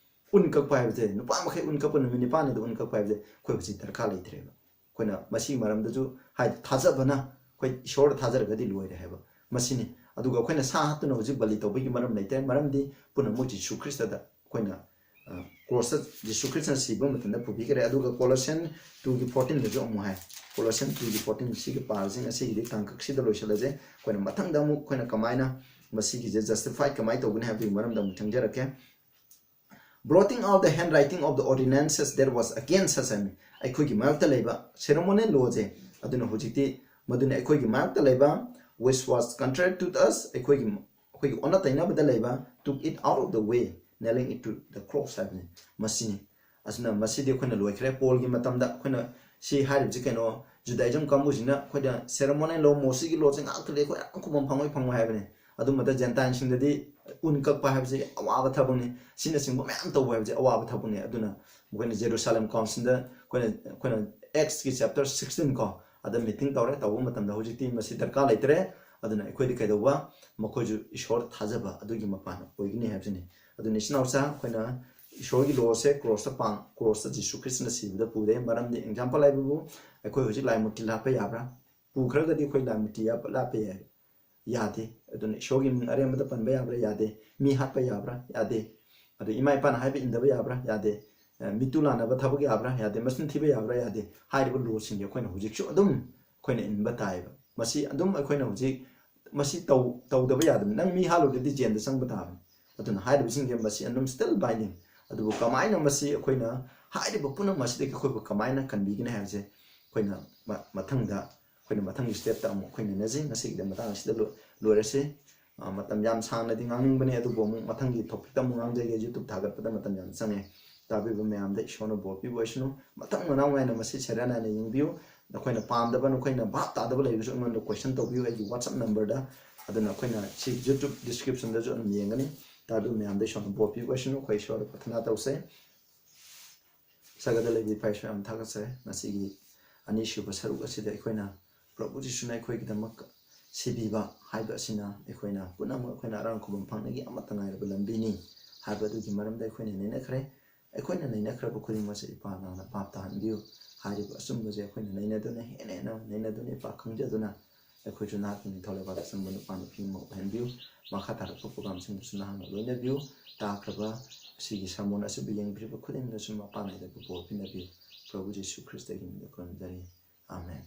ꯎꯟ ꯀꯛꯄ ꯍꯥꯏꯕꯁꯦ, ꯅꯨꯄꯥ ꯃꯈꯩ ꯎꯟ ꯀꯛꯄ, ꯅꯨꯃꯤꯠ ꯅꯤꯄꯥꯟꯅꯤꯗ ꯎꯟ ꯀꯛꯄ ꯍꯥꯏꯕꯁꯦ ꯑꯩꯈꯣꯏ ꯍꯧꯖꯤꯛ ꯗꯔꯀꯥꯔ ꯂꯩꯇ꯭ꯔꯦꯕ꯫ ꯑꯩꯈꯣꯏꯅ ꯃꯁꯤꯒꯤ ꯃꯔꯝꯗꯁꯨ ꯍꯥꯏꯗꯤ ꯊꯥꯖꯕꯅ, ꯑꯩꯈꯣꯏ ꯏꯁꯣꯔꯗ ꯊꯥꯖꯔꯒꯗꯤ ꯂꯣꯏꯔꯦ ꯍꯥꯏꯕ ꯃꯁꯤꯅꯤ꯫ ꯑꯗꯨꯒ ꯑꯩꯈꯣꯏꯅ ꯁꯥ ꯍꯥꯠꯇꯨꯅ ꯍꯧꯖꯤꯛ ꯕꯂꯤ ꯇꯧꯕꯒꯤ ꯃꯔꯝ ꯂꯩꯇ꯭ꯔꯦ, ꯃꯔꯝꯗꯤ ꯄꯨꯝꯅꯃꯛ ꯖꯤꯁꯨ ꯈ꯭ꯔꯤꯁꯇꯗ ꯑꯩꯈꯣꯏꯅ, ꯑ, ꯀ꯭ꯔꯣꯁꯇ ꯖꯤꯁꯨ ꯈ꯭ꯔꯤꯁꯇꯅ ꯁꯤꯕ ꯃꯇꯝꯗ ꯄꯨꯕꯤꯈ꯭ꯔꯦ꯫ ꯑꯗꯨꯒ Colossians ꯇꯨꯒꯤ ꯐꯣꯔꯇꯤꯟꯗꯁꯨ ꯑꯃꯨꯛ ꯍꯥꯏ, Colossians ꯇꯨꯒꯤ ꯐꯣꯔꯇꯤꯟ, ꯁꯤꯒꯤ ꯄꯥꯔꯁꯤ ꯉꯁꯤꯒꯤꯗꯤ ꯇꯥꯡꯀꯛꯁꯤꯗ ꯂꯣꯏꯁꯤꯜꯂꯁꯦ꯫ ꯑꯩꯈꯣꯏꯅ ꯃꯊꯪꯗ ꯑꯃꯨꯛ ꯑꯩꯈꯣꯏꯅ ꯀꯃꯥꯏꯅ ꯃꯁꯤꯒꯤꯁꯦ justify ꯀꯃꯥꯏꯅ ꯇꯧꯒꯅꯤ ꯍꯥꯏꯕꯒꯤ ꯃꯔꯝꯗ ꯑꯃꯨꯛ ꯆꯪꯖꯔꯛꯀꯦ꯫ "Blotting out the handwriting of the ordinances that was against us" ꯍꯥꯏꯕꯅꯤ꯫ ꯑꯩꯈꯣꯏꯒꯤ ꯃꯔꯛꯇ ꯂꯩꯕ ceremonial ꯂꯣꯁꯦ, ꯑꯗꯨꯅ ꯍꯧꯖꯤꯛꯇꯤ ꯃꯗꯨꯅ ꯑꯩꯈꯣꯏꯒꯤ ꯃꯔꯛꯇ ꯂꯩꯕ, "which was contrary to us", ꯑꯩꯈꯣꯏꯒꯤ, ꯑꯩꯈꯣꯏꯒꯤ ꯑꯣꯟꯅ ꯇꯩꯅꯕꯗ ꯂꯩꯕ, "took it out of the way, nailing it to the cross" ꯍꯥꯏꯕꯅꯤ꯫ ꯃꯁꯤꯅꯤ꯫ ꯑꯁꯤꯅ ꯃꯁꯤꯗꯤ ꯑꯩꯈꯣꯏꯅ ꯂꯣꯏꯈ꯭ꯔꯦ꯫ ꯄꯣꯜꯒꯤ ꯃꯇꯝꯗ ꯑꯩꯈꯣꯏꯅ ꯁꯤ ꯍꯥꯏꯔꯤꯕꯁꯤ ꯀꯩꯅꯣ, Judaism ꯀꯥꯡꯕꯨꯁꯤꯅ ꯑꯩꯈꯣꯏꯗ ceremonial ꯂꯣ, ꯃꯣꯁꯤꯒꯤ ꯂꯣꯁꯦ ꯉꯥꯛꯇ ꯂꯩ, ꯑꯩꯈꯣꯏ ꯑꯃ ꯈꯨꯕꯝ ꯐꯪꯉꯣꯏ, ꯐꯪꯉꯣꯏ ꯍꯥꯏꯕꯅꯤ꯫ ꯑꯗꯨꯝꯕꯗ Gentileꯁꯤꯡꯗꯗꯤ ꯎꯟ ꯀꯛꯄ ꯍꯥꯏꯕꯁꯤ ꯑꯋꯥꯕ ꯊꯕꯛꯅꯤ, ꯁꯤꯅꯆꯤꯡꯕ ꯃꯌꯥꯝ ꯇꯧꯕ ꯍꯥꯏꯕꯁꯤ ꯑꯋꯥꯕ ꯊꯕꯛꯅꯤ꯫ ꯑꯗꯨꯅ ꯃꯈꯣꯏꯅ Jerusalem Councilꯗ ꯑꯩꯈꯣꯏꯅ, ꯑꯩꯈꯣꯏꯅ Actsꯀꯤ chapter sixteen ꯀꯣ, ꯑꯗ meeting ꯇꯧꯔꯦ, ꯇꯧꯕ ꯃꯇꯝꯗ ꯍꯧꯖꯤꯛꯇꯤ ꯃꯁꯤ ꯗꯔꯀꯥꯔ ꯂꯩꯇ꯭ꯔꯦ꯫ ꯑꯗꯨꯅ ꯑꯩꯈꯣꯏꯗꯤ ꯀꯩꯗꯧꯕ? ꯃꯈꯣꯏꯁꯨ ꯏꯁꯣꯔ ꯊꯥꯖꯕ ꯑꯗꯨꯒꯤ ꯃꯄꯥꯟ ꯑꯣꯏꯒꯅꯤ ꯍꯥꯏꯕꯁꯤꯅꯤ꯫ ꯑꯗꯨꯅ ꯏꯆꯤꯟ ꯏꯅꯥꯎꯁꯥ, ꯑꯩꯈꯣꯏꯅ ꯏꯁꯣꯔꯒꯤ ꯂꯣꯁꯦ ꯀ꯭ꯔꯣꯁꯇ ꯄꯥꯡ-, ꯀ꯭ꯔꯣꯁꯇ ꯖꯤꯁꯨ ꯈ꯭ꯔꯤꯁꯇꯅ ꯁꯤꯕꯗ ꯄꯨꯔꯦ꯫ ꯃꯔꯝꯗꯤ example ꯍꯥꯏꯕꯕꯨ ꯑꯩꯈꯣꯏ ꯍꯧꯖꯤꯛ ꯂꯥꯏ ꯃꯨꯔꯇꯤ ꯂꯥꯠꯄ ꯌꯥꯕ꯭ꯔꯥ? ꯄꯨꯈ꯭ꯔꯒꯗꯤ ꯑꯩꯈꯣꯏ ꯂꯥꯏ ꯃꯨꯔꯇꯤ ꯌꯥꯄ-, ꯂꯥꯠꯄ ꯌꯥꯏ? ꯌꯥꯗꯦ꯫ ꯑꯗꯨꯅ ꯏꯁꯣꯔꯒꯤ ꯃꯤꯡ ꯑꯔꯦꯝꯕꯗ ꯄꯟꯕ ꯌꯥꯕ꯭ꯔꯥ? ꯌꯥꯗꯦ꯫ ꯃꯤ ꯍꯥꯠꯄ ꯌꯥꯕ꯭ꯔꯥ? ꯌꯥꯗꯦ꯫ ꯑꯗꯨ ꯏꯃꯥ ꯏꯄꯥꯅ ꯍꯥꯏꯕ ꯏꯟꯗꯕ ꯌꯥꯕ꯭ꯔꯥ? ꯌꯥꯗꯦ꯫ ꯑ, ꯃꯤꯇꯨ ꯂꯥꯟꯅꯕ ꯊꯕꯛ ꯌꯥꯕ꯭ꯔꯥ? ꯌꯥꯗꯦ꯫ ꯃꯆꯤꯟ ꯊꯤꯕ ꯌꯥꯕ꯭ꯔꯥ? ꯌꯥꯗꯦ꯫ ꯍꯥꯏꯔꯤꯕ ꯂꯣꯁꯤꯡꯁꯦ ꯑꯩꯈꯣꯏꯅ ꯍꯧꯖꯤꯛꯁꯨ ꯑꯗꯨꯝ ꯑꯩꯈꯣꯏꯅ ꯏꯟꯕ ꯇꯥꯏꯌꯦꯕ꯫ ꯃꯁꯤ ꯑꯗꯨꯝ ꯑꯩꯈꯣꯏꯅ ꯍꯧꯖꯤꯛ ꯃꯁꯤ ꯇꯧ ꯇꯧꯗꯕ ꯌꯥꯗꯕꯅꯤ꯫ ꯅꯪ ꯃꯤ ꯍꯥꯠꯂꯨꯔꯒꯗꯤ ꯖꯦꯜꯗ ꯆꯪꯕ ꯇꯥꯕꯅꯤ꯫ ꯑꯗꯨꯅ ꯍꯥꯏꯔꯤꯕꯁꯤꯡꯁꯦ ꯃꯁꯤ ꯑꯗꯨꯝ still binding꯫ ꯑꯗꯨꯕꯨ ꯀꯃꯥꯏꯅ ꯃꯁꯤ ꯑꯩꯈꯣꯏꯅ ꯍꯥꯏꯔꯤꯕ ꯄꯨꯝꯅꯃꯛ ꯑꯁꯤꯗꯒꯤ ꯑꯩꯈꯣꯏꯕꯨ ꯀꯃꯥꯏꯅ ꯀꯟꯕꯤꯒꯅꯤ ꯍꯥꯏꯕꯁꯦ ꯑꯩꯈꯣꯏꯅ ꯃ- ꯃꯊꯪꯗ ꯑꯩꯈꯣꯏꯅ ꯃꯊꯪꯒꯤ stepꯇ ꯑꯃꯨꯛ ꯑꯩꯈꯣꯏ ꯅꯩꯅꯖꯩ꯫ ꯉꯁꯤꯒꯤꯗꯤ ꯃꯇꯥꯡ ꯑꯁꯤꯗ ꯂꯣ- ꯂꯣꯏꯔꯁꯤ꯫ ꯑ, ꯃꯇꯝ ꯌꯥꯝ ꯁꯥꯡꯅꯗꯤ ꯉꯥꯡꯅꯤꯡꯕꯅꯤ, ꯑꯗꯨꯕꯨ ꯑꯃꯨꯛ ꯃꯊꯪꯒꯤ topicꯇ ꯑꯃꯨꯛ ꯉꯥꯡꯖꯒꯦ꯫ YouTube ꯊꯥꯒꯠꯄꯗ ꯃꯇꯝ ꯌꯥꯝ ꯆꯪꯉꯦ꯫ ꯇꯥꯕꯤꯕ ꯃꯌꯥꯝꯗ ꯏꯁꯣꯔꯅ ꯕꯣꯔ ꯄꯤꯕ ꯑꯣꯏꯁꯅꯨ꯫ ꯃꯊꯪ ꯃꯅꯥꯎ ꯅꯥꯏꯅ ꯃꯁꯤ serial ꯅꯥꯏꯅ ꯌꯦꯡꯕꯤꯌꯨ꯫ ꯅꯈꯣꯏꯅ ꯄꯥꯝꯗꯕ, ꯅꯈꯣꯏꯅ ꯚꯥꯞ ꯇꯥꯗꯕ ꯂꯩꯔꯒꯁꯨ ꯑꯩꯉꯣꯟꯗ question ꯇꯧꯕꯤꯌꯨ ꯑꯩꯒꯤ WhatsApp numberꯗ꯫ ꯑꯗꯨꯅ ꯑꯩꯈꯣꯏꯅ ꯁꯤ YouTube descriptionꯗꯁꯨ ꯑꯗꯨꯝ ꯌꯦꯡꯒꯅꯤ꯫ ꯇꯥꯕꯤꯕ ꯃꯌꯥꯝꯗ ꯏꯁꯣꯔꯅ ꯕꯣꯔ ꯄꯤꯕ ꯑꯣꯏꯁꯅꯨ꯫ ꯑꯩꯈꯣꯏ ꯏꯁꯣꯔꯗ ꯄ꯭ꯔꯊꯅꯥ ꯇꯧꯁꯦ꯫ ꯁꯔꯒꯗ ꯂꯩꯕꯤ ꯏꯄꯥ ꯏꯁꯣꯔ, ꯌꯥꯝ ꯊꯥꯒꯠꯆꯔꯤ ꯉꯁꯤꯒꯤ ꯑꯅꯤꯁꯨꯕ ꯁꯔꯨꯛ ꯑꯁꯤꯗ ꯑꯩꯈꯣꯏꯅ ꯄ꯭ꯔꯚꯨ ꯖꯤꯁꯨꯅ ꯑꯩꯈꯣꯏꯒꯤꯗꯃꯛ ꯁꯤꯕꯤꯕ ꯍꯥꯏꯕ ꯑꯁꯤꯅ ꯑꯩꯈꯣꯏꯅ ꯄꯨꯝꯅꯃꯛ ꯑꯩꯈꯣꯏꯅ ꯑꯔꯥꯝ ꯈꯨꯕꯝ ꯐꯪꯅꯒꯤ ꯑꯃꯠꯇ ꯉꯥꯏꯔꯕ ꯂꯝꯕꯤꯅꯤ ꯍꯥꯏꯕ ꯑꯗꯨꯒꯤ ꯃꯔꯝꯗ ꯑꯩꯈꯣꯏꯅ ꯅꯩꯅꯈ꯭ꯔꯦ꯫ ꯑꯩꯈꯣꯏꯅ ꯅꯩꯅꯈ꯭ꯔꯕ ꯈꯨꯗꯤꯡꯃꯛꯁꯦ ꯏꯄꯥ ꯅꯪꯅ ꯚꯥꯞ ꯇꯥꯍꯟꯕꯤꯌꯨ꯫ ꯍꯥꯏꯔꯤꯕ ꯑꯆꯨꯝꯕꯁꯦ ꯑꯩꯈꯣꯏꯅ ꯅꯩꯅꯗꯨꯅ ꯍꯦꯟꯅ ꯍꯦꯟꯅ ꯅꯩꯅꯗꯨꯅ ꯏꯄꯥ ꯈꯪꯖꯗꯨꯅ ꯑꯩꯈꯣꯏꯁꯨ ꯅꯍꯥꯛꯀꯤ ꯅꯤꯡꯊꯧ ꯂꯩꯕꯥꯛꯇ ꯆꯪꯕ ꯅꯨꯄꯥ ꯅꯨꯄꯤ ꯑꯃ ꯑꯣꯏꯍꯟꯕꯤꯌꯨ꯫ ꯃꯈꯥ ꯇꯥꯔꯛꯄ programꯁꯤꯡꯗꯁꯨ ꯅꯍꯥꯛꯅ ꯂꯣꯏꯅꯕꯤꯌꯨ꯫ ꯇꯥꯈ꯭ꯔꯕ ꯑꯁꯤꯒꯤ sermon ꯑꯁꯤꯕꯨ ꯌꯦꯡꯕꯤꯔꯤꯕ ꯈꯨꯗꯤꯡꯃꯛꯇꯁꯨ ꯃꯄꯥ ꯅꯥꯏꯗꯕ ꯕꯣꯔ ꯄꯤꯅꯕꯤꯌꯨ꯫ ꯄ꯭ꯔꯚꯨ ꯖꯤꯁꯨ ꯈ꯭ꯔꯤꯁꯇꯒꯤ ꯃꯤꯡꯗ ꯈꯨꯔꯨꯝꯖꯔꯤ꯫ ꯑꯥꯃꯦꯟ꯫